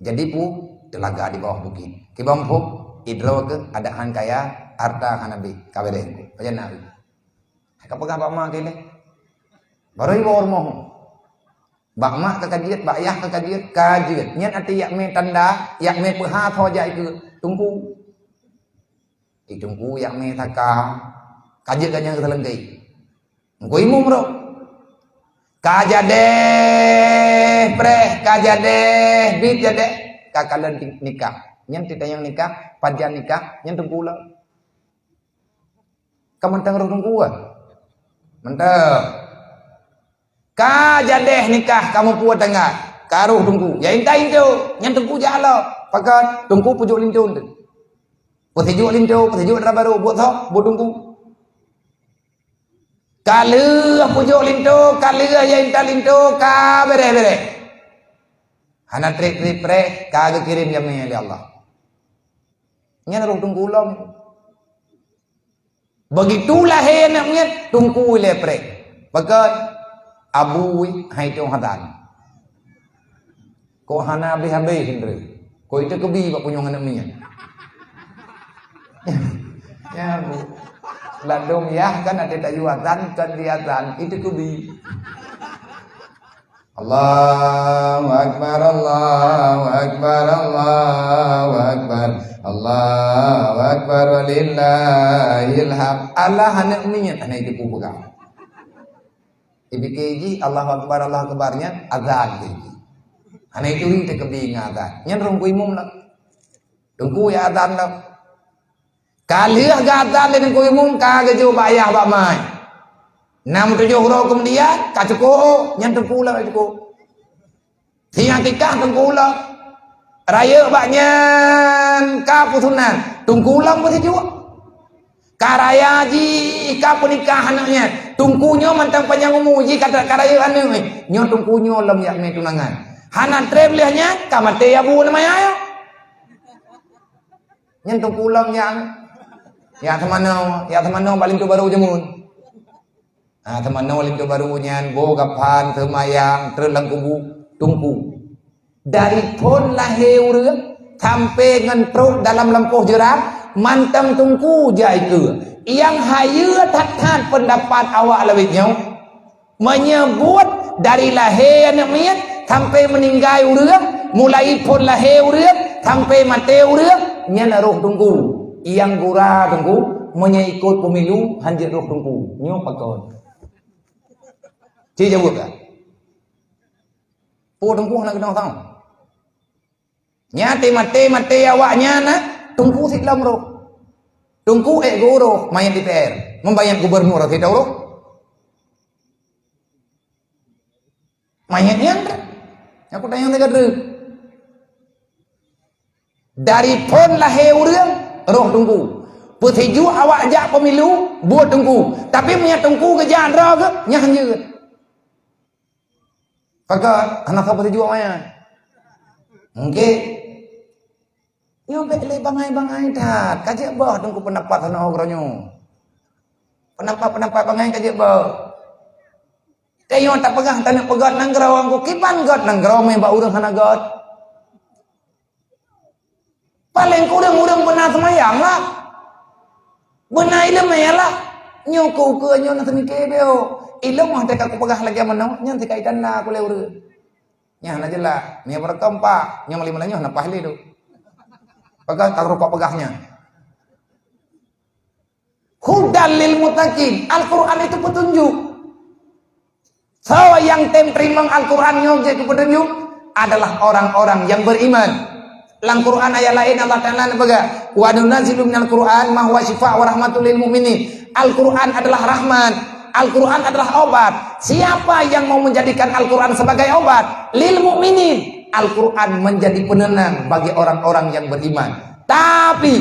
Jadi pu teulaga di bawah bukét. Kiban phom, idroe keuh adak han kaya, harta hana beh, ka beureh engko. Pajan na? Ka peugah bak ma keu ilée. Barô iwoe rumoh. Bak ma ka kajiet, bak yah ka kajiet, kajiet. Nyan até yak mé tanda, yak mé peuha tho jak ikeu teungku. Di teungku yak mé saka, kajiet ganyang keu saleuengkai. Engko imum rot. Ka jadeh preh, ka jadeh bit jadeh, ka kalon nikah. Nyan titanyong nikah, pajan nikah, nyan teungku lom. Ka mantong roh teungku ah. Mantong. Ka jadeh nikah, ka muphom tangga, ka roh teungku. Ya intai intu, nyan teungku jak lom. Pakon teungku peujuek linto tu. Peusijuek linto, peusijuek dara barô, buet soe, buet teungku. Ka lheueh pujok linto, ka lheueh ya intat linto, ka bereh-bereh. Hana treb-treb preh, ka geukirém jamé lé Allah. Nyan roh teungku lom. Begitu lahé aneuk miet, teungku ilée preh. Pakon? Abu hai teuh azan. Kok hana habéh-habéh hindra. Kok itu keubi bak punyueng aneuk miet. Ya, Bu. Ladom yah kan ada tayu azan, kan di azan, itu keubi. Allahu Akbar, Allahu Akbar, Allahu Akbar, Allahu Akbar, walillahil hamd. Allah aneuk miet hana itu peugah. Dipike jih Allahu Akbar, Allahu Akbar nyan azan jih. Hana itu ri teukeubie ngon azan. Nyan rhueng ku imum lah. Teungku ya azan lah. Ka lheueh geuazan lé teungku imum ka geujok bak yah bak mai. Nam tujoh uroe keumudian ka cukôp, nyan teungku lah ka cukôp. Siang tikah teungku ulang. Rayeuk bak nyan ka peusunan, teungku ulang peusijuek. Ka raya jih ka peunikah aneuk nyan. Teungku nyoe mantong panyang umu jih ka, ka rayeuk aneuk. Nyoe teungku nyoe lom jak mé tunangan. Hana treb lheueh nyan ka maté abu nama yah. Nyan teungku ulang nyan. Ya teumanoe, ya teumanoe bak linto barô jameun. Ha, teumanoe linto barô nyan, boh gaphan, seumayang, treun lam kubu, teungku. Dari phon lahé ureuëng sampai ngon trok dalam lampôh jeuram, mantong teungku jai keue. Nyang hayeue that-that peundapat awak lawét nyoe, meunyoe buet dari lahé aneuk miet sampai meuninggai ureuëng, mulai phon lahé ureuëng sampai maté ureuëng, nyan roh teungku. Nyang gura teungku, meunyoe ikot pemilu, hanjeuet roh teungku. Nyoe pakon. Ci jaweueb ka? Po teungku hana keudong sang. Nyan maté-maté awak nyan na, teungku sit lom roh. Teungku ék geuroh manyét D P R, membayar gubernur sit lom roh. Manyét nyan kan? Aku tanya teuka treuk. Dari phon lahé ureuëng, roh teungku. Peusijuek awak jak pemilu, buet teungku. Tapi meunyoe teungku geujak droe geuh, nyan hanjeuet. Pakon hana ka peusijuek manyét. Oke. Nyoe bék lé bangai-bangai that. Ka jeuet boh teungku peundapat hana uroe nyoe. Peundapat-peundapat bangai ka jeuet boh. Tanyoe tapeugah taneuk peugét nanggroe, kiban gét nanggroe mé bak ureuëng hana gét. Paleng kureueng ureuëng beuna seumayang lah. Beuna iéleumé lah. Nyoe keu ukeue nyoe na seumike beo. Ilông ah teuka kupeugah lagée meunoe, nyan teuka idan na kulé ureuëng. Nyan na jeulaih, nyoe beureukom pak, nyoe lima nyoe na paih lé tu. Peugah tak rukok peugah nyan. Hudan lil muttaqin. Al-Quran itu petunjuk. Soe nyang tem teurimong Al-Quran nyoe jeuet keu petunjuk adalah orang-orang yang beriman. Lam Quran ayat laén Allah Taala neupeugah, "Wa nunazzilu minal Quran ma huwa syifa wa rahmatul lil mu'minin." Al-Quran adalah rahmat. Al-Quran adalah obat. Siapa yang mau menjadikan Al-Quran sebagai obat? Lil mu'minin. Al-Quran menjadi penenang bagi orang-orang yang beriman. Tapi,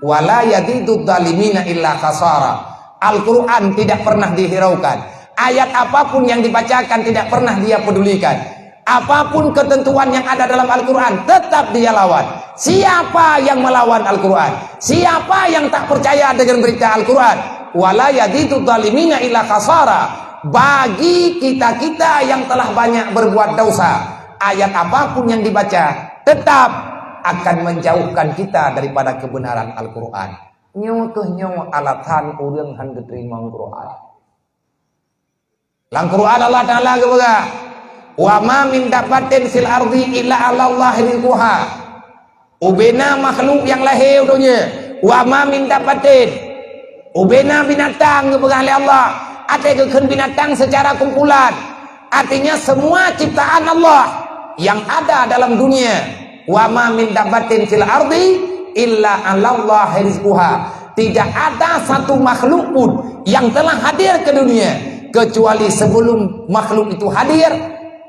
"Wala yazidu zalimina illa khasara." Al-Quran tidak pernah dihiraukan. Ayat apapun yang dibacakan tidak pernah dia pedulikan. Apapun ketentuan yang ada dalam Al-Quran, tetap dia lawan. Siapa yang melawan Al-Quran? Siapa yang tak percaya dengan berita Al-Quran? "Wala yazidu zalimina illa khasara." Bagi kita-kita yang telah banyak berbuat dosa, ayat apapun yang dibaca tetap akan menjauhkan kita daripada kebenaran Al-Quran. Nyoe keuh nyoe alasan ureuëng hán geuteurimong Quran. Lam Quran Allah Taala geupeugah, "Wa ma min dabbatin fil ardi illa 'alallahi rizquha." Ubena makhluk nyang lahé u donya, "Wa ma min dabbatin." Ubena binatang geupeugah lé Allah, até geukheun binatang secara kumpulan. Artinya semua ciptaan Allah yang ada dalam dunia, "Wa ma min dabbatin fil ardi illa 'alallahi rizquha." Tidak ada satu makhluk pun yang telah hadir ke dunia kecuali sebelum makhluk itu hadir,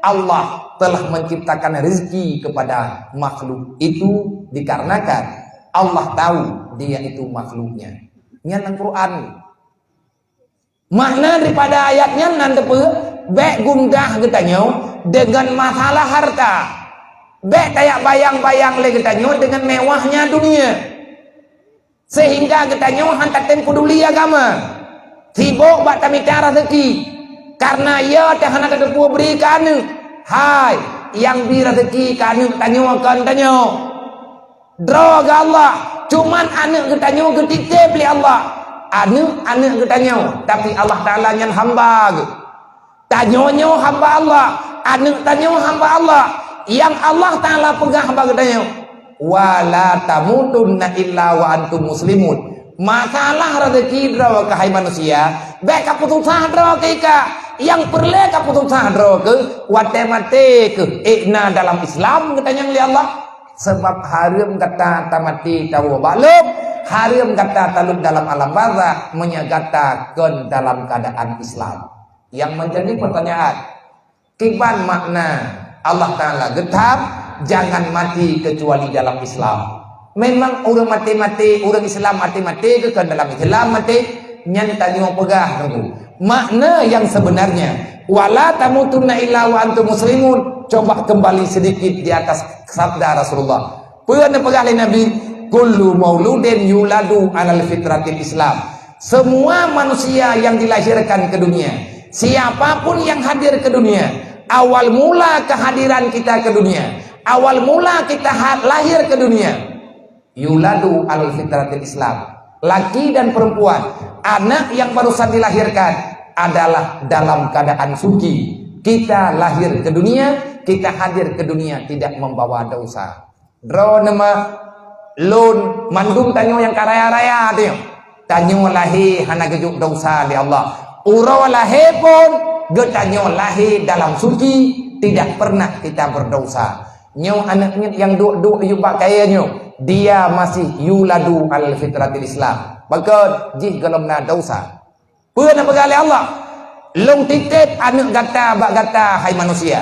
Allah telah menciptakan rezeki kepada makhluk itu dikarenakan Allah tahu dia itu makhluknya. Nyan Al-Quran. Makna daripada ayat nyan nan teupeue, bék gundah geutanyoe deungon masalah harta. Bék tajak bayang-bayang lé geutanyoe deungon mewahnya dunia. Sehingga geutanyoe han tatem peuduli agama. Sibok bak tamita raseuki. Karena ia teuh hana tateupeue bri keu aneuk. Hai, nyang bi raseuki keu aneuk tanyoe kon tanyoe. Droe geuh Allah, cuman aneuk geutanyoe geutitép lé Allah. Aneuk, aneuk geutanyoe, tapi Allah Taala nyan hamba geuh. Tanyoe nyoe hamba Allah, aneuk tanyoe hamba Allah. Nyang Allah Taala peugah bak geutanyoe, "Wa la tamutunna illa wa antum muslimun." Masalah raseuki droe keuh hai manusia, bék kapeususah droe keuh ka. Nyang peureulée kapeususah droe keuh, watée maté keuh, ék na dalam Islam geutanyong lé Allah. Sabab hareuem gata tamaté tawoe bak lôn, hareuem gata taleueb dalam alam barzakh meunyoe gata kon dalam keuadaan Islam. Nyang meunjadi peutanyaan, kiban makna Allah Taala geutham, jangan mati kecuali dalam Islam? Memang ureuëng maté-maté, ureuëng Islam maté-maté keuh kon dalam Islam maté, nyan tanyoe peugah teungku. Makna nyang sebenarnya, "Wa la tamutunna illa wa antum muslimun." Coba kembali sedikit di atas sabda Rasulullah. Peue neupeugah lé Nabi, "Kullu mauludin yuladu alal fitratil Islam." Semua manusia yang dilahirkan ke dunia, siapapun yang hadir ke dunia, awal mula kehadiran kita ke dunia, awal mula kita ha-, lahir ke dunia, yuladu alal fitratil Islam. Laki dan perempuan, anak yang barusan dilahirkan adalah dalam keadaan suci. Kita lahir ke dunia, kita hadir ke dunia tidak membawa dosa. Droeneuh mak, lôn, mandum tanyoe nyang ka raya-raya tanyoe. Tanyoe lahé hana geujok desya lé Allah. Uroe lahé phon geutanyoe lahé dalam suci, tidak pernah kita berdosa. Nyoe aneuk miet nyang duek-duek yub bak kayée nyoe, dia masih yuladu alal fitratil Islam. Pakon? Jih gohlom na desya. Peue neupeugah lé Allah? Lôn titép aneuk gata bak gata, hai manusia.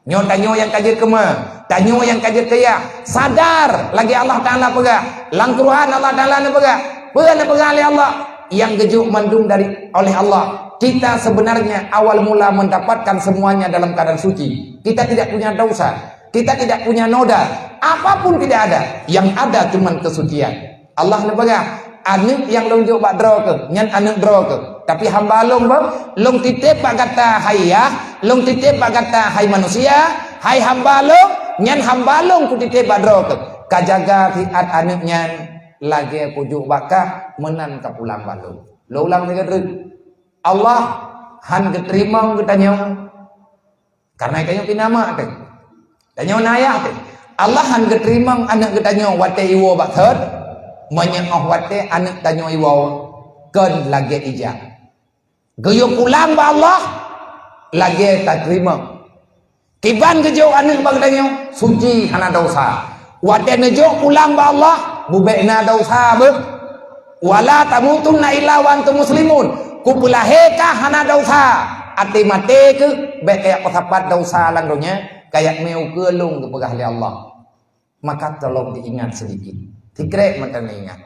Nyoe tanyoe nyang ka jeuet keu ma, tanyoe nyang ka jeuet keu yah. Sadar lagée Allah Taala peugah. Lam Quran Allah Taala neupeugah. Peue neupeugah lé Allah? Nyang geujok mandum dari, oleh Allah. Kita sebenarnya awal mula mendapatkan semuanya dalam keadaan suci. Kita tidak punya dosa. Kita tidak punya noda. Apapun tidak ada. Yang ada cuman kesucian. Allah neupeugah, "Aneuk nyang lôn jok bak droe keuh, nyan aneuk droe keuh. Tapi hamba lôn bah, lôn titép bak gata hai yah, lôn titép bak gata hai manusia, hai hamba lôn, nyan hamba lôn kutitép bak droe keuh. Kajaga siat aneuk nyan lagée kujok bak kah, meunan kapulang bak lôn." Lôn ulang sigoe treuk. Allah han geuteurimong geutanyoe. Karena geutanyoe pih na mak teuh. Tanyoe na yah teuh. Allah han geuteurimong aneuk geutanyoe watée iwoe bak thot, meunyoe watée aneuk tanyoe iwoe kon lagée ija. Geuyue pulang bak Allah lagée tateurimong. Kiban geujok aneuk bak geutanyoe suci hana desya. Watée neujok pulang bak Allah, bubék na desya beuh. "Wa la tamutunna illa wa antum muslimun." Kupeulahé kah hana desya. Até maté keuh bék kajak peusapat desya lam donya, kajak meu keu lôn geupeugah lé Allah. Maka tolong diingat sedikit. Sikrek mantong ingat.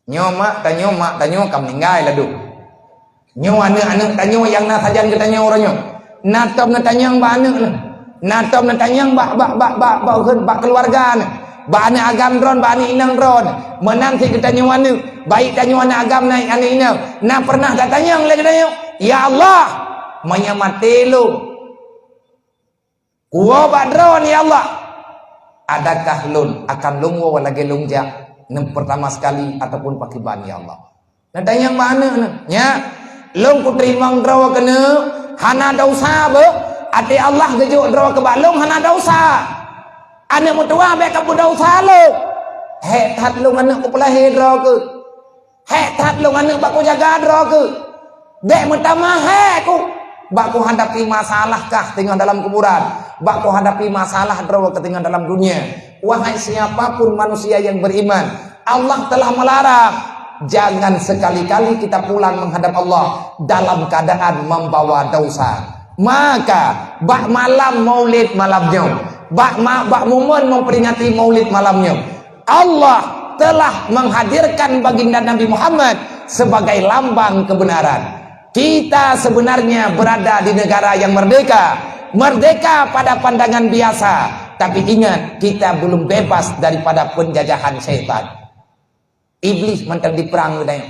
Nyoe mak tanyoe, mak tanyoe ka meuninggai ladôm. Nyoe aneuk-aneuk tanyoe nyang na sajan geutanyoe uroe nyoe. Na tom neutanyong bak aneuk neuh. Na tom neutanyong bak, bak, bak, bak, bak, bak keuluwarga neuh. Bak aneuk agam droen, bak aneuk inong droen. Meunan cit geutanyoe aneuk. Baik tanyoe aneuk agam, na aneuk inong. Na pernah tatanyong lé geutanyoe, "Ya Allah, meunyoe maté lôn, kuwoe bak droen, ya Allah, adakah lôn akan lôn woe lagée lôn jak neuh pertama sekali ataupun pakiban, ya Allah?" Neutanyong bak aneuk neuh, "Nyak, lôn kuteurimong droe keuneuk hana desya beuh, até Allah geujok droe keuh bak lôn hana desya. Aneuk meutuwah bék kapeudesya lôn. Hék that lôn aneuk kupeulahé droe keuh. Hék that lôn aneuk bak kujaga droe keuh. Bék meutamah hék ku bak kuhadapi masalah kah teungoh dalam kuburan, bak kuhadapi masalah droe keuh teungoh dalam dunia." Wahai siapa pun manusia yang beriman, Allah telah melarang, jangan sekali-kali kita pulang menghadap Allah dalam keadaan membawa dosa. Maka, bak malam Maulid malam nyoe, bak ma-, bak momen memperingati Maulid malam nyoe, Allah telah menghadirkan Baginda Nabi Muhammad sebagai lambang kebenaran. Kita sebenarnya berada di negara yang merdeka. Merdeka pada pandangan biasa. Tapi ingat, kita belum bebas daripada penjajahan syaitan. Iblis mantong diperang geutanyoe.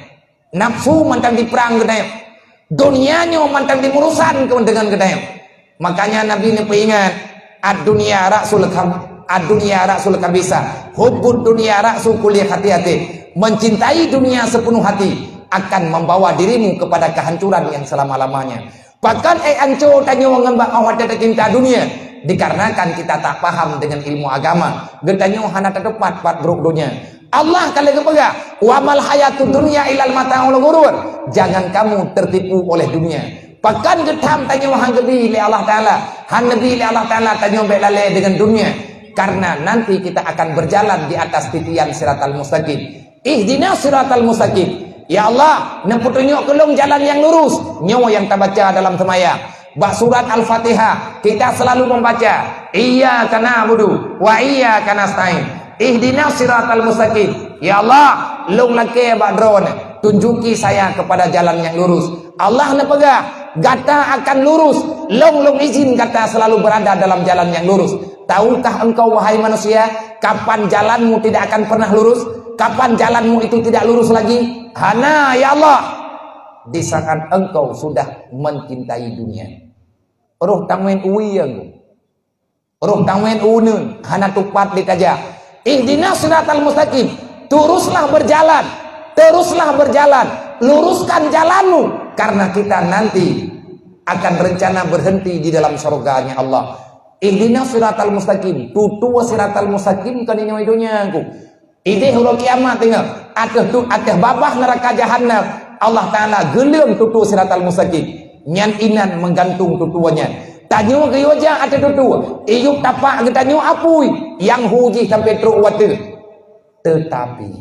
Nafsu mantong diperang geutanyoe. Dunia nyoe mantong dimurusan keu deungon geutanyoe. Makanya Nabi neupeuingat, "Ad-dunya ra'sul khab-, ad-dunya ra'sul khabisah. Hubbud dunya ra'su kulli khati'atin." Mencintai dunia sepenuh hati akan membawa dirimu kepada kehancuran yang selama-lamanya. Pakon ék anco tanyoe ngon bak 'oh watée tacinta dunia? Dikarenakan kita tak paham dengan ilmu agama. Geutanyoe hana tatupat pat brok donya. Allah ka lheueh geupeugah, "Wa mal hayatud dunya illa mata'ul ghurur." Jangan kamu tertipu oleh dunia. Pakon geutham tanyoe han geubi lé Allah Taala, han neubi lé Allah Taala tanyoe bék lalée deungon dunia. Karena nanti kita akan berjalan di atas titian siratal mustaqim. Ihdinas siratal mustaqim. Ya Allah, neupeutunyok keu lôn jalan nyang lurus. Nyoe nyang tabaca dalam seumayang. Bak surat Al-Fatihah, kita selalu membaca, "Iyyaka na'budu wa iyyaka nasta'in. Ihdinas siratal mustaqim." Ya Allah, lôn lakée bak Droeneuh, tunjuki saya kepada jalan yang lurus. Allah neupeugah, "Gata akan lurus, lôn, lôn izin gata selalu berada dalam jalan yang lurus." Tahukah engkau, wahai manusia, kapan jalanmu tidak akan pernah lurus? Kapan jalanmu itu tidak lurus lagi? Hana, ya Allah. Di saat engkau sudah mencintai dunia. Roh tanguén uwi, ya, engkau. Roh tanguén uneun, hana tupat ditajak. Ihdinas siratal mustaqim. Teruslah berjalan. Teruslah berjalan. Luruskan jalanmu. Karena kita nanti akan rencana berhenti di dalam surganya Allah. Ihdinas siratal mustaqim. Tutue siratal mustaqim keu nyoe donya, engkau. Idéh uroe kiamat teungoh, ateueh tu, ateueh babah neuraka jahannam, Allah Taala geuleueng tutue siratal mustaqim. Nyan inan meugantung tutue nyan. Tanyoe geuyue jak ateueh tutue, iyup tapak geutanyoe apui, nyang hu jih sampoe trok u ateueh. Tetapi,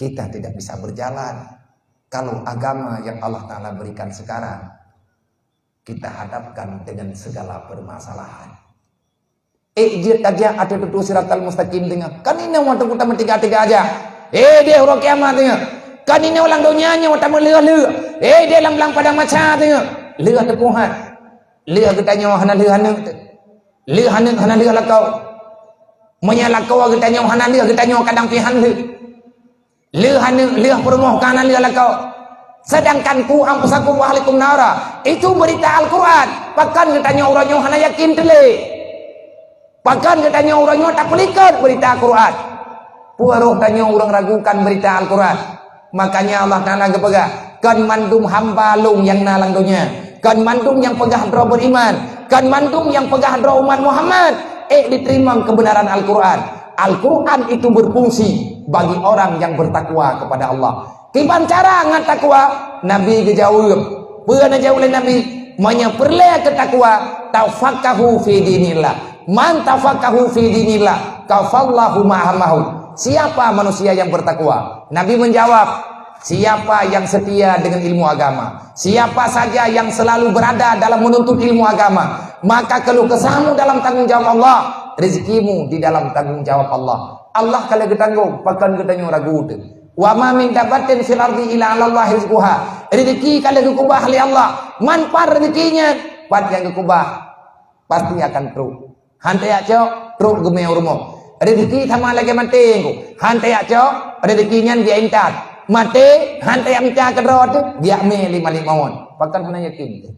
kita tidak bisa berjalan kalau agama yang Allah Taala berikan sekarang kita hadapkan dengan segala permasalahan. Ék jeuet tajak ateueh tutue siratal mustaqim teungoh. Kan inoe watée kutameutika-tika aja. Eh, deh uroe kiamat teungoh. Kan inoe lam donya nyoe tameuleueh-leueh. Eh, deh lam, lam padang mahsyar teungoh. Leueh teupeue han. Leueh geutanyoe hana leueh aneuk teuh. Leueh aneuk hana leueh lakoe. Meunyoe lakoe geutanyoe hana leueh, geutanyoe kadang pih han leueh. Leueh aneuk, leueh peurumoh ka na leueh lakoe. Sedangkan "Qu anfusakum wa ahlikum nara", itu berita Al-Quran. Pakon geutanyoe uroe nyoe hana yakin teuh lé? Pakon geutanyoe uroe nyoe tapeulikot berita Al-Quran? Peue roh tanyoe ureuëng ragukan berita Al-Quran? Makanya Allah Taala geupeugah, "Kon mandum hamba Lôn nyang na lam donya, kon mandum nyang peugah droe beriman, kon mandum nyang peugah droe umat Muhammad, ék jiteurimong kebenaran Al-Quran." Al-Quran itu berfungsi bagi orang yang bertakwa kepada Allah. Kiban cara ngon takwa? Nabi geujaweueb. Peue na jaweueb lé Nabi? Meunyoe peureulée keu takwa, "Tafaqahu fi dinillah. Man tafaqahu fi dinillah, kafallahu ma hammahu." Siapa manusia yang bertakwa? Nabi menjawab, "Siapa yang setia dengan ilmu agama, siapa saja yang selalu berada dalam menuntut ilmu agama, maka keluh kesahmu dalam tanggung jawab Allah, rezekimu di dalam tanggung jawab Allah." Allah ka lheueh geutanggong, pakon geutanyoe ragu teuh? "Wa ma min dabbatin fil ardi illa 'alallahi rizquha." Rezeki ka lheueh geukubah lé Allah. Man pat rezeki nyan? Pat nyang geukubah, pasti akan trok. Han tajak cok, trok geumé u rumoh. Rezeki sama lagée maté, engko. Han tajak cok, rezeki nyan biak intat. Maté, han tajak mita keudroe teuh, biak mé lé malik mawöt. Pakon hana yakin teuh?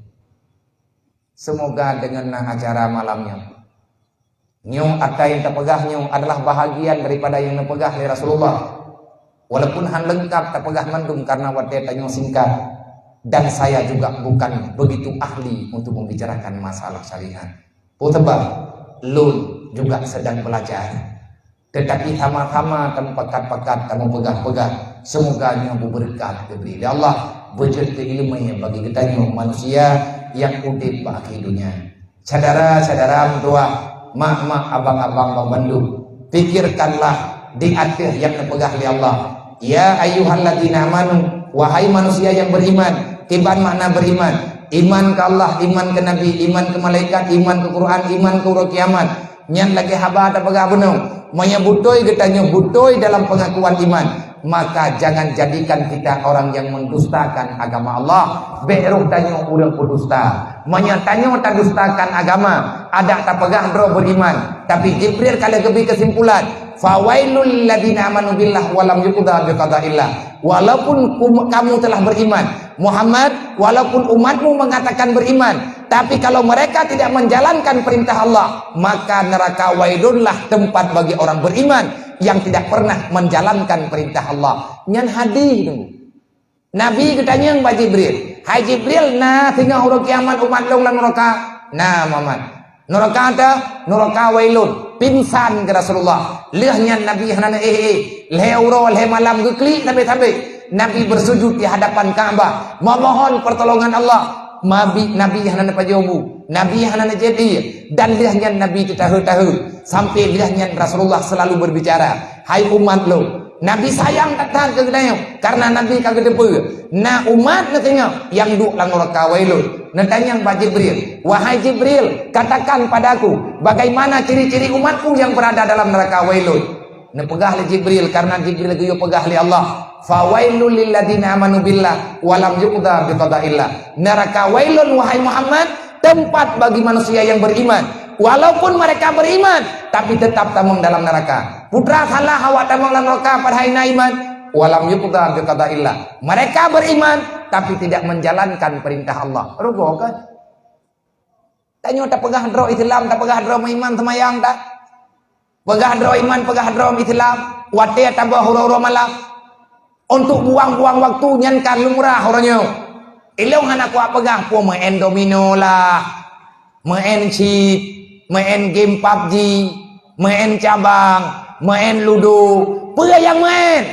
Semoga dengan na acara malam nyoe, nyoe ata nyang tapeugah nyoe adalah bahagian daripada nyang neupeugah lé Rasulullah. Walaupun han leungkap tapeugah mandum karena watée tanyoe singkat, dan saya juga bukan begitu ahli untuk membicarakan masalah syariat. Peue sabab? Lôn juga sedang belajar. Tetapi sama-sama tameupakat-pakat, tameupeugah-peugah. Semoga nyoe beubeureukat geubri lé Allah, beujeuet keu ileumé bagi geutanyoe manusia nyang udeb bak akhé donya. Syedara-syedara meutuwah, mak-mak, abang-abang, bang bandum, pikirkanlah di ateueh nyang neupeugah lé Allah, "Ya ayyuhalladzina amanu," wahai manusia nyang beriman. Kiban makna beriman? Iman keu Allah, iman keu Nabi, iman keu malaikat, iman keu Quran, iman keu uroe kiamat. Nyan lagée haba tapeugah bunoe. Meunyoe beutôi geutanyoe beutôi dalam pengakuan iman, Maka jangan jadikan kita orang yang mendustakan agama Allah. Bék roh tanyoe ureuëng peudusta. Meunyoe tanyoe tadustakan agama, adak tapeugah droe beriman, tapi Jibril ka lheueh geubri kesimpulan, "Fawailul lilladzina amanu billah wa lam yuqda biqadaillah." Walaupun kum-, kamu telah beriman, Muhammad, walaupun umatmu mengatakan beriman, tapi kalau mereka tidak menjalankan perintah Allah, maka neraka wailunlah tempat bagi orang beriman yang tidak pernah menjalankan perintah Allah. Nyan hadih tu. Nabi geutanyong bak Jibril, "Hai Jibril, na singoh uroe kiamat umat lôn lam neraka?" "Na, Muhammad." "Neraka teuh?" "Neraka wailun." Pingsan keu Rasulullah. Lheueh nyan Nabi hana neuéh-éh. Lhée uroe lhée malam geuklik sabe-sabe. Nabi bersujud di hadapan Ka'bah, memohon pertolongan Allah. Nabi, Nabi hana neupajoh bu. Nabi hana neujadi. Dan lheueh nyan Nabi teutahe-tahe. Sampai lheueh nyan Rasulullah selalu berbicara, "Hai umat lôn." Nabi sayang that-that keu geutanyoe, karena Nabi ka geuteupeue na umat neuh singoh nyang duek lam neraka wailun. Neutanyong bak Jibril, "Wahai Jibril, katakan padaku, bagaimana ciri-ciri umatku yang berada dalam neraka wailun?" Neupeugah lé Jibril, karena Jibril geuyue peugah lé Allah, "Fawailul lilladzina amanu billah wa lam yuqda biqadaillah." Neraka wailun, wahai Muhammad, tempat bagi manusia yang beriman. Walaupun mereka beriman, tapi tetap tamong dalam neraka. Peue teuma salah awak tamong lam neraka padahai na iman? "Wa lam yuqda biqadaillah." Mereka beriman, tapi tidak menjalankan perintah Allah. Rugoe kan? Tanyoe tapeugah droe Islam, tapeugah droe meuiman seumayang ta. Peugah droe iman, peugah droe Islam, watée taboh uroe-uroe malam. Untuk buang-buang waktu nyan ka lumrah uroe nyoe. Ilong hana kuat peugah peue meu'en domino lah, meu'en chip, meu'en game pabji, meu'en cabang, meu'en ludo, peue nyang meu'en.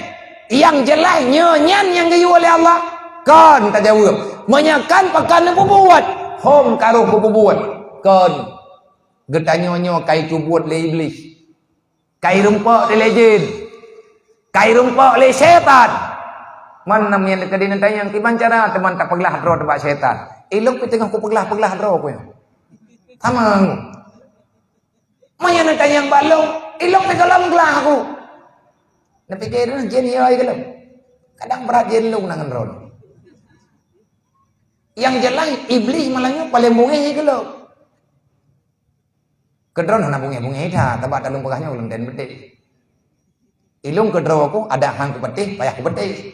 Nyang jeulaih nyoe nyan nyang geuyue lé Allah. Kon tajaweueb. Meunyoe kon pakon neupeubuet, hom karoh peupeubuet. Kon. Geutanyoe nyoe kai teubuet lé Iblih. Kai rumpok lé jin. Kai rumpok lé syaitan. Man nam nyang teuka di neutanyong kiban cara teuma tapeuglah droe teuh bak syaitan. Ilong pih teungoh kupeuglah-peuglah droe ku nyoe. Sama. Meunyoe neutanyong bak lôn, ilong pih gohlom glah aku. Neupike jin yo ai gohlom. Kadang brat jin lôn nang droe. Nyang jeulaih Iblih malah nyoe paleng bungéh keu lôn. Keu droe hana bungéh-bungéh that, sabab talôn peugah nyoe lôn den beutôi. Ilong keu droe ku adak han kupatéh, payah kupatéh.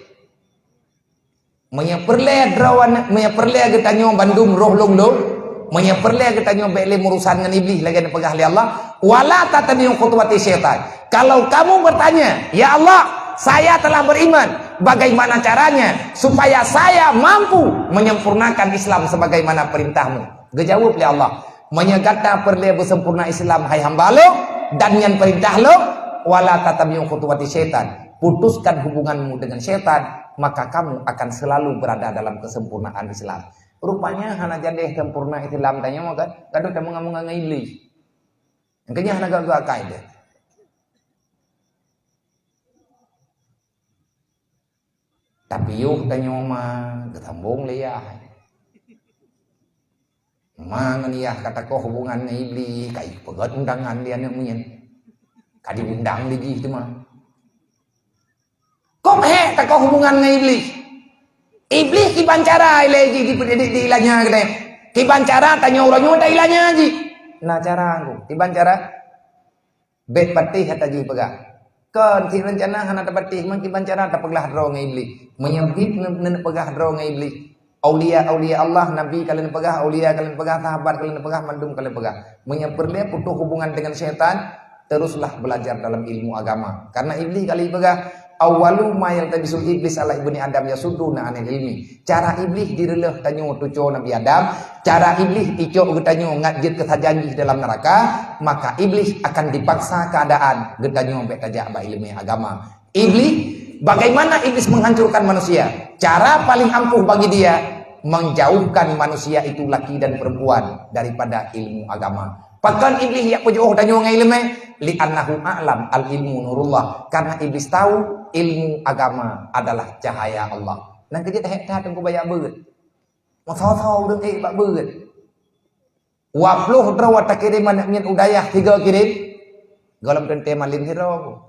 Meunyoe peureulée droe, meunyoe peureulée geutanyoe bandum roh lôn-lôn, meunyoe peureulée geutanyoe bék lé meurusan ngon Iblih lagée neupeugah lé Allah, "Wala tattabi'u khutuwati syaitan." Kalau kamu bertanya, "Ya Allah, saya telah beriman, bagaimana caranya supaya saya mampu menyempurnakan Islam sebagaimana perintahmu?" Geujaweueb lé Allah, "Meunyoe gata peureulée beuseumpurna Islam, hai hamba Lôn, dan nyan peurintah Lôn, wala tattabi'u khutuwati syaitan, putuskan hubunganmu dengan syaitan, maka kamu akan selalu berada dalam kesempurnaan Islam." Rupanya hana jadeh sempurna Islam tanyoe kan, kadang tameunga-meunga ngon Iblih. Nyang keunyan hana gak-gak akai deh. Tapi yoh tanyoe ma geusambong lé yah. Ma ngon yah ka takoh hubungan ngon Iblih, ka ipeugét undangan lé aneuk miet. Ka diundang lé jih teuma. Kok hék takoh hubungan ngon Iblih? Iblih kiban cara ilée jih di, di, di, diilanya keudeh. Kiban cara tanyoe uroe nyoe tailanya jih. Na cara ku, kiban cara? Bék patéh ata jih peugah. Kon, si reuncana hana tapatéh, man kiban cara tapeuglah droe ngon Iblih. Meunyoe bit ne-, ne-, neupeugah droe ngon Iblih. Aulia-aulia Allah, Nabi ka lheueh neupeugah, aulia ka lheueh neupeugah, sahabat ka lheueh neupeugah, mandum ka lheueh neupeugah. Meunyoe peureulée putôh hubungan dengan syaitan, teruslah belajar dalam ilmu agama. Karena Iblih ka lheueh peugah, "Awwalu ma yaltabisu iblis ala ibni Adam yasudduna anil ilmi." Cara Iblih direuleuh tanyoe tuco Nabi Adam, cara Iblih icok geutanyoe ngat jeuet keu sajan jih dalam neuraka, maka Iblih akan dipaksa keuadaan geutanyoe bék tajak bak ileumèe agama. Iblih, bagaimana Iblis menghancurkan manusia? Cara paling ampuh bagi dia, menjauhkan manusia itu laki dan perempuan daripada ilmu agama. Pakon Iblih jak peujoh tanyoe ngon ileumèe? Li'annahu a'lam al-ilmu nurullah. Karena Iblis tahu ilmu agama adalah cahaya Allah. Nang keujeuet hék that teungku baya beuet. Masa-masa ureuëng ék bak beuet. Dua ploh droe takirém aneuk miet u dayah tiga kirém. Gohlom teuntée malém sidroe.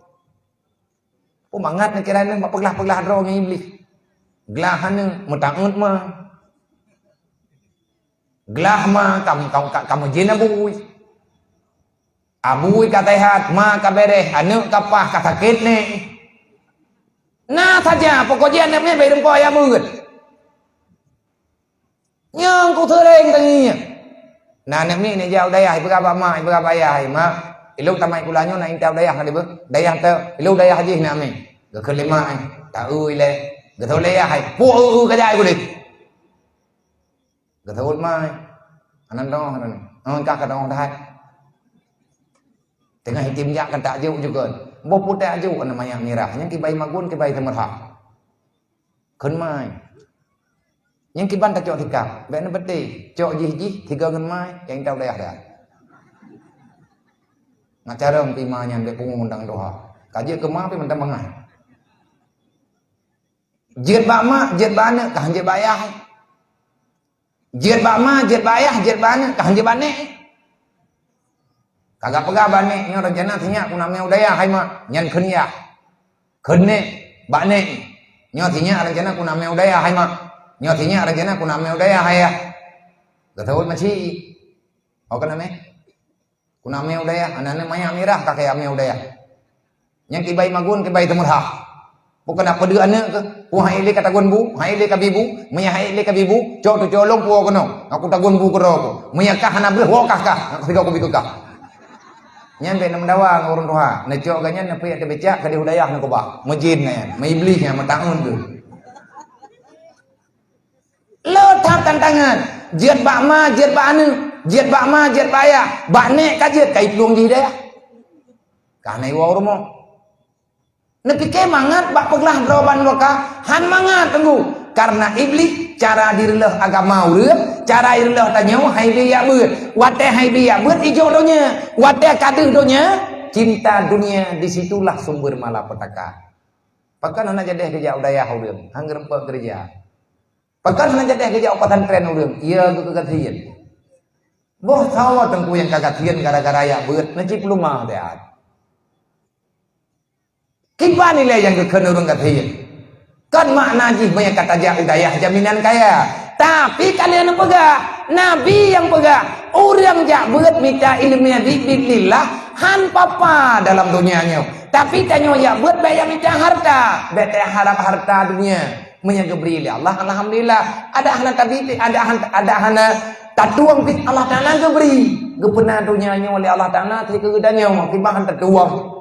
Peumangat neukiran nyan bak peuglah-peuglah droe ngon Iblih. Glah aneuk, meutangeut ma. Glah ma, kam, kam, kam, kameujén abui. Abui ka sehat, ma ka beres, aneuk ka paih, ka sakét nèk. Na saja, pokok jih aneuk nyan bèk rumpok ayah beuet. Nyang ku seuréng tangieng. Na aneuk miet jak u dayah, ipeugah bak mak, ipeugah bak ayah, "Mak, ilôn tamai sikula nyoe na intat u dayah ka dibeuet. Dayah teu, ilôn dayah jih na mé." Geukheun lé mak, "Taeu ilée." Geutôh lé ayah, "Puek eu-eu ka jai ku deh." Geutôh mak, "Aneuk dong, aneuk. Oh, kah ka dong that." Teungoh itim jak kan tak jok juga. Boh putéh jok aneuk manyak mirah, nyang kibai magun, kibai seumeurah. Kheun mai. Nyang kiban tacok sikap, bèk neupeuteh. Cok jih-jih, tiga ngon mai, nyang intat u dayah dah. Ngat carông pih ma nyan bèk pungo undang tuha. Ka jeuet keu ma pih mantong bangai. Jeuet bak mak, jeuet bak aneuk, ka han jeuet bak ayah. Jeuet bak ma, jeuet bak ayah, jeuet bak aneuk, ka han jeuet bak nèk. Ka geupeugah bak nèk, "Nyoe reuncana sinyak kunamé u dayah, hai mak." Nyan kheun yah. Kheun nèk, bak nèk, "Nyoe sinyak reuncana kunamé u dayah, hai mak." "Nyoe sinyak reuncana kunamé u dayah, hai yah." Geuseuôt ma ci. "Oh, kunamé? Kunamé u dayah, aneuk manyak mirah ka kayamé u dayah." Nyang kibai magun, kibai teumeurah. Bukan nak peudeuh aneuk keuh. Peue han ék lé ka tagun bu, han ék lé ka bi bu, meunyo han ék lé ka bi bu, cok teucolong puwoe keunoe. Aku tagun bu keudroe ku. Meunyo kah hana breueh, woe kah kah. Aku sigoe ku bi keu kah. Nyan bèk neumeudawa ngon ureueng tuha. Neucok gobnyan neupeuék teubicak keudéh u dayah neukeubah. Meujin nyan, meuiblih nyan, meutaun tu. Le that tantangan. Jeuet bak ma, jeuet bak aneuk. Jeuet bak ma, jeuet bak ayah. Bak nèk ka jeuet, ka iplueng jih dayah. Ka hana iwoe u rumoh. Neupike mangat bak peuglah droe ban nuraka, han mangat teunggu. Karena Iblih, cara jireuleuh agama ureueng, cara jireuleuh tanyoe, han ibi jak beuet. Watèe han ibi jak beuet, ijok donya. Watèe ka deuh donya, cinta dunia, di situlah sumber malapetaka. Pakon hana jadeh geujak u dayah ureueng, han geureumpok keureuja. Pakon hana jadeh geujak u pesantren ureueng, iya geuh keu gasien. Boh sawa teungku nyang ka gasien gara-gara jak beuet, neuci peuluma that. Kiban ilèe nyang geukheun ureueng gasien? Kon makna jih meunyo ka tajak u dayah jaminan kaya. Tapi ka lheueh neupeugah, Nabi nyang peugah, ureueng jak beuet mita ileumèe bi-, bi'idznillah, han papa dalam donya nyoe. Tapi tanyoe jak beuet bèk jak mita harta, bèk taharap harta dunia. Meunyo geubri lé Allah, alhamdulillah. Adak hana tabi, adak han-, adak hana tatueng pih Allah Taala geubri. Geupeuna donya nyoe lé Allah Taala, sikeuh geutanyoe, kiban han tatueng.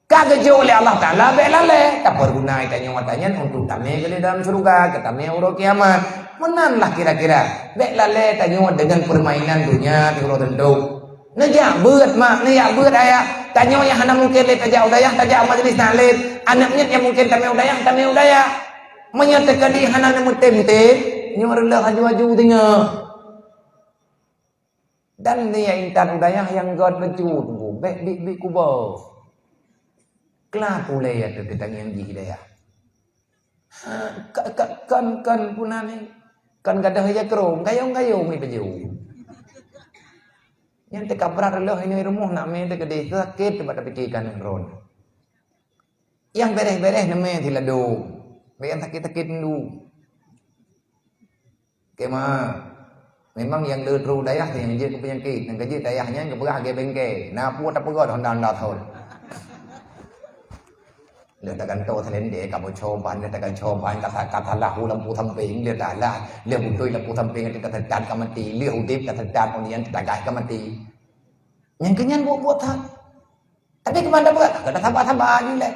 Ka geujok lé Allah Taala, bèk lalè. Tapeuguna tanyoe ata nyan untuk tamè keu dalam syeuruga, keu tamè uroe kiamat. Meunan lah kira-kira. Bèk lalè tanyoe deungon peurmainan donya di uroe teuntu. Neujak beuet mak, neujak beuet ayah. Tanyoe nyang hana mungken lé tajak u dayah, tajak u majlis taklim. Aneuk miet nyang mungken tamè u dayah, tamè u dayah. Meunyoe teukeudi hana neumeutem-tem, nyoe reuloh aju-aju singoh. Dan neujak intat u dayah nyang göt leucut, bèk biet-biet kuba. Kla pulèe ateueh teutangieng jih dayah. Ha, ka, ka, kan, kan puna ni. Kan gadoh ija krong, gayong-gayong ni peju. Nyang teuka brat reuloh inoe rumoh nak mè teukeudeh sakét bak tapike kan ron. Nyang bereh-bereh neumè siladôm. Bèk nyang sakét-sakét ndu. Oke ma. Memang nyang le trok dayah nyang jeuet keu peunyakét, nyang ka jeuet dayah nyan geupeugah lagèe bengke. Na peue tapeugah honda-honda thon. Lheueh tagantoe seulendek ka bocor ban, lheueh tagantoe ban ka sa-, ka salah u lampu sampéng, lheueh talah, lheueh beutôi lampu sampéng ka teutat ka maté, lheueh udép ka teutat, kemudian teutagah ka maté. Nyang keunyan buet-buet that. Tapi keumantöng buet, ka saba-saba ju lé.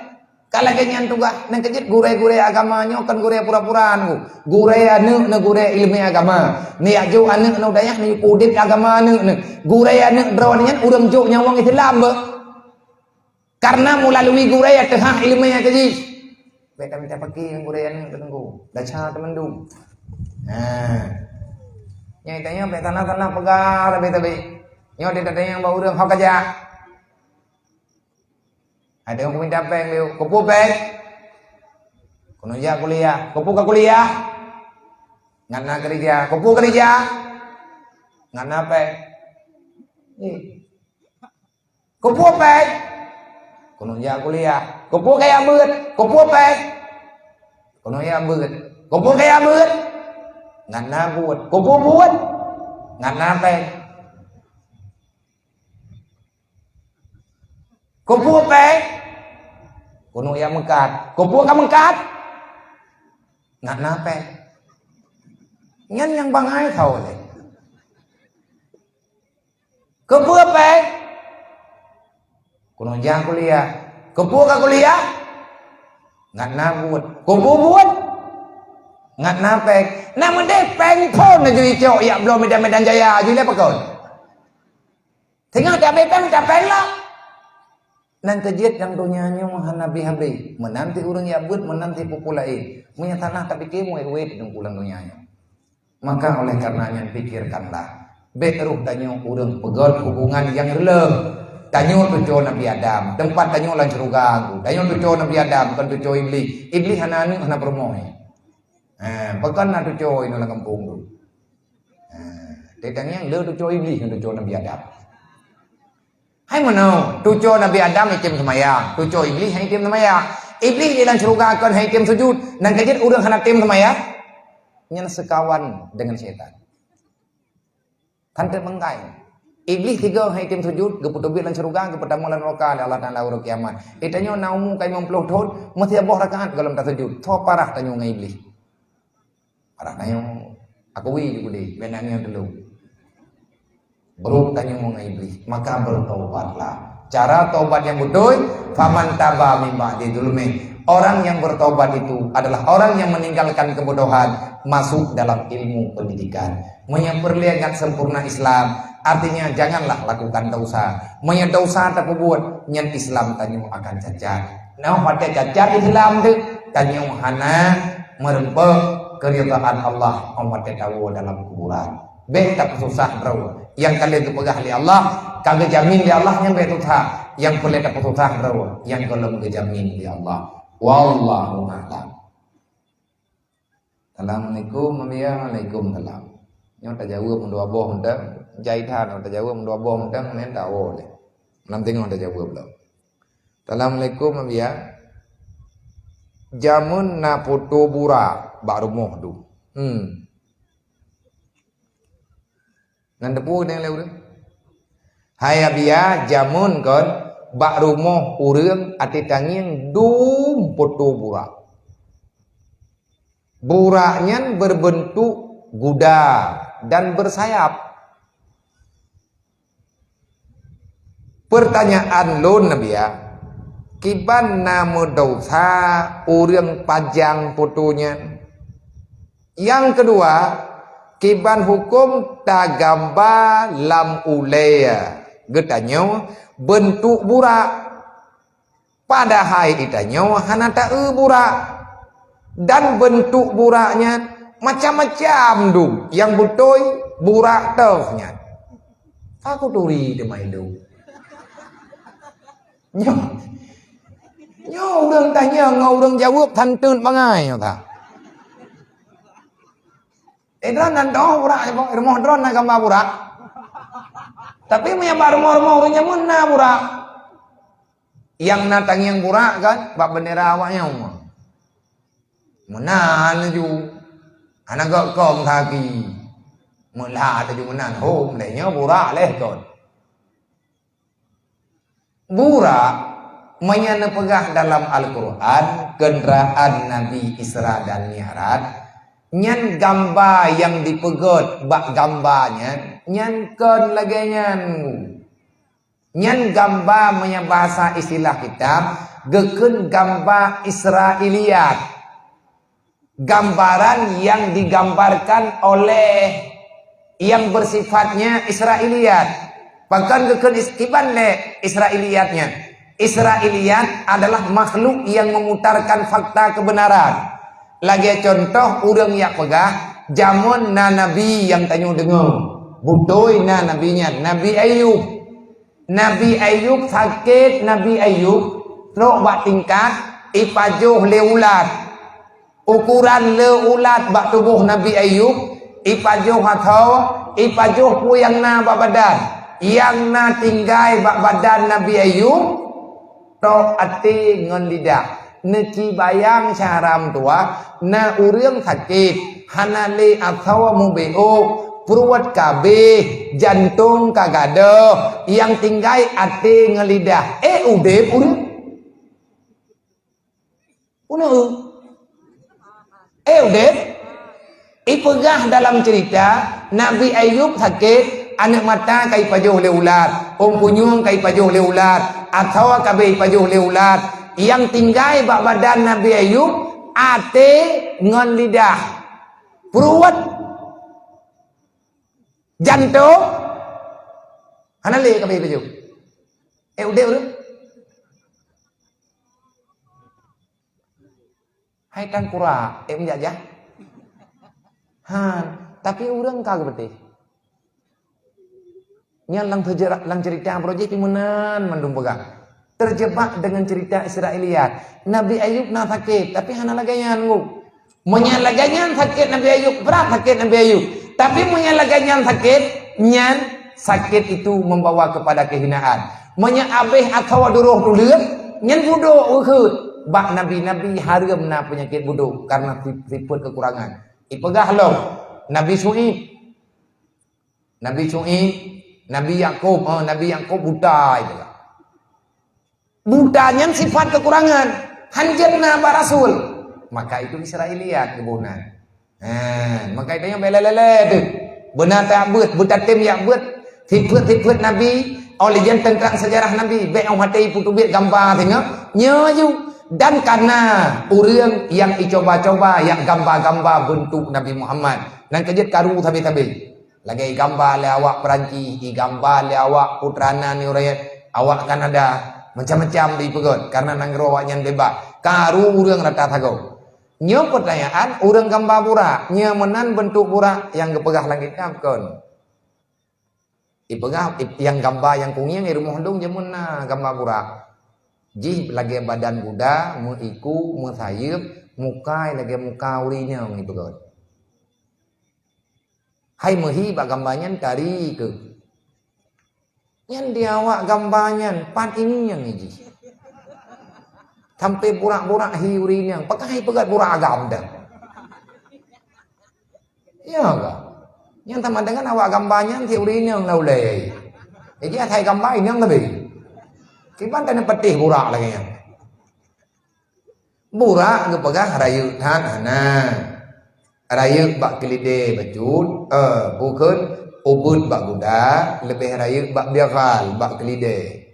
Ka lagèe nyan tugaih, nyang keujeuet gurèe-gurèe agama nyoe kon gurèe pura-pura nyoe. Gurèe aneuk nyoe gurèe ileumèe agama. Neujak jok aneuk nyoe dayah nyoe udép agama aneuk nyoe. Gurèe aneuk droeneuh nyan ureueng jok nyawöng Islam beuh. Karena meulalui gurèe teuhah ileumèe keu jih. Bèk tamita paki ngon gurèe aneuk teungku. Desya teumandum. Nah. Nyang tanyoe bèk salah-salah peugah sabe-sabe. Nyoe di tatanyong bak ureueng ho ka jak. Ada nyang peumita péng lé, keupeue péng? Keuneuk jak kuliah. Keupeue ka kuliah? Ngat na keurija. Keupeue keurija? Ngat na péng. Eh. Keupeue péng? Keuneuk jak kuliah. Keupeue kajak beuet? Keupeue péng? Keuneuk jak beuet. Keupeue kajak beuet? Ngat na buet. Keupeue buet? Ngat na péng. Keupeue péng? Keuneuk jak meukat. Keupeue ka meukat? Ngat na péng. Nyan nyang bangai tho lé. Keupeue péng? Keuneuk jak kuliah. Keupeue ka kuliah? Ngat na buet. Keupeue buet? Ngat na péng. Na meudeh péng phon laju icok jak bloe Medan, Medan Jaya laju lé pakon. Singoh tabé péng, tapéng lah. Nyang keujeuet lam donya nyoe hana habéh-habéh. Meunan cit ureuëng jak beuet, meunan cit peue-peue laén. Meunyoe hana tapiké, muwét-wét teungku lam donya nyoe. Maka oleh karena nyan, pikirkanlah. Bék roh tanyoe ureuëng peugét hubungan nyang reuleueng. Tanyoe cucoe Nabi Adam, teumpat tanyoe lam syeuruga. Tanyoe cucoe Nabi Adam, kon cucoe Iblih. Iblih hana aneuëk, hana peurumoh. Ha, pakon na cucoe inoe lam gampông tu. Ha, teutangieng le cucoe Iblih ngon cucoe Nabi Adam. Hai meunoe, cucoe Nabi Adam item seumayang, cucoe Iblih han item seumayang. Iblih di lam syeuruga kon han item sujut, nyang keujeuet ureuëng hana tem seumayang, nyan seukawan deungon syaitan. Kan teuk meungkai. Iblih tiga han item sujut, geupeuteubiet lam syeuruga, geupeutamong lam neuraka lé Allah Taala uroe kiamat. Geutanyoe na umu ka limong ploh thon, meusiboh rakaat gohlom tasujut. Soe parah tanyoe ngon Iblih? Parah tanyoe. Aku wi ju gudeh, bèk na ngieng teulông. Brok tanyoe ngon Iblih, maka bertobatlah. Cara tobat yang beutôi, faman taba min ba'di zulmi. Orang yang bertobat itu adalah orang yang meninggalkan kebodohan, masuk dalam ilmu pendidikan. Meunyoe peureulée ngat sempurna Islam, artinya janganlah lakukan dosa. Meunyoe dosa tapeubuet, nyan Islam tanyoe akan cacat. Nah, watée cacat Islam tu, tanyoe hana meureumpok keuridaan Allah, watée tawoe dalam kuburan. Bék tapeususah droe. Nyang ka lheueh geupeugah lé Allah, ka geujamin lé Allah, nyan bék susah. Nyang peureulée tapeususah droe, nyang gohlom geujamin lé Allah. Wallahu a'lam. Assalamualaikum, Mamiya. Waalaikumsalam. Nyoe tajaweueb meudua boh mantong, jai that nyoe tajaweueb meudua boh mantong, meunan tawoe lé. Lam teungoh tajaweueb lom. Assalamualaikum, Mamiya. Jameun na poto burak bak rumoh dum. Hmm. Nan teupeu deng lé ureuëng. Hai Abiya, jameun kon bak rumoh ureuëng até tangieng dum poto burak. Burak nyan berbentuk guda dan bersayap. Pertanyaan lôn, Nabiya, kiban na meudesya ureuëng pajang poto nyan? Nyang keudua, kiban huköm tagamba lam ulée geutanyoe beuntuk burak? Padahai geutanyoe hana taeu burak, dan beuntuk burak nyan macam-macam dum, nyang beutôi burak toh nyan. Aku turi teuma ilôn. Nyoe, nyoe ureuëng tanyong ngon ureuëng jaweueb santeut bangai nyoe that. Eh, droeneuh nan toh burak, rumoh droeneuh na gamba burak. Tapi meunyo bak rumoh-rumoh ureuëng nyan meunan burak. Nyang na tangieng burak kan, bak bendera awak nyan. Meunan laju. Hana gok kong kaki. Meulah laju meunan. Hom lé nyoe burak lé kon. Burak, meunyo neupeugah dalam Al-Quran, keundraan Nabi Isra dan Mi'raj, nyan gamba nyang dipeugét bak gamba nyan, nyan kon lagée nyan. Nyan gamba meunyo bahasa istilah kitab, geukheun gamba Israiliyat. Gambaran yang digambarkan oleh yang bersifatnya Israiliyat. Pakon geukheun is-, kiban lé Israiliyat nyan? Israiliyat adalah makhluk yang memutarkan fakta kebenaran. Lagée contoh ureuëng nyang peugah, jameun na nabi nyang tanyoe deungoe. Beutôi na nabi nyan, Nabi Ayub. Nabi Ayub sakét, Nabi Ayub trok bak tingkat, ipajoh lé ulat. Ukuran le ulat bak tuboh Nabi Ayub, ipajoh atau ipajoh peue nyang na bak badan. Nyang na tinggai bak badan Nabi Ayub, Tok até ngon lidah. Neuci bayang syahram tuah, na ureuëng sakét, hana lé asoe mubiôk, pruet kabéh, jantong ka gadôh, nyang tinggai até ngon lidah. Eh, udeb ureuëng? Uneue. Eh, udeb. Ipeugah dalam cerita, Nabi Ayub sakét, aneuk mata ka ipajoh lé ulat, ôn punyueng ka ipajoh lé ulat, asoe kabéh ipajoh lé ulat. Nyang tinggai bak badan Nabi Ayub, até ngon lidah. Pruet, jantong, hana lé kabéh ipajoh. Eh, udeb ureuëng? Hai tangkura, eh, meujajah. Han, tapi ureuëng ka geupeuteh. Nyan lam sejarah, lam cerita Abu Rojih meunan mandum peugah. Terjebak dengan cerita Israiliyat. Nabi Ayub na sakét, tapi hana lagée nyan, Bu. Meunyan lagée nyan sakét Nabi Ayub, brat sakét Nabi Ayub. Tapi meunyan lagée nyan sakét, nyan sakét itu membawa kepada kehinaan. Meunyan abéh atawa duroh tuleueng, nyan budok ukeut. Bak nabi-nabi hareuem na peunyakét budok karena si-, sifat kekurangan. Ipeugah lom Nabi Syuib. Nabi Syuib, Nabi Yakub, ha, Nabi Yakub buta ipeugah. Buta nyan sifat kekurangan. Hanjeuet na bak rasul. Maka itu Israiliyat geuboh nan. Ha, maka itu nyang bela lele tu. Beuna tabeuet, beutatem yak beuet. Sifat-sifat Nabi, oh lé jan teuntang sejarah Nabi. Bék ong hate putubit gamba singoh. Nyoe ju. Dan kana ureuëng nyang icoba-coba yak gamba-gamba beuntuk Nabi Muhammad. Nan keujeuet karu sabe-sabe. Lagée igamba lé awak Perancis, igamba lé awak putra nan ureuëng, awak Kanada, macam-macam dipeugét karena nanggroe awak nyan bebas. Karu ureuëng rata sagoe. Nyoe peutanyaan ureuëng gamba burak, nyoe meunan beuntuk burak nyang geupeugah langét nyan kon. Ipeugah ip-, nyang gamba nyang kungieng i rumoh dong jameun na gamba burak. Jih lagée badan guda, meuiku, meusayeup, muka lagée muka ureuëng inong ipeugét. Hai meuhi bak gamba nyan tari keuh. Nyan di awak gamba nyan, pat ingieng jih. Sampai burak-burak hi ureuëng inong, pakon hai peugét burak agam dah. Ya ka? Nyan sama dengan awak gamba nyan si ureuëng inong na ulée. Jadi asai gamba inong leubeh. Kiban tan peuteh burak lagée nyan. Burak geupeugah rayeuk that hana. Rayeuk bak keulidée bacut, eh, bukon ubeuet bak guda, leubeh rayeuk bak biakal, bak keulidée.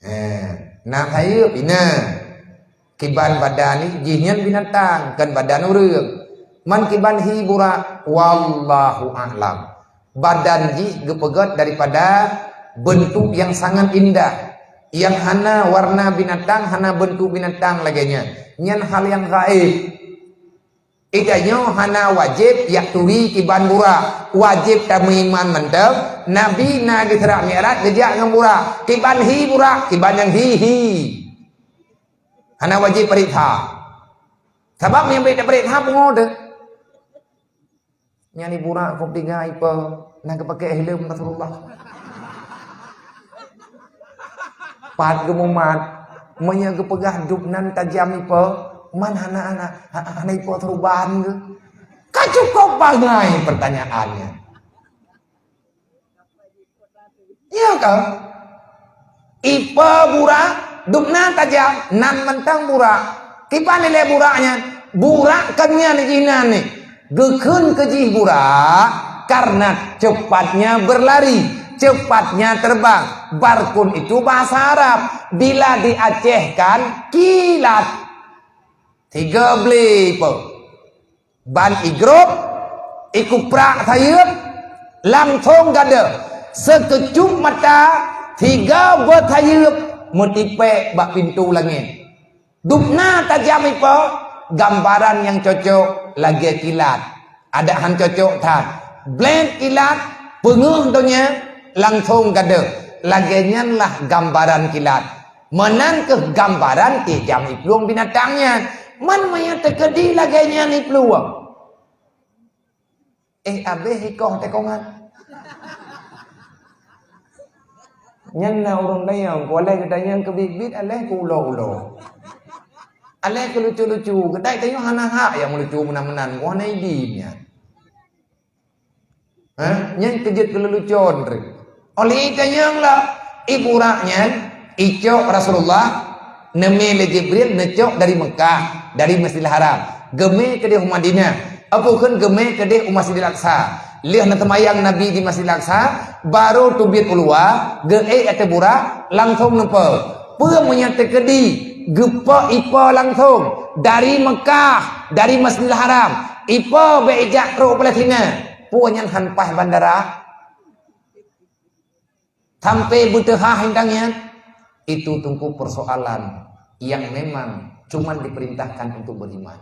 Eh, na sayeup inan. Kiban badan jih nyan binatang, kon badan ureuëng. Man kiban hi burak, wallahu a'lam. Badan jih geupeugét daripada beuntuk nyang sangat indah, nyang hana warna binatang, hana beuntuk binatang lagée nyan. Nyan hal nyang gaéb. Ita nyoe hana wajéb yak turi kiban burak. Wajéb tameuiman mantong, Nabi na geuseurah Mi'raj geujak ngon burak. Kiban hi burak, kiban nyang hi hi. Hana wajéb pareksa. Sabab nyang bék tapareksa pungo teuh. Nyan iburak kop tiga ipe, na geupaké helm Rasulullah. Pat geumumat, meunyoe geupeugah dub nan tajam ipe, man hana, hana, hana ipe seuruban geuh. Ka cukôp bangai pertanyaannya. Iya kan? Ipe burak, dub nan tajam, nan mantong burak. Kiban ilée burak nyan, burak kon nyan jih nan ni. Geukheun keu jih burak, karena cepatnya berlari, cepatnya terbang. Barkun itu bahasa Arab. Bila diacehkan, kilat. Tiga beli pe. Ban igrôp, ikuprak sayeup, langsong gadôh. Seukeucup mata, tiga boh sayeup meutipék bak pintoe langét. Dub na tajam ipe, gambaran nyang cocok lagée kilat. Adak han cocok that. Blét kilat, peungeuh donya, langsong gadôh. Lagée nyan lah gambaran kilat. Meunan kheueh gambaran tajam iplueng binatang nyan. Man meunyoe teukeudi lagée nyan iplueng. Eh, abéh ikoh tekongan. Nyan na ureuëng tanyong, ku aléh geutanyong keu biet-biet, aléh keu ulo-ulo. Aléh keu lucu-lucu, geudai tanyong hana hak nyang meulucu meunan-meunan, ku hana idin nyan. Ha? Nyan keujeuet keu leulucon treuk. Oleh tanyong lah, ié burak nyan, icok Rasulullah, neumé lé Jibril, neucok dari Mekah, dari Masjidil Haram. Geumé keudeh u Madinah. Apa kheun geumé keudeh u Masjidil Aqsa. Lheueh neuseumayang Nabi di Masjidil Aqsa, barô teubiet u luwa, geuék ateueh burak, langsong neupo. Peue meunyo teukeudi, geupo ipo langsong dari Mekah, dari Masjidil Haram, ipo bék ijak trok Palestina. Peue nyan han paih bandara? Sampai beuteuhah indang nyan? Itu tungku persoalan yang memang cuman diperintahkan untuk beriman.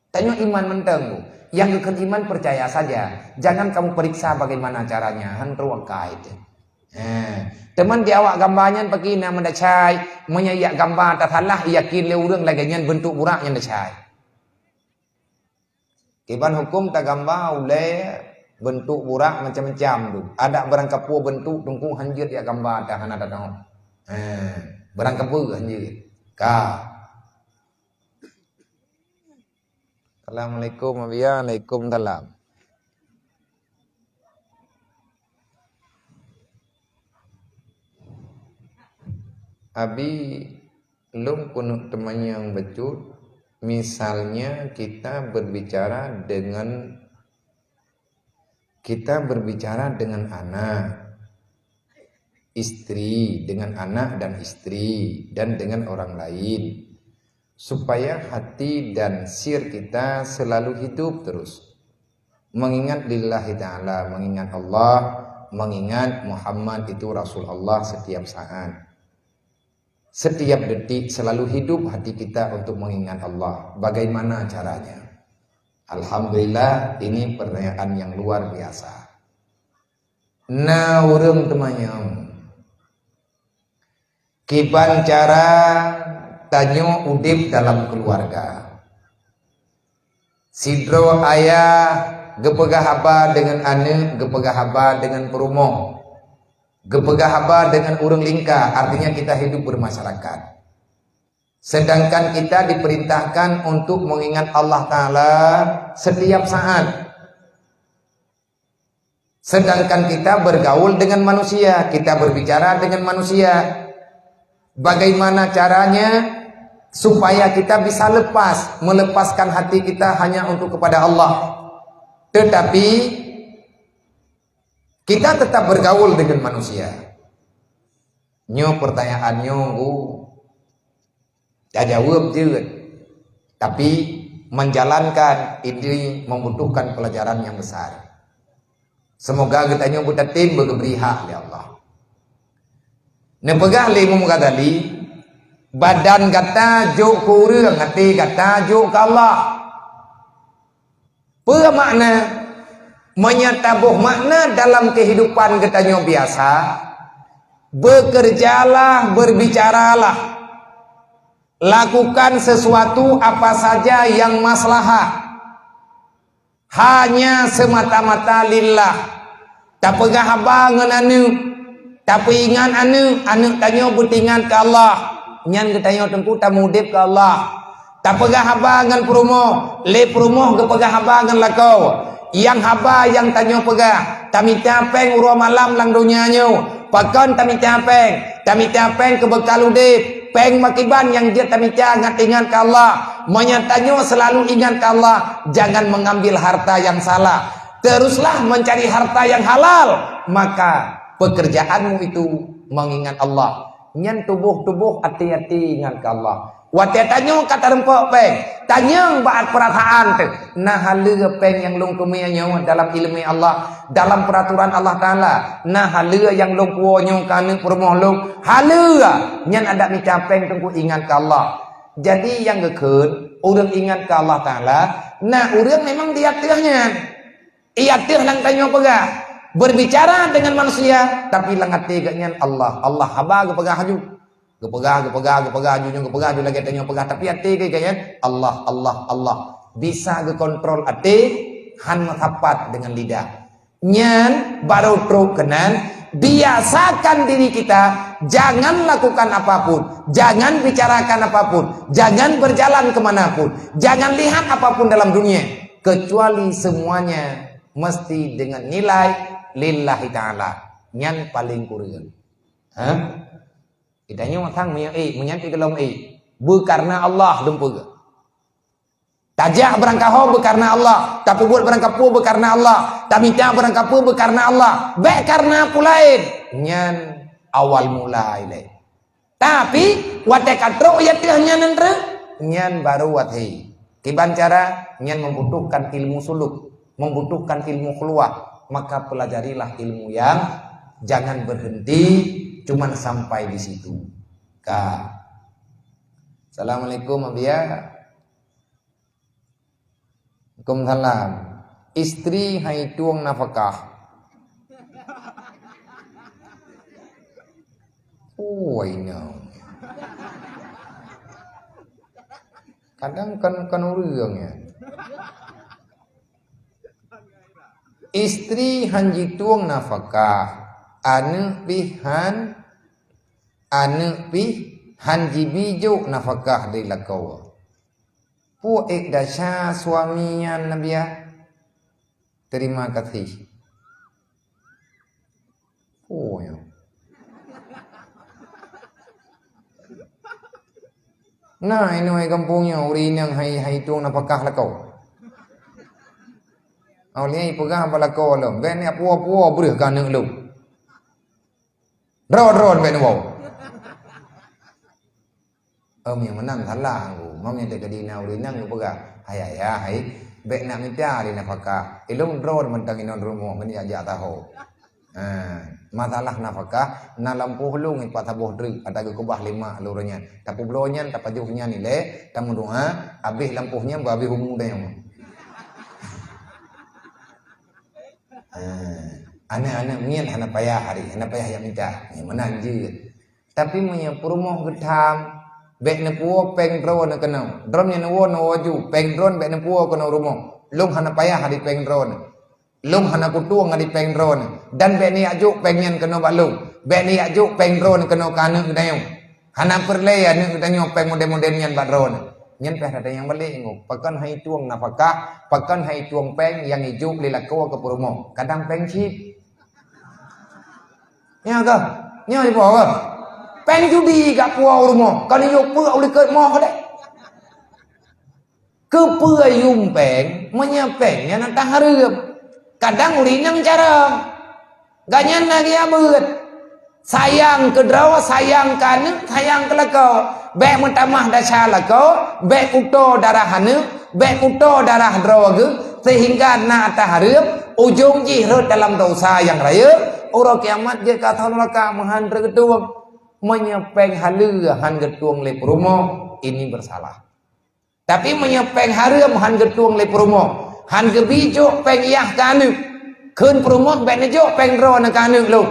Tanyoe iman mantong, Bu. Nyang geukheun iman percaya saja. Jangan kamu periksa bagaimana caranya. Han trok akai teuh. Eh, teuma di awak gamba nyan paki na meudacai. Meunyo yak gamba tasalah, yakin lé ureuëng lagée nyan bentuk burak nyan dacai. Kiban huköm ta gamba ulée bentuk burak macam-macam tu. Ada barang kapeue bentuk tungku hanjeuet yak gamba ta hana tanoh. Eh, barang kapeue hanjeuet. Ka. Assalamualaikum, Abi. Waalaikumsalam. Abi, lôn keuneuk teumanyong bacut, misalnya kita berbicara dengan Kita berbicara dengan anak, istri, dengan anak dan istri, dan dengan orang lain, supaya hati dan sir kita selalu hidup terus. Mengingat lillahi ta'ala, mengingat Allah, mengingat Muhammad itu Rasul Allah setiap saat. Setiap detik selalu hidup hati kita untuk mengingat Allah. Bagaimana caranya? Alhamdulillah, ini pertanyaan yang luar biasa. Na ureuëng teumanyong, kiban cara tanyoe udeb dalam keluarga. Sidroe ayah geupeugah haba deungon aneuëk, geupeugah haba deungon peurumoh, geupeugah haba deungon ureuëng lingka, artinya kita hidup bermasyarakat. Sedangkan kita diperintahkan untuk mengingat Allah Ta'ala setiap saat. Sedangkan kita bergaul dengan manusia, kita berbicara dengan manusia. Bagaimana caranya supaya kita bisa lepas, melepaskan hati kita hanya untuk kepada Allah? Tetapi kita tetap bergaul dengan manusia. Nyoe pertanyaan nyoe, Bu. Tajaweueb jeuet. Tapi menjalankan ini membutuhkan pelajaran yang besar. Semoga geutanyoe beutatem beugeubri hak lé Allah. Neupeugah lé Imam Ghazali, badan gata jok keu ureuëng, até gata jok keu Allah. Peue makna? Meunyoe taboh makna dalam kehidupan geutanyoe biasa, bekerjalah, berbicaralah, lakukan sesuatu apa saja yang maslahah, hanya semata-mata lillah. Tapeugah haba ngon aneuëk, tapeuingat aneuëk, aneuëk tanyoe beutaingat keu Allah. Nyan geutanyoe teungku tamudeb keu Allah. Tapeugah haba ngon peurumoh, lé peurumoh geupeugah haba ngon lakoe. Nyang haba nyang tanyoe peugah, tamita péng uroe malam lam donya nyoe. Pakon tamita péng? Tamita péng keu beukal udeb. Péng makiban nyang jeuet tamita ngat ingat keu Allah. Meunyoe tanyoe seulalu ingat keu Allah, jangan mengambil harta yang salah. Teruslah mencari harta yang halal, maka pekerjaanmu itu mengingat Allah. Nyan tuboh-tuboh até-até ingat keu Allah. Watée tanyoe ka tareumpok péng, tanyong bak peurasaan teuh, na haleue péng nyang lôn teumé nyoe dalam ileumé Allah, dalam peuraturan Allah Taala, na haleue nyang lôn puwoe nyoe keu aneuëk peurumoh lôn, haleue nyan adak mita péng teungku ingat keu Allah. Jadi nyang geukheun ureuëng ingat keu Allah Taala, na ureuëng memang di ateueh nyan. Di ateueh nyang tanyoe peugah, berbicara dengan manusia, tapi lam até geuh nyan Allah. Allah haba geupeugah laju. Geupeugah, geupeugah, geupeugah laju, nyoe geupeugah laju lagée tanyoe peugah, tapi até geuh nyan Allah, Allah, Allah. Bisa geukontrol até, han meusapat dengan lidah. Nyan barô trok keunan, Biasakan diri kita, jangan lakukan apapun, jangan bicarakan apapun, jangan berjalan ke mana pun, jangan lihat apapun dalam dunia, kecuali semuanya mesti dengan nilai lillahi ta'ala. Nyan paling kureueng. Ha? Geutanyoe sang meunyoe ék, meunyan pih gohlom ék. Beukareuna Allah dumpeue. Tajak beurangkaho beukareuna Allah, tapeubuet beurangkapeue beukareuna Allah, tamita beurangkapeue beukareuna Allah, bék kareuna peue laén. Nyan awal mula ilée. Tapi watée ka trok i ateueh nyan treuk, nyan baru watée. Kiban cara nyan membutuhkan ilmu suluk, membutuhkan ilmu khuluwah, maka pelajarilah ilmu yang jangan berhenti cuman sampai di situ. Ka. Assalamualaikum, Abia. Waalaikumsalam. Istri hai tueng nafakah. Oh, I know. Kadang kan, kan ureueng ya. Istri han jitueng nafakah, aneuk pih han, aneuk pih han jibijok nafakah dari lakoe. Peue ék desya suami nyan, Abia? Terima kasih. Oh, ya. Nah, inoe gampông nyoe, ureueng inong hai, hai tueng nafakah lakoe. Awak nyan peugah bak lakoe lom, "Bék neujak puwoe-puwoe breueh keu aneuk lôn. Droe-droe bék neuwoe." Em, nyang meunan salah Teungku. Mam nyang teukeudi na ureueng inong geupeugah, "Hai ayah, hai, bék neujak mita lé nafakah. Ilôn droe mantong inong rumoh, keuneuk jak-jak saho." Ha, masalah nafakah, na lampôh lôn ipat saboh treuk, ata geukeubah lé mak lôn uroe nyan. Tapeubloe nyan, tapajoh nyan ilée, tameudoá, abéh lampôh nyan beu abéh umu tanyoe. Ha, aneuk-aneuk miet hana payah hari, hana payah jak mita. Nyan meunan jeuet. Tapi meunyoe peurumoh geutham, bék neupuwoe péng droeneuh keunoe. Droeneuh nyan neuwoe, neuwoe ju, péng droeneuh bék neupuwoe keunoe rumoh. Lôn hana payah hari péng droeneuh. Lôn hana kutueng ngon péng droeneuh, dan bék neujak jok péng nyan keunoe bak lôn. Bék neujak jok péng droeneuh keunoe keu aneuk geutanyoe. Hana peureulée aneuk geutanyoe péng model-model nyan bak droeneuh. Nyan pih rada nyang balek Teungku. Pakon hai tueng nafakah, pakon hai tueng péng nyang ijok lé lakoe keu peurumoh. Kadang péng chip. Nyoe keuh, nyoe dipuwoe keuh. Péng judi jak puwoe u rumoh, kon ijok peue u likot moh deh. Keupeue yum péng, meunyoe péng nyan ata hareuem? Kadang ureueng inong carông. Gobnyan lagée abeuet. Sayang keu droe, sayang keu aneuk, sayang keu lakoe. Bék meutamah desya lakoe, bék kuto darah aneuk, bék kuto darah droe geuh, seuhingga na ata hareuem, ujong jih rhot dalam desya nyang rayeuk, uroe kiamat jeuet keu asoe nuraka meuhan treuk geutueng. Meunyoe péng haleue han geutueng lé peurumoh, ini bersalah. Tapi meunyoe péng hareuem han geutueng lé peurumoh, han geubi jok péng yah keu aneuk, kheun peurumoh bék neujok péng droeneuh keu aneuk lôn.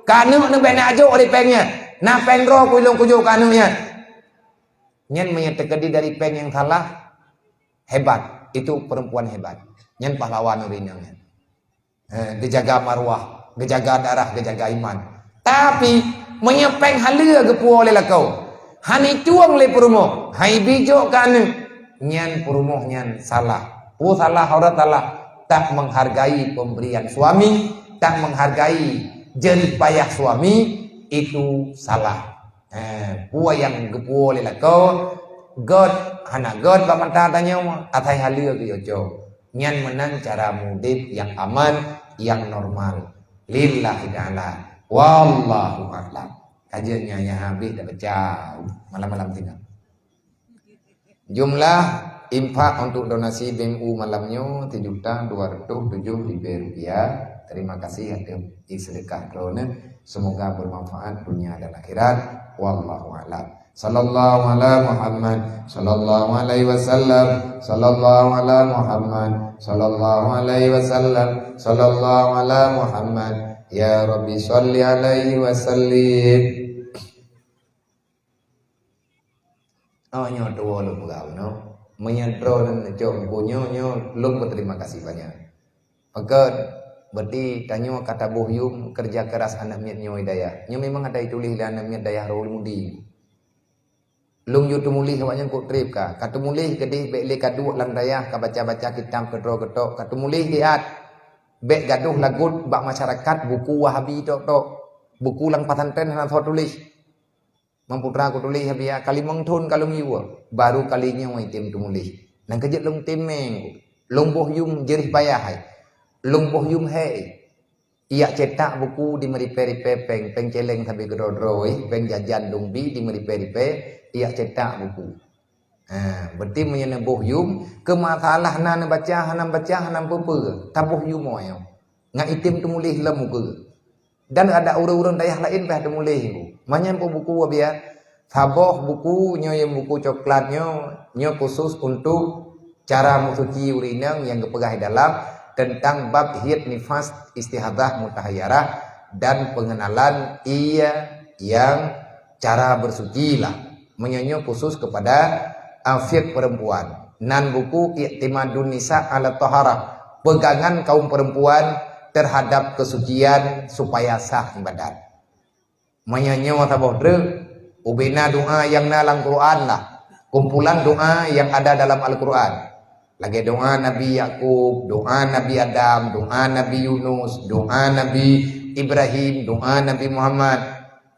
Keu aneuk neuh bék neujok lé péng nyan. Na péng droe keu lôn kujok keu aneuk nyan. Nyan meunyoe teukeudi dari péng nyang salah, hebat. Itu perempuan hebat. Nyan pahlawan ureueng inong nyan. Eh, geujaga marwah, geujaga darah, geujaga iman. Tapi, meunyoe péng haleue geupuwoe lé lakoe, han itueng lé peurumoh, han ibi jok keu aneuk, nyan peurumoh nyan salah. Peue salah, uroe salah, tak menghargai pemberian suami, tak menghargai jerih payah suami, itu salah. Eh, peue nyang geupuwoe lé lakoe, göt, hana göt bak mata tanyoe, asai haleue geuyue cok. Nyan meunan cara mudeb nyang aman, nyang normal. Lillahi ta'ala. Wallahu a'lam. Kajian nyan nyang habéh tabaca malam-malam tinggai. Jumlah infak untuk donasi B M U malam nyoe tujuh juta dua ratus tujuh ribu rupiah. Terima kasih ateueh sedekah droeneuh. Semoga bermanfaat dunia dan akhirat. Wallahu a'lam. Sallallahu ala Muhammad, sallallahu alaihi wasallam, sallallahu ala Muhammad, sallallahu alaihi wasallam, sallallahu ala Muhammad. Ya Rabbi, salli alaihi wasallim. Oh, nyoe tuwoe lôn peugah bunoe. Meunyoe droeneuh neucok buku nyoe, nyoe lôn beuterima kasih banyak. Pakon, Berarti tanyoe ka taboh yum kerja keras aneuk miet nyoe dayah. Nyoe memang ada dituléh lé aneuk miet dayah Rohul Mudi. Lôn yue teumuléh awaknyan kok treb ka. Ka teumuléh keudeh bék lé ka duek lam dayah ka baca-baca kitab keudroe-keudroe. Ka teumuléh siat bék gadôh lagot bak masyarakat buku Wahabi tok-tok. Buku lam pesantren hana soe tuléh. Meuputra kutuléh Abiya, ka limong thon ka lôn yue, baru kali nyoe item teumuléh. Nang keujeuet lôn tem meng, lôn boh yum jeurih payah hai. Lôn boh yum hai. Ijak cetak buku di meuripée-ripée péng, péng céléng sabe keudroe-droe, péng jajan dong bi di meuripée-ripée, ijak cetak buku. Ha, berarti meunyoe neuboh yum, keu masalah na neubaca, hana baca, hana peue-peue, taboh yum nyoe. Ngat item teumuléh lam muka. Dan ada ureuëng-ureuëng dayah laén bah teumuléh. Manyang pun buku Abiya, saboh buku nyoe nyang buku coklat nyoe, nyoe khusus untuk cara meusuci ureuëng inong nyang geupeugah di dalam tentang bab haid, nifas, istihadah, mutahayarah, dan pengenalan ia yang cara bersuci lah. Meunyoe nyoe khusus kepada, ah, fiqh perempuan. Nan buku I'timadun Nisa ala Taharah, pegangan kaum perempuan terhadap kesucian supaya sah ibadat. Meunyoe nyoe saboh treuk, ubena doa nyang na lam Quran lah. Kumpulan doa yang ada dalam Al-Quran. Lagée doa Nabi Yakub, doa Nabi Adam, doa Nabi Yunus, doa Nabi Ibrahim, doa Nabi Muhammad.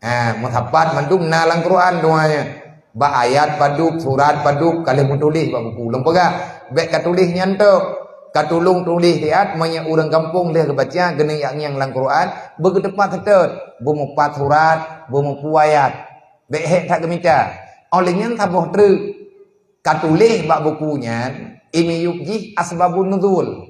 Ha, meusapat mandum na lam Quran doa nyan. Bak ayat padub, surat padub, ka lheueh meutuléh bak buku. Lôn peugah, bék ka tuléh nyan tok. Ka tulông tuléh siat, meunyoe ureuëng gampông lheueh geubaca, geuneuk yak ngieng lam Quran, beugeuteupat seutôt, beumeupat surat, beumeupeue ayat. Bék hék that geumita. Óh lheueh nyan saboh treuk ka tuléh bak buku nyan, imiyueb jih asbabun nuzul.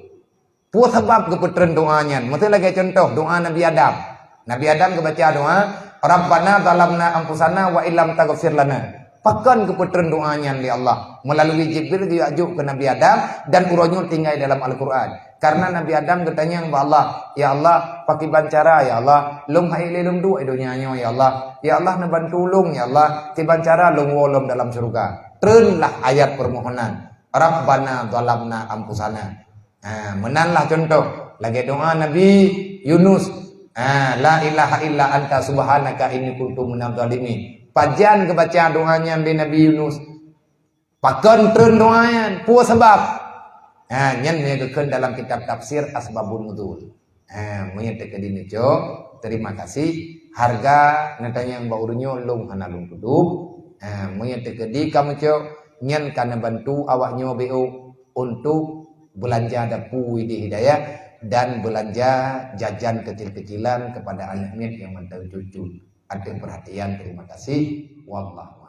Peue sabab geupeutreun doa nyan? Miseu lagée cuntoh doa Nabi Adam. Nabi Adam geubaca doa, "Rabbana zalamna anfusana wa illam taghfir lana." Pakon geupeutreun doa nyan lé Allah? Meulalu Jibril geujak jok keu Nabi Adam dan uroe nyoe tinggai dalam Al-Quran. Karena Nabi Adam geutanyong bak Allah, "Ya Allah, pakiban cara, ya Allah, lôn hai lé lôn duek di donya nyoe, ya Allah. Ya Allah, neubantu lôn, ya Allah, kiban cara lôn woe lom dalam syeuruga." Treunlah ayat permohonan, "Rabbana zalamna anfusana." Ha, meunan lah cuntoh, lagée doa Nabi Yunus, ha, "La ilaha illa anta subhanaka inni kuntu minadh dhalimin." Pajan geubaca doa nyan lé Nabi Yunus? Pakon treun doa nyan? Peue sabab? Ha, nyan nyang geukheun dalam kitab tafsir Asbabun Nuzul. Ha, meunyoe teukeudi neucok, terima kasih. Harga neutanyong bak ureuëng nyoe lôn hana lôn tudub. Ha, meunyoe teukeudi ka meucok, nyan ka neubantu awak nyoe B O untuk beulanja dapu idéh hidayah dan beulanja jajan kecil-kecilan kepada aneuk miet nyang mantong cucu. Ateueh perhatian, terima kasih. Wallahu